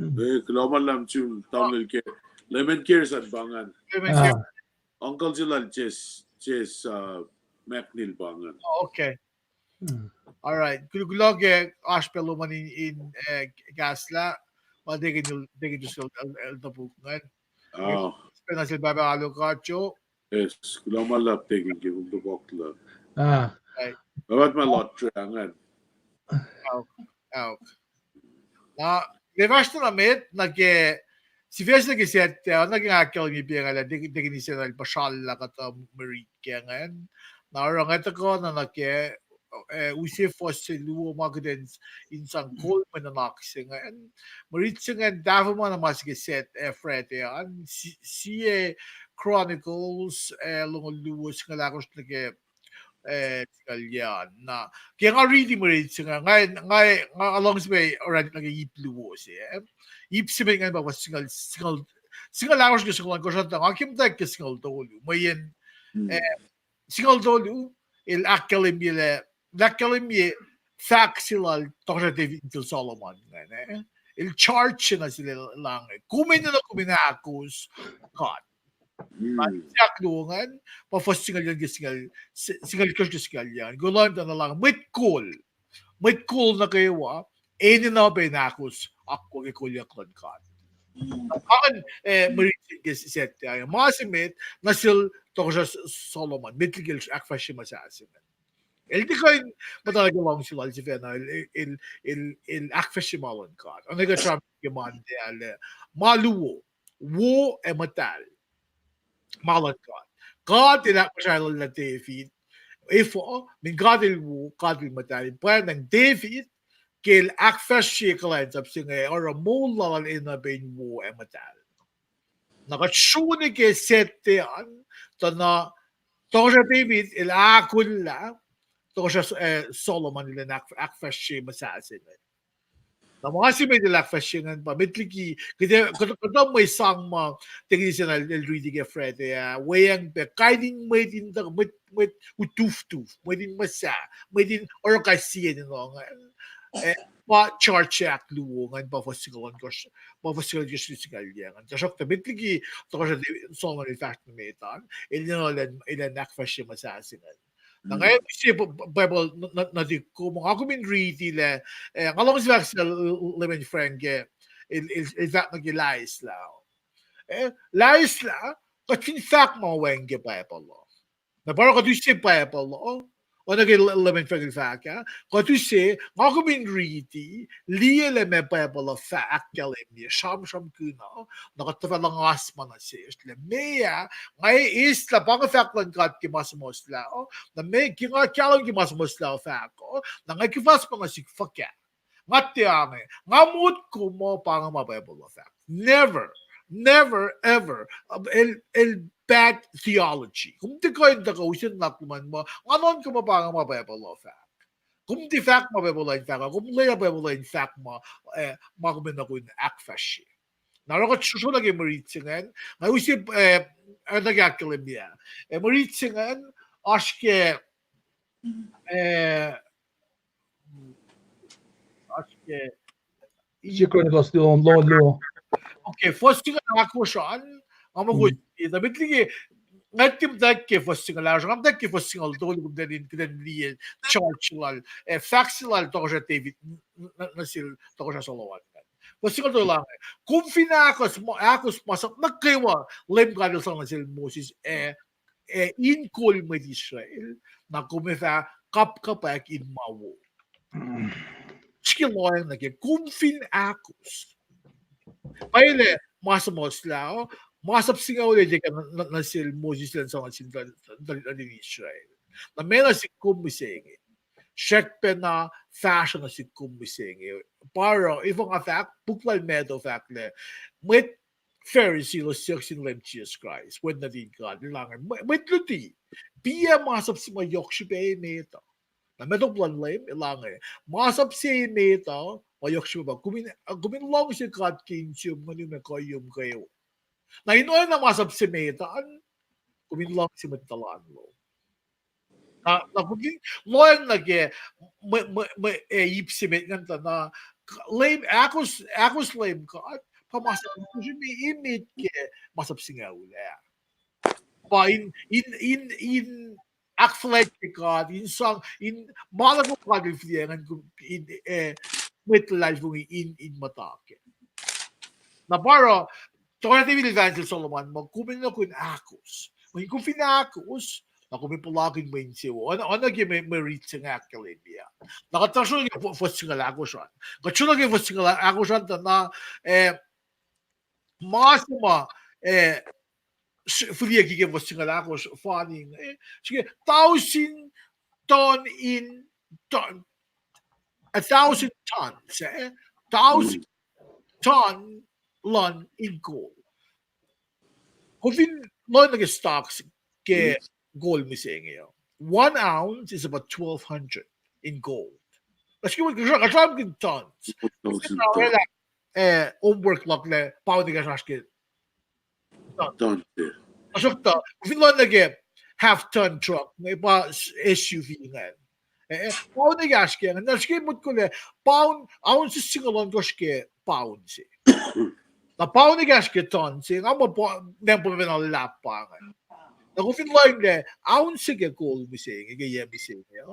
Eh, kuloh ma luhlahp sum tamuhlwel ke. Leman Gerson pa ingacn. Leman Gerson. Uncle se lal Chase, Chase, uh, McNeil pa ingacn. Oh, okay. All right. Kul-, kuloh ke oasr pac lom an in, in, eh, kahslah. Ma Teknis, Teknis el, el, el topuk ingacn. Oh. Pacna sel Pahpah Aluka, Joe. Yes, kuloh ma luhlahp Teknis ke kom topuk lah. Ah. Right. Pahpah ma lot tre ingacn. Aok, aok. Na, me fahsr na met, na ke, sifac se nuh ke Saturday, na ke nga ahkkahlwemye pa inge lah, Teknis, Teknis el puhsrallah kuhtuh mwe rit ke ingacn. Na oruh nga tuhkuh na nuh ke, eh, use fuhs se luo ma kuht in, in sang kol mwe nuhnak se ingacn. Mwe rit se ingacn tahfuh ma na ma se ke Sat-, eh, Friday an, si-, sie Chronicles, eh, longoul luo singucul ahkosr nuh ke, eh, singucul yac an. Na, ke nga riti mwe rit se ingacn, nga, nga, nga luhngse pac orani nuh ke ip luo se, eh. Ip se met ingacn pa fuhs singucul, singucul, singucul ahkosr ke singucul ohnkohsr an, tuh nga ke muhtwacwacack ke singucul tolu. Mweyen, eh, singucul tolu, el ahkkahlwemye lah, el ahkkahlwemye fahk se lal Tohkohsrah David nuh sel Solomon ingacn, eh. El charge nuh sel, el, el inge: Kom enenuh kom in ahkos God. Na, ip se ahkluo ingacn pa fuhs singucul yac ke singucul, si-, singucul ohnkohsr ke singucul yac an. Kuloh na pwacye, el inge: Mwet kol, mwet kol nuh kwewa enenuh pac in ahkos akwuck ke kolyuck luhn God. Na pa ingacn, eh, mwe rit se ke Sat-, ma se met nuh sel Tohkohsrah S-, Solomon, met liki el ahkfahsrye muhsah se ingacn. El tiac kuh in muhta nuh ke luhngse lal sifacna, el, el, el, el, el ahkfahsrye ma luhn God. Oacna ke sramsram ke Monday ah, ma luo, wo ac muhtahl, ma luhn God. God el ahkmuhsraelah David, efuh, mweyen God el wo, God el muhtahl. Pwacnwacng David, ke el ahkfahsrye kuhlwacnsap se inge, oruh moul lal enenuh pac in wo ac muhtahl. Na kuht sroni ke Sat-, an, tuh na Tohkohsrah David el ahkolah Tohkohsrah S-, eh, Solomon elan ahk-, ahkfahsrye muhsah se inge. Na ma se met el ahkfahsrye ingacn pa met liki, kuht, kuht, kuhtuh mwe sang ma, tiac kihtin sacna el, el riti ke Friday ah, weacng pac kain in mwet in tuh, mwet, mwet utuftuf, mwet in muhsah, mwet in oruh kais sie enenuh ingacn. Eh, pa charge ahkluo ingacn pa fuhs singucul ohnkohsr, pa fuhs singucul ohnkohsr singucul yac ingacn. Tuhsruhktuh met liki Tohkohsrah Solomon el fahsr nuh met an, el enenuh elan, elan ahkfahsrye muhsah se ingacn. Na nga use Bible nuh, nuh, nuh tik kom, nga kom in riti lah, eh, nga luhngse fahk sel Leman Frank, eh, el, el, el fahk nuh ke laislah. Eh, laislah, kuht fin fahk ma wacngihn ke Bible uh. Na pa oruh kuht use Bible uh, oacna ke Leman Frank el fahk ah, kuht use, nga kom in riti, liye lah ma Bible uh fahk ahkkahlwemye, sramsramkihn uh, na kuht tuhfah luhngasma nuh sesr lah meac, nga eslah pa inge fahk luhn God ke ma suhmuhslah uh, na meac ke nga kahlwem ke ma suhmuhslah uh fahk uh, na nga kihfasma nuh sihk fuhkah. Nga tiac ange, nga motko muh pa inge ma Bible uh fahk. Never, never, ever. El, el bad theology. Kom tiac kuh in tuhkuh use nuhnak lom an muh nga nuhnkuh muh pa inge ma Bible uh fahk. Kom tiac fahk ma Bible uh in fahk uh, kom lwelah Bible uh in fahk ma, eh, ma kom enenuh in ahkfahsrye. Na oruh kuht sro-, srona ke mwe rit se ingacn, nga use, eh, oacna ke ahkkahlwemye ah. Eh, mwe rit se ingacn, oasr ke, eh, oasr ke, Second Chronicles luo, luo. Okay, fuhs singucul ahkosr an, nga muh kowos, eh, tuh met liki, nga tiac muhtwacwacack ke fuhs singucul ahkosr, nga muhtwacwacack ke fuhs singucul tolu, kom tiac in, kuht in liye charge lal, eh, fahk se lal Tohkohsrah David, n-, n-, nuh sel Tohkohsrah Solomon. Fuhs singucul tolu ah, kom fin ahkos ma-, ahkos masap nuh kwewa Leum God El sang nuh sel Moses, eh, eh, in kol mwet Israel, na kom ac fah kapkapwack in ma wo. Srihke lohacng nuh ke kom fin ahkos. Pwacye lah ma suhmuhslah uh, masap singucul el tiac nuh, nuh, nuh sel Moses elan sang nuh sin tuhlihk nuhtin Israel. Na meac nuh sihk kom mihsenge? Srackpacna fahsruh nuh sihk kom mihsenge. Pa oruh, efuh nga fahk, puk lal Matthew fahk lah mwet Pharisee los siyuck sin Leum Jisus Kraist, Wen nuhtin God, el inge, mwe-, mwet luti, piac masap se ma yohk srihpac emet uh? Na Matthew luhn Leum, el inge, masap se emet uh, ma yohk srihpac pa, kom in, kom in luhngse God ke insiom, nguhnum, ac kuhiyom kwewa. Na in oacna masap se met an, kom in luhngse mwet tuhlan lom. Na, na kom fin lohacng nuh ke mwe, mwe, mwe, eh, ip se met ingacn tuh na, Leum, ahkos, ahkos Leum God, pa masap, emet ke masap singucul ah. Pa in, in, in, in ahkfuhlwactye God, in sang, in ma nuh kwewa God El fihliyac ingacn, in, eh, mwet luhlahlfongi in, in muhta kac. Na pa oruh, Tohkohsrah David el fahk nuh sel Solomon muh kom enenuh kom in ahkos. Mweyen kom fin ahkos, na kom ac puhlakihn mwe insewowo. Oacna, oacna ke mwe, mwe rit se inge ahkkahlwemye. Na kuht srona ke fuhs singucul ahkosr an. Kuht srona ke fuhs singucul ahkosr an tuh na, eh, ma se ma, eh, s-, fihliyucki ke fuhs singucul ahkosr fani inge, srihke tausin ton in ton, a thousand tons, eh? Thousand ton luhn in gold. Kom fin lohacng nuh ke stocks ke gold mihsenge uh, one ounce is about twelve hundred in gold. Let's give it, kuh sramsramkihn tons. Eh, homework luhk lah pound ekahsr oasr ke ton. Asokta, fin lohacng nuh ke half ton truck, nge pa SUV ingacn. Eh, pound ekahsr ke, na srihke motko lah pound, ounces singucul ohnkohsr ke pound se. Na pound ekahsr ke ton se, nga muh mempucr pacna luhlahp pa ingacn. Na kom fin lohacng lah ounce se ke gold mihsenge, ke yac mihsenge,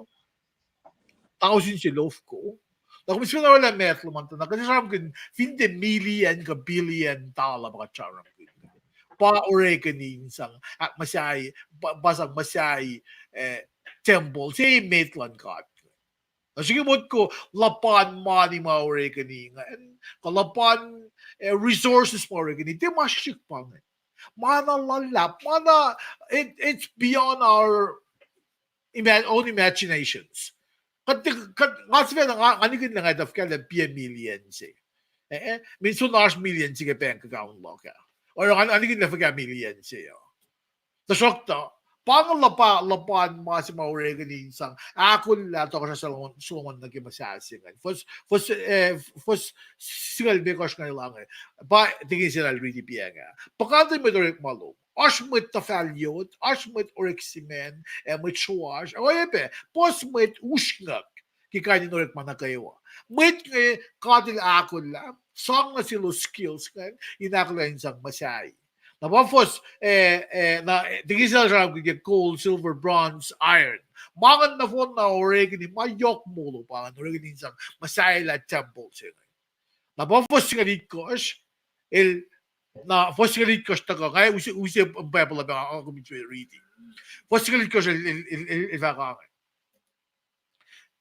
tausin se lofko. Na kom sifacna orwaclah math lom an tuh, na kuht sramsramkihn fin tiac million kuh billion dollar ma kuht sramsramkihn. Pa orekeni in sang, ahkmuhsahi, pa sang muhsahi, eh, tempuhl se emet luhn God. Na srihke motko luhpan mani ma orekeni ingacn, kuh lupan, eh, resources ma orekeni, tiac ma srihsrihk pa ingacn. Ma na luhlahp, ma na, it, it's beyond our ima-, own imaginations. Kuht, kuht, nga sifacna, nga, nga nihkihn lah nga tuh fuhkah lah piac million se. Eh, eh, min sun oasr million se ke bank account luhk ah. Oruh nga, nga nihkihn lah fuhkah million se uh. Tuhsruhktuh, pa inge luhpan, luhpan ma se ma orekeni in sang ahkolah tohkohsrah Solomon, Solomon nuh ke muhsah se ingacn. Fuhs, fuhs, eh, fuhs singucul limekohsr ingacn el ange. Pa tikin se na el riti piacng ah. Puhkantwen mwet orekma lom. Oasr mwet tuhfahl yot, oasr mwet orek simacn, ac mwet sruoasr, ac oacyacpac puhs mwet usrnguck ke kain in orekma nuh kwewa. Mwet inge God El ahkolah, sang nuh selos skills ingacn in ahkolah in sang muhsahi. Na pa fuhs, eh, eh, na, eh, tikin se na sramsramkihn ke gold, silver, bronze, iron. Ma ingacn nohfohn na orekeni, ma yohk molo pa ingacn orekeni in sang muhsahi lah tempuhl se inge. Na pa fuhs singucul itkohsr, el, na fuhs singucul itkohsr tuhkuh, nga use, use Bible uh pa nga kom riti. Fuhs singucul itkohsr el, el, el, el, el fahk ange.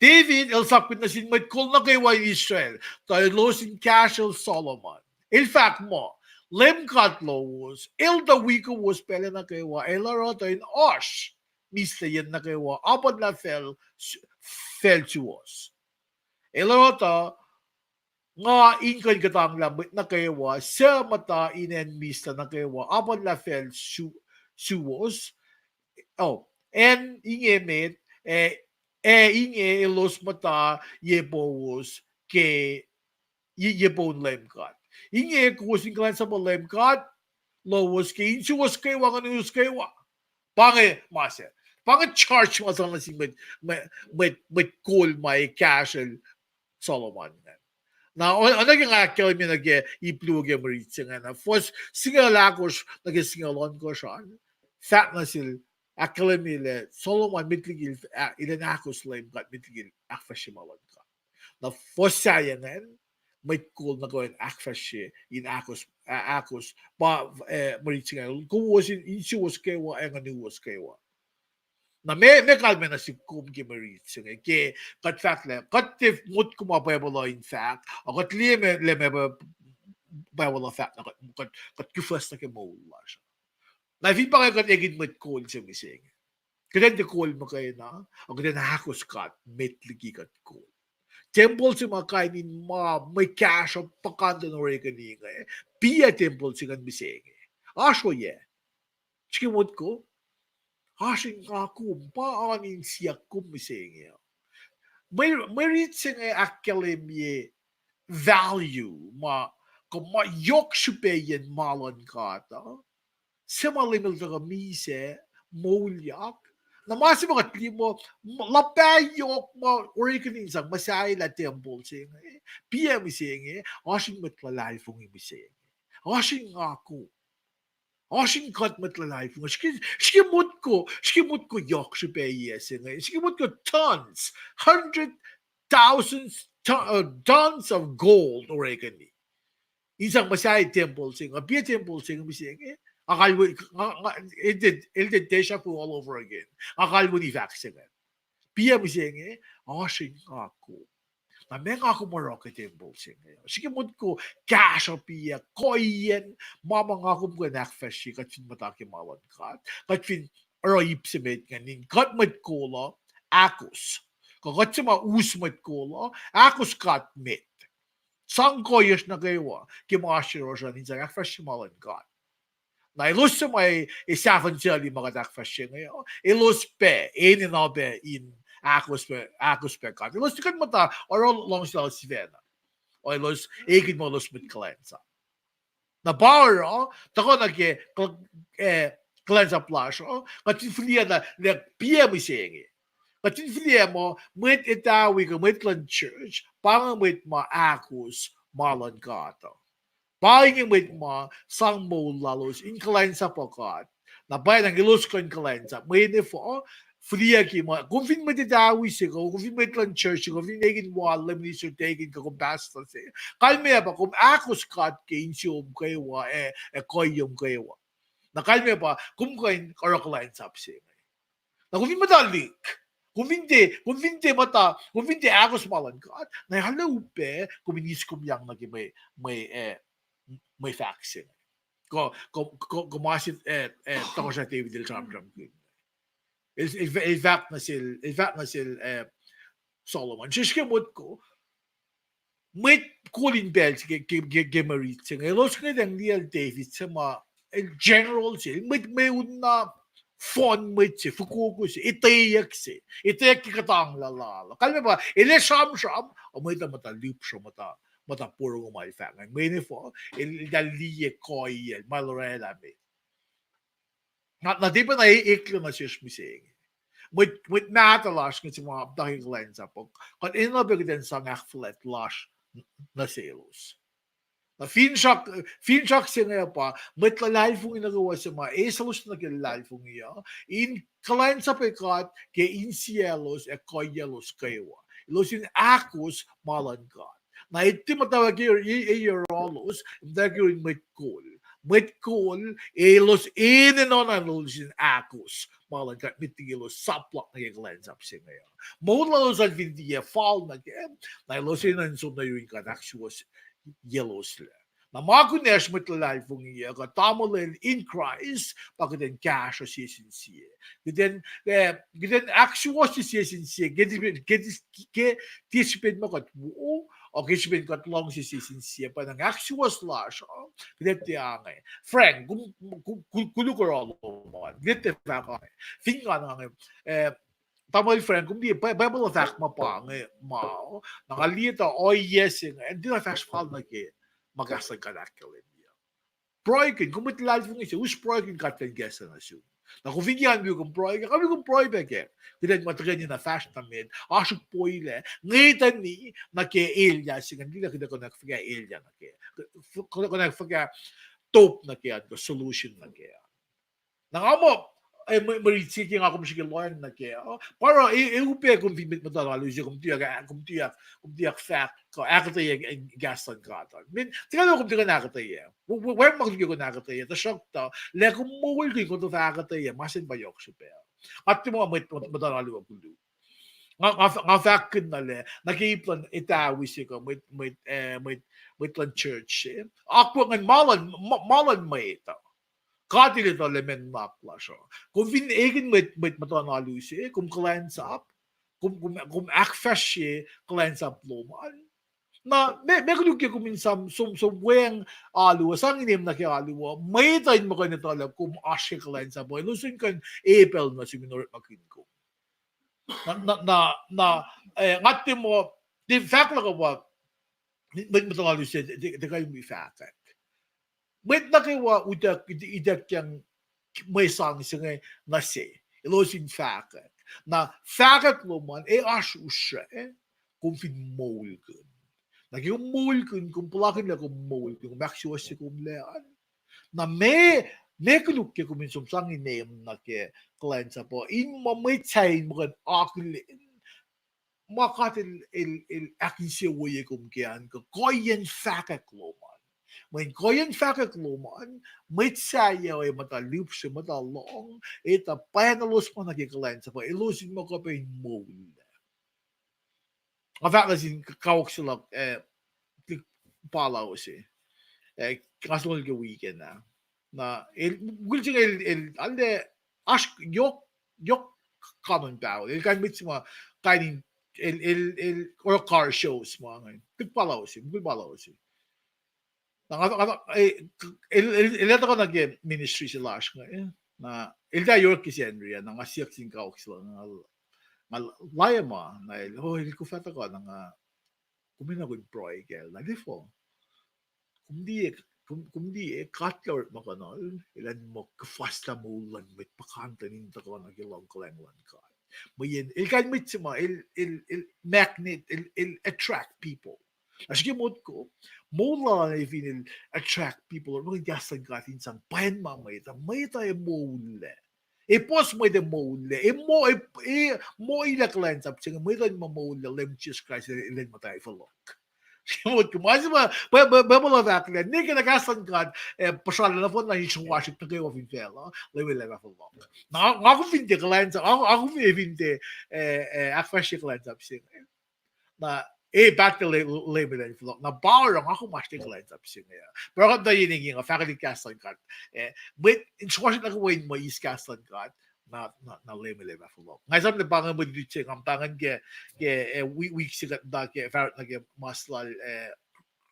David el sapkihn nuh sin mwet kol nuh kwewa in Israel, tuh elos in kahsrel Solomon. El fahk muh, Leum God lowos, El tuh wi kowos pacl nuh kwewa, El oruh tuh in oasr mihslac yen nuh kwewa, apuhnlah facl, facl suwos. El oruh tuh nga in kuh in kuhtanglah mwet nuh kwewa, suc muhta in acn mihslac nuh kwewa, apuhnlah facl su-, suwos. Oh, acn inge met, ac, ac inge elos muhta ye powos ke, ye, ye poun Leum God. Inge kowos in kuhlwacnsapuh Leum God lowos ke insuwos kwewa, nguhnuwos kwewa. Pa inge ma se. Pa inge charge ma sang nuh sin mwet, mwet, mwet, mwet kol ma ac kahsrel Solomon ingacn. Na, o-, oacna ke nga ahkkahlwemye nuh ke ip luo ke mwe rit se ingacn, na fuhs singucul ahkosr nuh ke singucul ohnkohsr an, fahk nuh sel, ahkkahlwemye lah Solomon met liki el, ah, elan ahkos Leum God, met liki el ahkfahsrye ma luhn God. Na fuhs sahyac ingacn, mwet kol nuh kwewa in ahkfahsrye, in ahkos, ah, ahkos, pa, eh, mwe rit se ingacn, kowos in, insuwos kwewa, ac nguhnuwos kwewa. Na meac, meac kalmac nuh sihk kom ke mwe rit se inge, ke kuht fahk lah, kuht tiac motko ma Bible uh in fahk, a kuht liye ma, lah ma Bible uh fahk, na kuht, kuht, kuht kufahs nuh ke moul lasr. Na fin pa inge kuht ekihn mwet kol se mihsenge, kuht in tiac kol muhkwena, a kuht in ahkos God met liki kuht kol. Tempuhl se ma kain in ma mwe kahsruh puhkantwen orekeni inge, piac tempuhl se ingacn mihsenge? Oasr oyac? Srihke motko, oasr in nga kom, pa oan in siyuck kom mihsenge. Mwe, mwe rit se inge ahkkahlwemye value ma, kuh ma yohk srihpacyacn ma luhn God uh, suc ma Leum El tuhkuh misac, moulyak. Na ma se ma kuht liye muh, luhpah yohk ma orekeni in sang muhsahi lah tempuhl se inge, piac mihsenge? Oasr in mwet luhlahlfongi mihsenge. Oasr in nga kom. Oasr in kuht mwet luhlahlfongi. Srihke, srihke motko, srihke motko yohk srihpac se inge. Srihke motko tons, hundred thousands to-, uh, tons of gold orekeni in sang muhsahi tempuhl se inge. Piac tempuhl se inge mihsenge? Nga kalweni, nga, nga, el did, el did déjà vu all over again. Nga kalweni fahk se inge. Piac mihsenge? Oasr in nga kom. Na meac nga kom oruh ke tempuhl se inge? Srihke motko kahsruh piac, kuhiyacn ma ma nga kom kuh in ahkfahsrye kuht fin muhta ke ma luhn God, kuht fin oruh ip se met ingacn in kuht mwet kol uh ahkos. Kuh kuht se ma us mwet kol uh, ahkos God met. Sang kuhiyacsr nuh kwewa ke ma oasr yohrohsr an in sang ahkfahsrye ma luhn God. Na elos se ma ac sahfuhn suli ma kuht ahkfahsrye inge uh, elos pac enenuh pac in ahkos pac, ahkos pac God. Elos tiac kuh in muhta oruh luhngse lal sifacna. O elos ekihn muh elos mwet kuhlwacnsap. Na pa oruh, tuhkuh nuh ke kuhl-, eh, kuhlwacnsap lasr uh, kuht fin fihliyac na, na piac mihsenge. Kuht fin fihliyac muh mwet Etawi kuh mwet luhn church pa inge mwet ma ahkos ma luhn God uh. Pa inge mwet ma sang moul lalos in kuhlwacnsapuh God. Na pwacnwacng elos kuh in kuhlwacnsap. Mweyen efuh, fihliyac ke ma, kom fin mwet Etawi se kuh, kom fin mwet luhn church se kuh, kom fin ekihn wal, minister, deacon kuh, kom pastor se. Kalmac pa kom ahkos God ke insiyom kwewa, ac, ac kuhiyom kwewa. Na kalmac pa kom kuh in oruh kuhlwacnsap se inge. Na kom fin muhta lihk, kom fin tiac, kom fin tiac muhta, kom fin tiac ahkos ma luhn God, na arlac upac kom in eis komyang nuh ke mwe, mwe, eh, mwe fahk se inge. Kuh, kuh, kuh, kuh ma se, eh, eh, Tohkohsrah David el sramsramkihn. El, el, el fahk nuh sel, el fahk nuh sel, eh, Solomon. Srihsrihk ke motko, mwet kol in pacl se ke, ke, ke, ke mwe rit se inge, elos ngwetacng liyacl David se ma, el general se, el mwet mweun na, fohn mwet se, fokoko se, etweyuck se, etweyuck ke kuhtanglah lal. Kalmac pa, el ac sramsram, o mwet uh muhta lihpsre, muhta, muhta porongo ma el fahk inge. Mweyen efuh, el, el tuh liye kuhiyacl, ma el orwaclah met. Na, na tiac pacna e-, eklac nuh sesr mihsenge. Mwet, mwet mahtuh lasr inge se ma muhta ke kuhlwacnsap uh, kuht enenuh pac kuht in sang ahkfuhlwact lasr nuh selos. Na finsrak, finsrak se inge pa, mwet luhlahlfongi nuh kwewa se ma eselos nuh ke luhlahlfongi uh, in kuhlwacnsapuh God ke insiyaclos ac kuhiyaclos kwewa. Elos in ahkos ma luhn God. Na etuh muhtwacwacack e, e, e yohrohlos, muhtwacwacack yurin mwet kol. Mwet kol, elos enenuh na elos in ahkos ma luhn God, met liki elos saplak nuh ke kuhlwacnsap se inge uh. Moul lalos an fin tiac fal nuh kac, na elos enenuh in som nuh yurin God ahksuwohsyacloslac. Na ma kunacsr mwet luhlahlfongi uh, kuh tamuhlwel in Kraist, pa kuht in kahsruh sie sin sie. Kuht in, eh, kuht in ahksuwohsye sie sin sie, ke, ke, ke tiac srihpen ma kuht wo, o ke srihpen kuht luhngse sie sin sie, pa in ahksuwohs lasr uh, kuht in tiac ange. Frank, kom, kom, kom, koluk oruh lom an, kuht in tiac fahk ange. Fin nga ange, eh, tamuhlwel Frank, kom liye, Bi-, Bible uh fahk ma pa inge ma, na nga liye tuh ohiyac se inge, and tiacna fahsr fal nuh ke ma kahs luhn God ahkkahlwemye. Pruhekihn, kom mwet luhlahlfongi se, us pruhekihn God elan kahs nuh sum. Na kom fin tiac oan wi kom pruhe, kom wi kom pruhe pac kac. Kuht in muh tuhkweni na fahsr nuh met, oasr uk poilac, ngwetani nuh ke elyah se inge, tilac kuht in konwacack fuhkah elyah nuh kac. Konwacack fuhkah top nuh kac an, kuh solution nuh kac an. Na nga muh, eh, mwe, mwe rit se ke nga kom srihke lohacng nuh kac, uh, pa oruh, eh, eh, upac kom fin mwet muhtuhn alu se, kom tuyak, kom tuyak, kom tuyak fahk, kuh ahkuhtweyac kahs luhn God an. Mean, tiac kuh kom tiac kuh in ahkuhtweyac. Wacngihn ma koluk ke kom ahkuhtweyac, tuhsruhktuh, lah kom moulkihn kom tuhfah ahkuhtweyac, ma se pa yohk srihpac. Nga tiac muh mwet muhtuhn alu uh koluk. Nga, nga, nga fahkkihn na lah, nuh ke ip luhn Etawi se kuh mwet, mwet, eh, mwet, mwet luhn church se. Akwuck ingacn ma luhn, ma, ma luhn mwet uh. God El etuh lah meac nuhnak lasr uh. Kom fin ekihn mwet, mwet muhtuhn alu se, kom kuhlwacnsap, kom, kom, kom ahkfahsrye kuhlwacnsap lom an. Na, meac, meac koluk ke kom in som, som, som weacng alu uh, sang inem nuh ke alu uh, mwet uh in muh kuh in etuh lah kom oasr ke kuhlwacnsap uh, elos in kuh in epacl nuh sum in orekmakihn kom. Na, na, na, na, eh, nga tiac muh, tiac fahk luhk uh pa, mwet muhtuhn alu se, tiac, tiac kuh in wi fahkwack. Mwet nuh kwewa utuck, ituckyang mwe sang se inge nuh se, elos in fahkwack. Na fahkwack lom an, ac oasr usrah, kom fin moulkihn. Na ke kom moulkihn, kom puhlakihn lah kom moulkihn, kom ahksuwohsye kom lac an. Na meac, meac koluk ke kom in som sang inem nuh ke kuhlwacnsap uh, in muh mwet sahyac in muh kuh in akihlen ma God El, El, El ahkinsewowoye kom ke an, kuh kuhiyacn fahkwack lom an. Mweyen kuhiyacn fahkwack lom an, mwet sahyac uh ac muhta lihpsre, muhta lohng, etuh pwacnaclos ma nuh ke kuhlwacnsap uh, elos in muh kuh pac in moul. Nga fahk nuh sin kawuck se luhk, eh, palaho se. Eh, nga som nuh ke weekend ah. Na, el, mukul se inge el, el, arlac, oasr yohk, yohk kanon pahol. El kain mwet se ma kain in el, el, el, or car shows ma inge. Kihk palaosi, mukul palaosi. Na nga, nga, eh, el, el, el tuhkuh nuh ke ministry se lasr inge, eh. Na el ta York kihsen ria, na nga siyuck sin kawuck se, na nga, nga laye ma, na el, oh, el ku fah tuhkuh, na nga, kom enenuh in pruhe kacl, na lifo. Kom liye, kom, kom liye, God El orekmakihnuhl, elan muh kuhfaslah moul luhn mwet puhkantwen in tuhkuh nuh ke luhngkuhlwacng luhn God. Mweyen, el kain mwet se ma, el, el, el magnet, el, el attract people. Na srihke motko, moul lal fin el attract people, orekmakihn kahs luhn God in sang pwacnma mwet uh, mwet uh ac moullac. Ac puhs mwet ac moullac, ac mo-, ac, ac moilac kuhlwacnsap se inge, mwet uh in muh moullac, Leum Jisus Kraist el, el muhta fohlohk. Motko ma se ma, pwe, pwe, pwe muh fahk lah, ne ke na kahs luhn God, eh, puhsralah nohfohn na in sruwasrihk nuh kwewa fin facluh, Leum El ac fohlohk. Na, nga kom fin tiac kuhlwacnsap, nga, nga kom fin, fin tiac, eh, eh, ahkfahsrye kuhlwacnsap se inge, na, eh, paht tiac Le-, Leum El ac fohlohk. Na pa oruh nga kom oasr ke kuhlwacnsap se inge. Pruhe kuht tuh yen inge nga fahkwelihk kahs luhn God. Eh, mwet in sruwasrihk nuh kwewa in muh eis kahs luhn God, na, na, na Leum El ac fohlohk. Nga esam lah pa inge mwet luti se nga muhta ingacn ke, ke, eh, wi-, wik se kuht muhta ke, fahsr nuh ke mas lal, eh,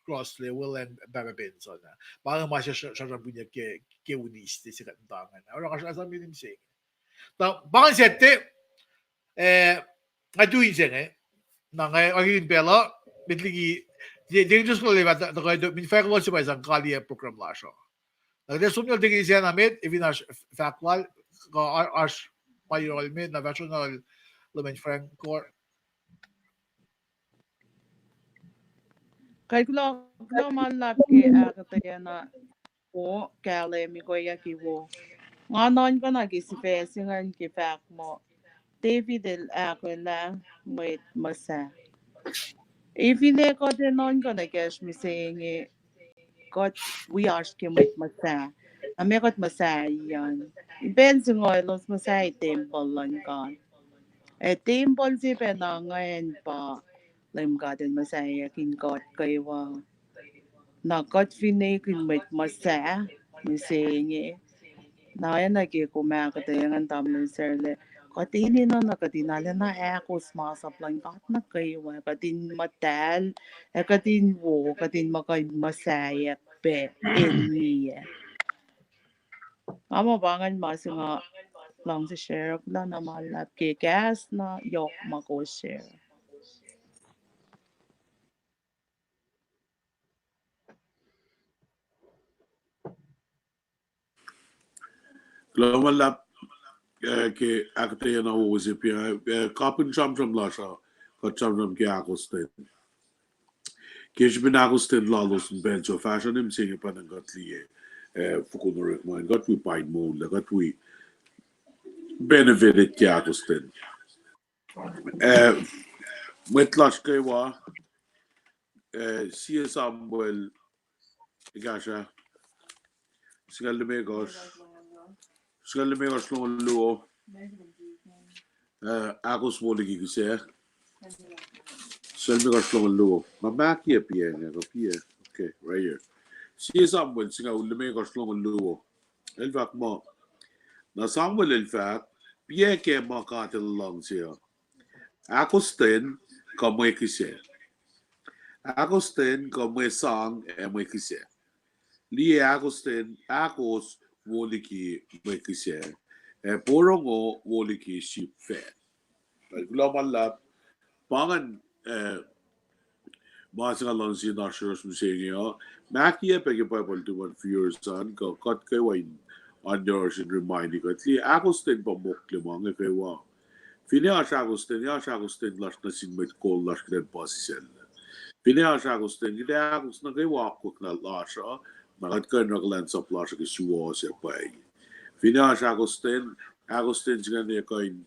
Cross Lewel and Papa Benson ah. Pa inge ma se sra-, sra-, sramsramkihnyuck ke, ke Wednesday se kuht muhta ingacn. Oruh nga sra-, sramsramkihn mihsenge. Na, pa ingacn Saturday, eh, nga tui inse inge. Na nga, nga kihtin pacl uh, met liki, de-, de-, just lele fah, tuhkuh, min fahk lal se pa sang kaliyac program lasr uh. Na kuht ac som nuh ke sacna met, efin oasr fahk lal, kuh o-, oasr ma yohrohl met, na fahsruh na lal Leman Frank Kor. Kuloh, kuloh ma luhlahp ke ahkuhtweyac na wo, kahlwem ikoyaki wo. Nga nuhnkuh na ke sifac se ingacn ke fahk muh David el ahkolah mwet muhsah. Finne kuht ac nuhnkuh nuh kacsr mihsenge, kuht wi oasr ke mwet muhsah. Na meac kuht muhsah an? Pacl se inge elos muhsah tempuhl luhn God. Ac tempuhl se pacna ingacn pa Leum God El muhsaheack in kuht kwewa. Na kuht finne kihn mwet muhsah mihsenge, na oacna ke kom ahkuhtweyac ingacn, tamuhlwel Sarlac, kuht enenuh na kuht in arulacna ahkos masap luhn God nuh kwewa, kuht in muhtahl, ac kuht in wo, kuht in muh kuh in muhsaheack pac in liye. Nga muh pa ingacn ma se nga luhngse share, kuloh na ma luhlahp ke kahs na yohk ma kowos share. Kuloh ma luhlahp, eh, ke ahkuhtweyac na wowo se pa, eh, kapihn sramsram lasr uh, kuht sramsram ke ahkostwen. Ke srihpen ahkostwen lalos in pacl se fahsruh ne mihsenge pa na kuht liye, eh, fokon orekma in kuht wi pain moul, kuht wi benefit ke ahkostwen. Eh, mwet lasr kwewa, eh, sie Samuel, ekahsr ah, singucul limekohsr, singucul limekohsr longoul luo, eh, ahkos wo liki kihsac. Singucul limekohsr longoul luo. Ma, ma kiyac piac inge, kuh piac? Okay, right here. Sie Samuel singucul limekohsr longoul luo. El fahk muh, na Samuel el fahk, piac kac ma God El luhngse uh? Ahkostwen kuh mwe kihsac? Ahkostwen kuh mwe sang ac mwe kihsac? Liye, ahkostwen, ahkos wo liki mwe kihsac, ac porongo wo liki sip fac. Kuloh ma luhlahp, pa ingacn, eh, ma se nga luhngse in oasr yohrohsr mihsenge uh. Ma kiyac pac ke Bible tuhmom viewers an, kuh kuht kwewa in oan yohrohsr in remind kuht liye, ahkostwen pa mokle ma inge kwewa. Finne oasr ahkostwen, oasr ahkostwen lasr nuh sin mwet kol lasr kuht in puhsisacl. Finne oasr ahkostwen, kuht ahkos nuh kwewa akwuck na lasr uh, na kuht kuh in oruh kuhlwacnsap lasr uh ke suwohs ac pwacye. Finne oasr ahkostwen, ahkostwen se ingacn kuh in,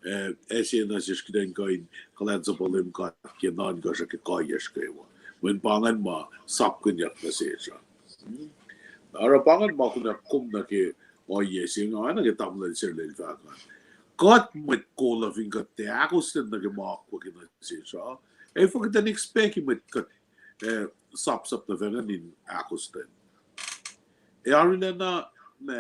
eh, ase nuh sesr kuht in kuh in kuhlwacnsapuh Leum God ke nuhnkuhsr uh ke kuhiyacsr kwewa. Mweyen pa ingacn ma sapkihnyuck nuh sesr uh. Oruh pa ingacn ma kunuhk kom nuh ke ohiyac se inge, oacna ke tamuhlwel Sarlac el fahk an. Kuht mwet kol uh fin kuht tiac ahkostwen nuh ke ma akwuck nuh sesr uh, efuh kuht in expect mwet kuht, eh, sapsap nuh fahngin in ahkostwen? Ac arulacna, ma,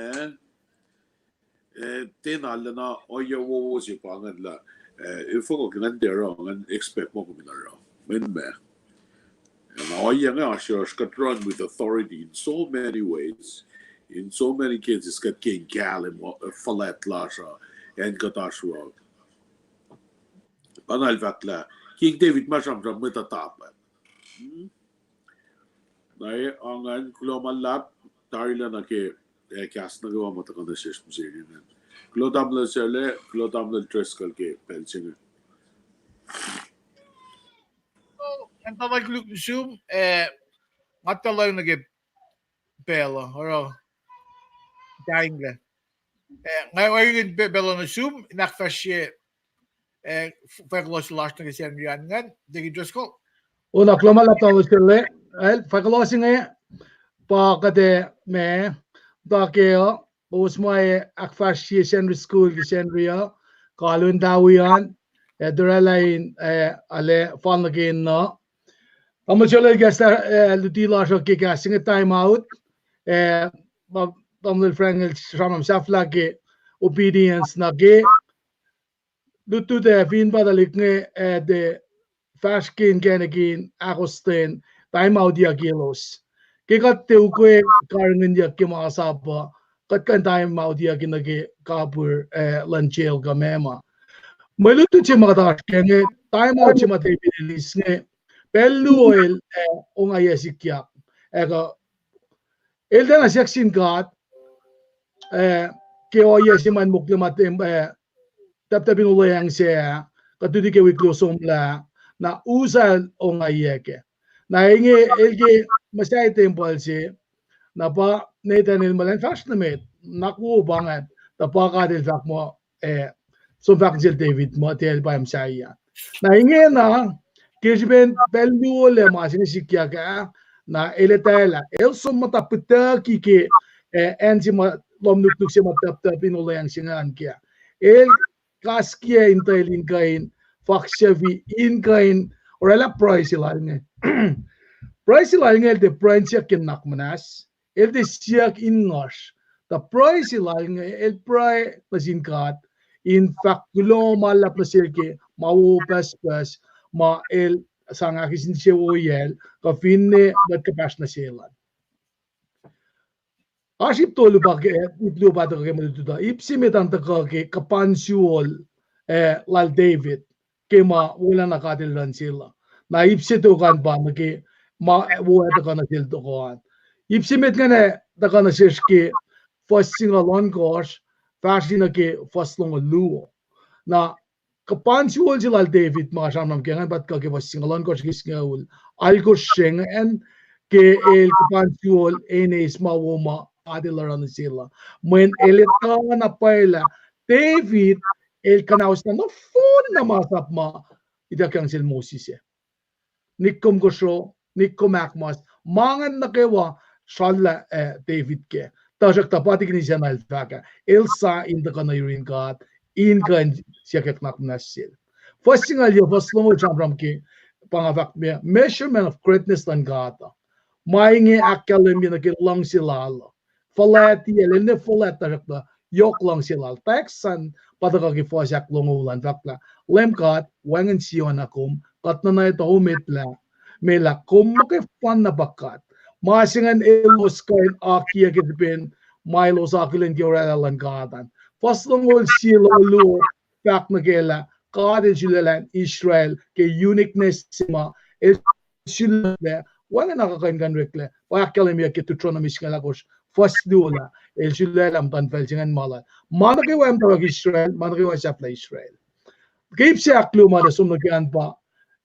eh, tiacna arulacna ohiyac wowo se pa ingacn lah Eh, efuh kuh ke ngan tiac oruh, ngan expect muh kom in oruh. Mweyen ma. Na ohiyac inge oasr yohrohsr kuht run with authority in so many ways. In so many cases, kuht ke in kahlwem, uh, fuhlwact lasr uh, acn kuht oasr uh. Pa na el fahk lah King David ma sramsram mwet uh tapa. Hmm? Na e, angan, kuloh ma luhlahp, tarilah nuh ke, eh, kahs nuh kwewa ma tuhkuh nuh sesr mihsenge ingacn. Kuloh tamuhlwel Sele, kuloh tamuhlwel Driscoll ke pacl se inge. Ngan tuh ma koluk nuh sum, eh, nga tuh lohng nuh ke pacl uh, oruh kainglac. Eh, nga wacngihn pacl uh nuh sum in ahkfahsrye, eh, fahk losu lasr nuh ke Sacnri an ingacn, Deacon Driscoll. O, na kuloh ma luhlahp tamuhlwel Sele, el fahk losu inge, pa kuht ac ma, tuh ke uh, kowos ma ahkfahsrye Sacnri School ke Sacnri uh, kalon tawi an, ac tuh oraclah in, eh, ale fal nuh ke in uh, tamuhlwel Sele el kahs, eh, luti lasr uh ke kahs inge time out, eh, ma, tamuhlwel Frank el sramsram sahflah ke obedience nuh ke lutlut ac fin pa tuhlihk inge, eh, tiac fahsr ke inkacnek in ahkostwen, time out-iyuck elos. Ke kuht tiac ukwe karihngihnyuck ke masap uh, kuht kuh in time out-iyuck nuh ke kapihr, eh, luhn jail kuh meac ma. Mwe lutlut se ma kuht oasr kac inge, time out se ma David el eis inge, pacl luo el, eh, ongaiyac sikyak. Ac kuh, el tiacna siyuck sin God, eh, ke ohiyac se ma el mokle ma tem-, eh, taptap in olweacng se ah, kuht luti ke wik luo somlah, na Usa el ongaiyac kac. Na inge el ke muhsahi tempuhl se, na pa Nathan el muh elan fahsr nuh met, nuhnak wo pa ingacn, tuh pa God el fahk muh, eh, som fahk nuh sel David muh tiac el pa muhsahi an. Na ingena, ke srihpen pacl luo lac ma se inge sikyak ah, na el etwaclah, el som muhta pihtucki ke, eh, acn se ma lohm nuknuk se ma taptap in olweacng se ingacn kac. El kaskiyac in tuh el in kuh in faksafi in kuh in oraclah pruhe se lal inge. Pruhe se lal inge el tiac pruhe in siyuck ke nuhnak muhnahs, el tiac siyuck in nguhsr. Tuh pruhe se lal inge el pruhe nuh sin God in fahk kuloh ma luhlahp nuh sel ke ma wo pucspucs ma el sang ahkinsewowoyacl kuh finne mwet kuhpahsr nuh sel an. Oasr ip tolu pa ke, ip luo pa tuhkuh ke mwe lutlut uh. Ip se met an tuhkuh ke kuhpan suol, eh, lal David, ke ma wolacna God el luhn sel uh. Na ip se tok an pa nuh ke ma wo ac tuhkuh nuh sel tok an. Ip se met ingacn ac tuhkuh nuh sesr ke fuhs singucul ohnkohsr, fahsr nuh ke fuhs longoul luo. Na kuhpan suol se lal David ma sramsram ke ingacn pa tuhkuh ke fuhs singucul ohnkohsr ke singucul alkosr se ingacn, ke el kuhpan suol in eis ma wo ma God el oruh nuh sel uh. Mweyen el etuh na pwacye lah David el kuhnahoslah nohfohn na masap ma ituckyang sel Moses ah. Nik kom kosro, nik kom ahkmas, ma ingacn nuh kwewa srallah, eh, David kac. Tuhsruhktuh pa tikin isacna el fahk ah, el sa in tuhkuh nuh yurin God, in kuh in siyuckyak nuhnak muhnahs sel. Fuhs singucul yuc, fuhs longoul sramsram ke, pa nga fahk me, measurement of greatness luhn God uh. Ma inge ahkkahlwemye nuh ke luhngse lal uh. Fuhlwactiyacl, el ne fuhlwact tuhsruhktuh yohk luhngse lal. Text an pa tuhkuh ke fuhs ahklongoul an fahk lah, Leum God, wacngihn Zion ah kom, kuht nuhnuh etuh kom etuh lah, me lah kom muhkwena pa God. Ma se ingacn elos kuh in akiyac ke srihpen ma elos akihlen ke oraclah luhn God an. Fuhs longoul sie longoul luo fahk nuh ke lah God el sulaclah Israel ke uniqueness se ma el sulaclah, wacngihn akuhkuhin kuh in oreklac, pa ahkkahlwemyeyuck ke Deuteronomy singucul ahkosr, fuhs luo lah, el sulaclah muhtuhnfacl se ingacn ma lal. Ma nuh kwewa muhtwacwacack Israel, ma nuh kwewa sahflah Israel. Ke ip se ahkluo ma tuh som nuh ke an pa,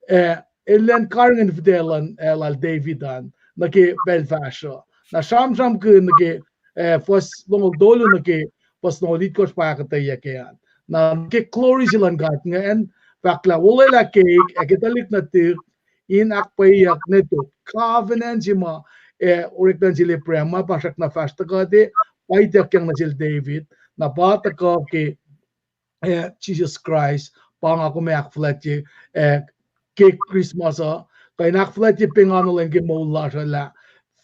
eh, elan karihngihn fihtac luhn, eh, lal David an, nuh ke pacl fahsruh. Na sramsramkihn nuh ke, eh, fuhs longoul tolu nuh ke fuhs longoul itkohsr pa ahkuhtweyac ke an. Na ke glory se luhn God ingacn, fahk lah olwelah keik, ac ke tuhlihk nuhtihk, in ahkpwacyeyuck ne tok. Covenant se ma, eh, oreklac nuh sel Abraham, ma pa srackna fahsr tuh kuht, pa ituckyang nuh sel David, na pa tuhkuh ke, eh, Jisus Kraist, pa nga kom ac ahkfuhlwactye, eh, ke Christmas uh, kuh in ahkfuhlwactye penganohl an ke moul lasr uh lah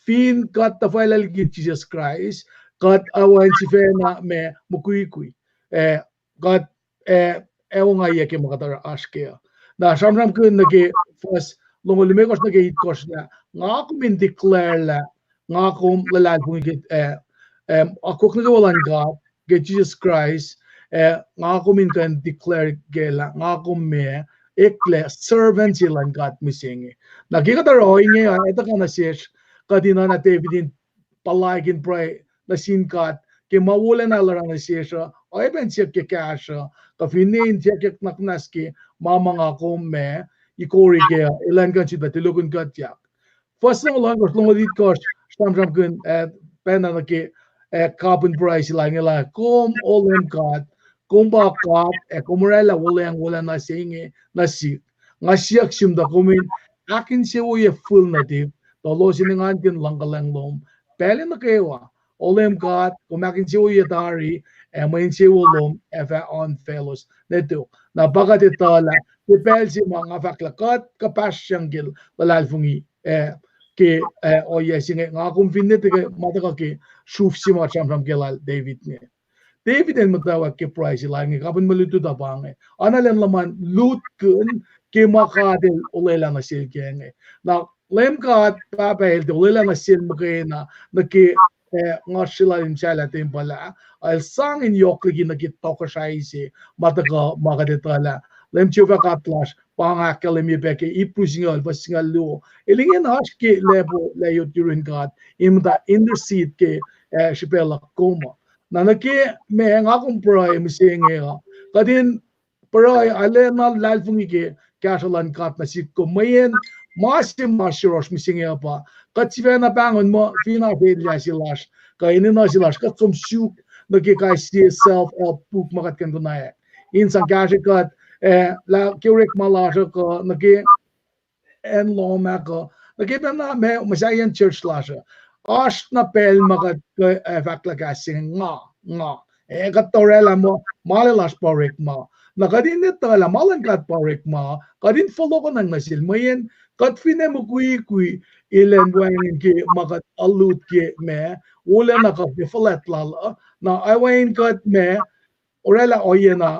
fin kuht tuhfahlah liki Jisus Kraist, kuht oacna sifacna ma mukwikwi. Eh, kuht, eh, ac ongaiyac ke ma kuht oasr ke uh. Na sramsramkihn nuh ke fuhs longoul limekohsr nuh ke itkohsr lah, nga kom in declare lah, nga kom luhlahlfongi ke, eh, akwuck nuh kwewa luhn God ke Jisus Kraist, eh, nga kom in kuh in declare ke lah, nga kom ma, eklac servant se luhn God mihsenge. Na ke kuht oruh ohinge uh, etuh kuh nuh sesr, kuht in oacna David in puhlaik in pruhe nuh sin God ke ma wolacna el oruh nuh sesr uh, oacyacpac siyuck ke kahsruh, kuh finne in siyuck nuhnak muhnahs ke ma ma nga kom ma, ikori ke uh, elan kuh in sifilpac tulokihn kuhtyak. Fuhs longoul ohnkohsr, longoul itkohsr sramsramkihn, eh, pacna nuh ke, eh, kapihn pruhe se lal inge lah, kom O Leum God, kom pa God, ac kom oraclah wuhlweacng wolacna se inge nuh sihk. Nga siyuck sum tuh kom in ahkinsewowoye fihl nuhtihk, tuh elos in engankihn luhngkuhlwacng lom pacl nuh kwewa. O Leum God, kom ahkinsewowoye tari, ac mwe insewowo lom ac fah oan faclos nuh tok. Na pa kuht etuh lah ke pacl se ma nga fahk lah kuht kuhpahsryang ke luhlahlfongi, eh, ke, eh, ohiyac se inge, nga kom finne tuh ke ma tuhkuh ke sruf se ma sramsram ke lal David inge. David el muhtwacwacack ke pruhe se lal inge, kapihn mwe lutlut uh pa inge. Oacna elan luhman lutkihn ke ma God el olwelah nuh sel ke inge. Na Leum God Pahpah el tiac olwelah nuh sel muhkwena, nuh ke, eh, nguhsr se lal in muhsahllah tempuhl ah, el sang in yohk liki nuh ke tohkohsrahi se ma tuhkuh ma kuht etuh lah Leum Jehovah God lasr pa inge ahkkahlwemye pac ke Hebrew singucul, fuhs singucul luo. El ingena oasr ke lacpo layot yurin God in muhta intercede ke, eh, srihpac luhk kom uh. Na nuh ke ma nga kom pruhe mihsenge uh, kuht in pruhe arulacna luhlahlfongi ke kahsruh luhn God nuh sihk kom. Mweyen ma se ma yohrohsr mihsenge uh pa kuht sifacna pahngon muh fin oasr elyah se lasr kuh enenuh se lasr, kuht kom suk nuh ke kais sie self-help book ma kuht kuh in konwacack in sang kahsrwe kuht, eh, lah ke orekma lasr uh kuh nuh ke acn lohm ah kuh nuh ke pacna ma muhsaheack church lasr uh. Oasr na pacl ma kuht, eh, fahk lah kahs se inge nga, nga. Eh, kuht oraclah muh ma lasr pa orekma. Na kuht in etuh lah ma luhn God pa orekma, kuht in fohlohkohnacng nuh sel, mweyen kuht finne mukwikwi elan wacngihn ke ma kuht alu ke ma wolacna kuh ke fuhlwact lal uh, na ac wacngihn kuht ma oraclah ohiyac na,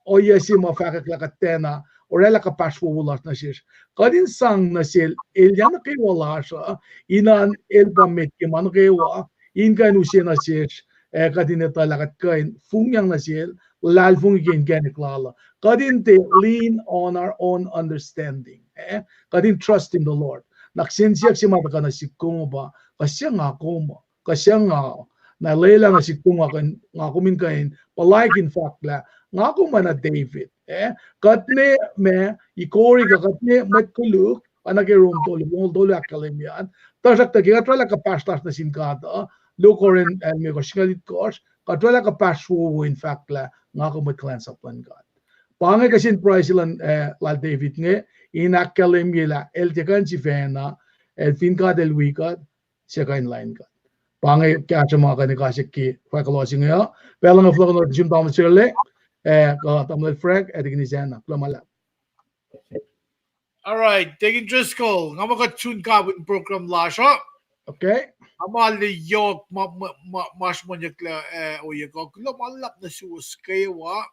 ohiyac se ma fahkwack lah kuht tiacna oraclah kuhpahsr wowo lasr nuh sesr. Kuht in sang nuh sel elyah nuh kwewa lasr uh, in oan el pa met ke ma nuh kwewa, in kuh in use nuh sesr, ac kuht in etuh lah kuht kuh in fongyang nuh sel, luhlahlfongi ke inkacnek lal uh. Kuht in tiac lean on our own understanding, eh? Kuht in trust in the Lord. Na kihsen siyuck se ma tuhkuh nuh sihk kom uh pa, kuh se nga kom uh? Kuh se nga, na lwelah nuh sihk kom, nga kom in kuh in puhlaik in fahk lah nga kom oacna David, eh? Kuht ne ma ikori kuh kuht ne mwet koluk, oacna ke Rom tolu, Rom tolu ahkkahlwemye an. Tuhsruhktuh ke kuht oraclah kuhpahsr lasr nuh sin God uh, luo Korin, eh, limekohsr singucul itkohsr, kuht oraclah kuhpahsr wowo in fahk lah nga kom mwet kuhlwacnsap luhn God. Pa inge kihsen pruhe se luhn, eh, lal David inge, in ahkkahlwemye lah el tiac kuh in sifacna, el fin God el wi kuht, se kuh in lain kuht. Pa inge kahsruh ma kuh in ikacsyak ke fahkuhlos inge uh. Pacl inge fohlohkohn nuh sum Tamuhlwel Serle, eh, kuh Tamuhlwel Frank, ac Deacon Isacna. Kuloh ma luhlahp. All right, Deacon Driscoll, nga muh kuht sun kapihn program lasr uh. Okay. Nga muh lah yohk ma, ma, ma, ma sruhmuhnyuck lah, eh, ohiyac kuh kuloh ma luhlahp nuh suwos kwewa.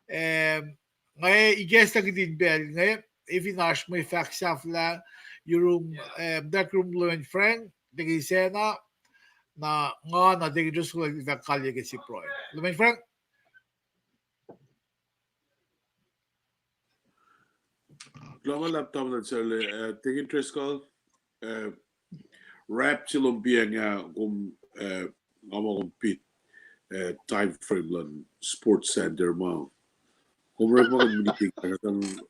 Em, nga ikacslah kihtin pacl inge, efin oasr mwe fahk sahflah yurum, em, Deacon Leman Frank, Deacon Isacna, na nga na Deacon Driscoll fahk kalye ke sie pruhe. Leman Frank? Kuloh ma luhlahp Tamuhlwel Serle, eh, Deacon Driscoll, eh, wrap se lom piacng ah, kom, eh, nga muh kom pit, eh, time frame luhn Sports Center ma. Kom orekmakihn meeting, eh,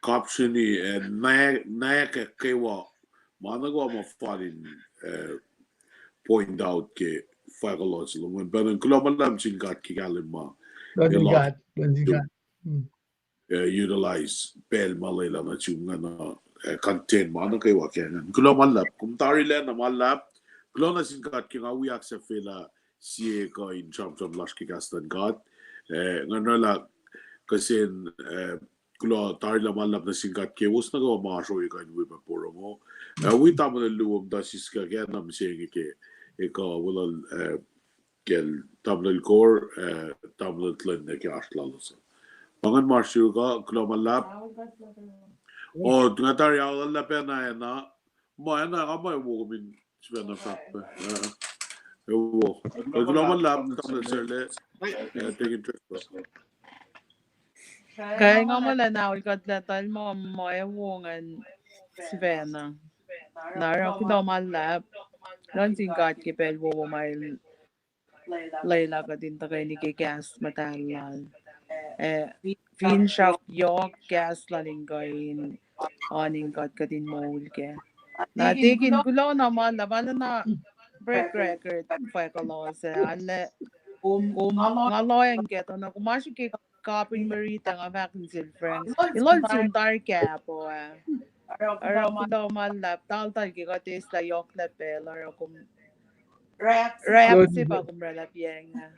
kapsreni, eh, na, na kwewa, ma nuh kwewa ma fal in, eh, point out ke fahkuhlos lom. Pacna kuloh ma luhlahp sin God ke kahlwem ma. Kuloh sin God, kuloh sin God. Hmm. Eh, utilize pacl ma lwelah nuh sum ingena, eh, content ma nuh kwewa ke ingacn. Kuloh ma luhlahp, kom tarilacna ma luhlahp. Kuloh nuh sin God ke nga wi ahksahfyelah sie kuh in sramsram lasr ke kahs luhn God. Eh, nga oraclah kihsen, eh, kuloh tari lah ma luhlahp nuh sin God ke kowos nuh kwewa ma oasr ohiyac kuh in wi pac porongo. Eh, wi tamuhlwel luo muhta siska ke na mihsenge ke, ekuh welul, eh, kacl tamuhlwel Kor, eh, tamuhlwel Tlen ke oasr lalos uh. Pangan Marshall ka, kuloh ma luhlahp. O, nga tari aollah pacna ena. Ma ena nga ma ewo kom in sifacna fahk pac. Ewo. Kuloh ma luhlahp, tamuhlwel Serle. Tekin Driscoll. Ke nga muh lwen aol kuht lah tuh ma ma ewo ngan sifacna. Na oruh kuloh ma luhlahp. Luhngse sin God ke pacl wowo ma el lwelah kuht in tuhkweni ke kahs muhtahl lal. Eh, finsrak yohk kahs lal in kuh in oan in kuht kuht in moul kac. Na tekin kuloh na ma luhlahp, arulacna break record fahk lalos ah, arlac, kom, nga lohacng kac tuh na kom oasr ke kapin marita nga fahk nuh sel Frank. Elos sun tari kahp uh. Oruh kuloh ma luhlahp, taltal ke kuht eislah yohk lah pacl, oruh kom rap se pa kom oraclah pacng ah.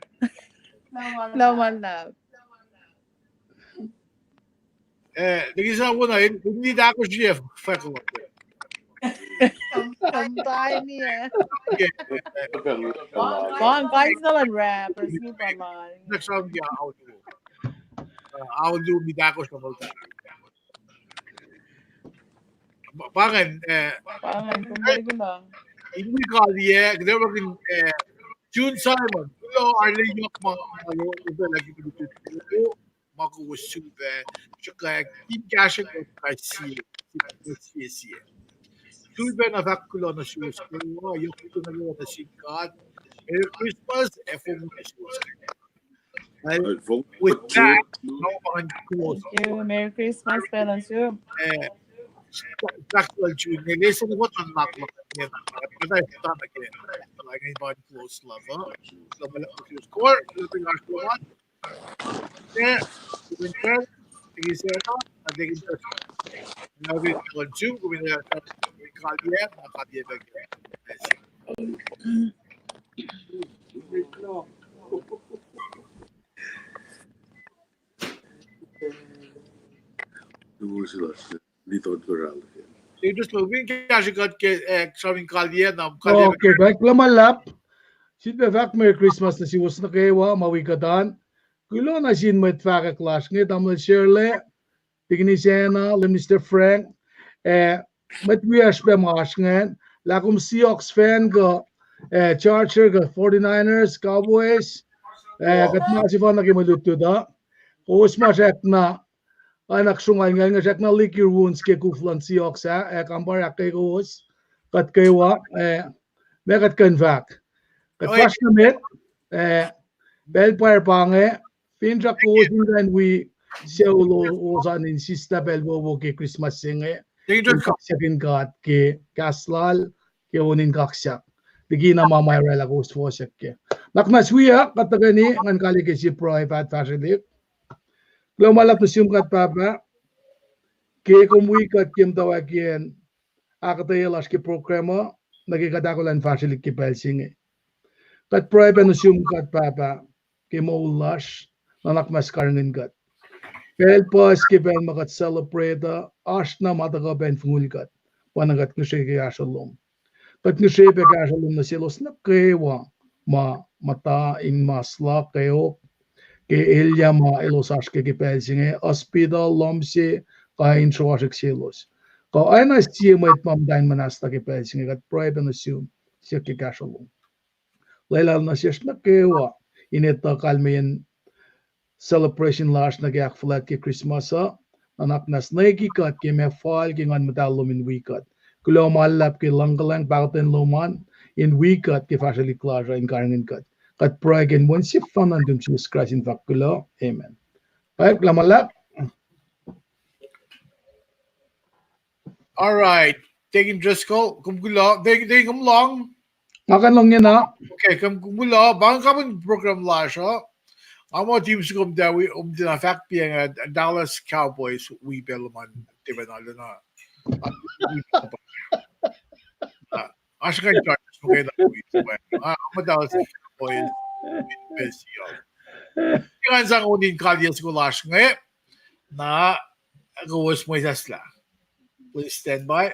Kuloh ma luhlahp. Eh, liki sa wona in, in nit ahkosr ye fahk lal. Sometime, yeah. Pang, pang, sa lal rappers, ni pa lal. Next round, yeah, I'll do. Uh, I'll do nit ahkosr na. Pangan, eh, pangan, kom kuloh. In wi kaliyac, kuht ac orekmakihn, eh, June Simon. Kuloh, arlac yohk ma, ma lo, upac laki kuloh. Ma kowos sifilpac sruhkwack in kahsruh kuht kais sie, sie, sie. Sifilpac na fahk kuloh nuh suwos kwewa, yohk kuloh nuh sin God. Merry Christmas, ac fong nuh suwos. With that, now we can close. Thank you. Merry Christmas, Pastor June. Eh, Pastor June, eh, lesson what on knock luhk. Yeah, but I done again. Like, I want close love, huh? So, my love is core, nothing else to want. Yeah, you can tell. Thank you, sir. I think it's just, you know, we consume, we have to call the app, not call the app again. That's it. Okay, kuloh ma luhlahp. Sifilpac fahk Merry Christmas nuh suwos nuh kwewa ma wi kuht an. Kuloh nuh sin mwet fahkwack lasr inge, tamuhlwel Shirley, Tikinis Anna, Minister Frank, eh, mwet wiyacsr pac ma oasr ingacn, lah kom Seahawks fan kuh, eh, Charger kuh forty-niners, Cowboys, eh, kuht ma sefanna ke mwe lutlut uh. Kowos ma srackna, anak srungal ingacn, nga srackna lick your wounds ke kuf luhn Seahawks ah, eh, kampare ahkkweye kowos, kuht kwewa, eh, ma kuht kuh in fahk. Kuht fahsr nuh met, eh, pacl pwacr pa inge, finsrak kowos in kuh in wi sucu lowos an in sislah pacl wowo ke Christmas se inge. In kaksakin God ke kahs lal, ke on in kaksak. Likina ma ma oraclah kowos fohsack kac. Nuhnak muhnahs wiyuck, kuht tuhkweni ngan kaliyac ke sie pruhe fahsrwelihk. Kuloh ma luhlahp nuh sum God Pahpah, ke kom wi kuht ke muhtwacwacackiyacn ahkuhtweyac lasr ke program uh, nuh ke kuht ahkolah in fahsrwelihk ke pacl se inge. Kuht pruhe pac nuh sum God Pahpah, ke moul lasr, nuhnak muhnahs karihngihn kuht. Pacl puhs ke pacl ma kuht celebrate uh, oasr na ma tuhkuh pac in fongul kuht, pa na kuht ngihsre ke kahsruh lom. Kuht ngihsre pac kahsruh lom nuh selos nuh kwewa ma muhta in mas luhk kweok, ke elyah ma elos oasr ke ke pacl se inge, hospital, lohm se, kuh in sroasrihk selos. Kuh oacna sie mwet ma muhta in muhnahslah ke pacl se inge, kuht pruhe pac nuh sum, siyuck ke kahsruh lom. Lwelah nuh sesr nuh kwewa in etuh kalmeyacn celebration lasr nuh ke ahkfuhlwact ke Christmas uh, nuhnak muhnahs nuh ke kuht ke ma fal ke Nguhn Muhtahl lom in wi kuht. Kuloh ma luhlahp ke luhngkuhlwacng pahkotwen lom an in wi kuht ke fahsrwelihk lasr uh in karihngihn kuht. Kuht pruhe ke inen Wen sefanna nuhtum Jisus Kraist in fahk kuloh. Amen. Pwacye, kuloh ma luhlahp. All right. Tekin Driscoll, kom kuloh. Tekin, Tekin, kom lohng? Nga kuh in lohng ingena. Okay, kom, kom kuloh. Pa ingacn kapihn program lasr uh. Nga muh team se kom tawi, kom tiacna fahk pa inge, Dallas Cowboys wi pacl lom an tiac pacna luna. Oasr ingacn Chargers, okay, na wi. Ah, nga muh Dallas Cowboys wi pacl Seahawks. Ngan sang on in kaliyac soko lasr inge. Na kowos mwesahslah. Please stand by.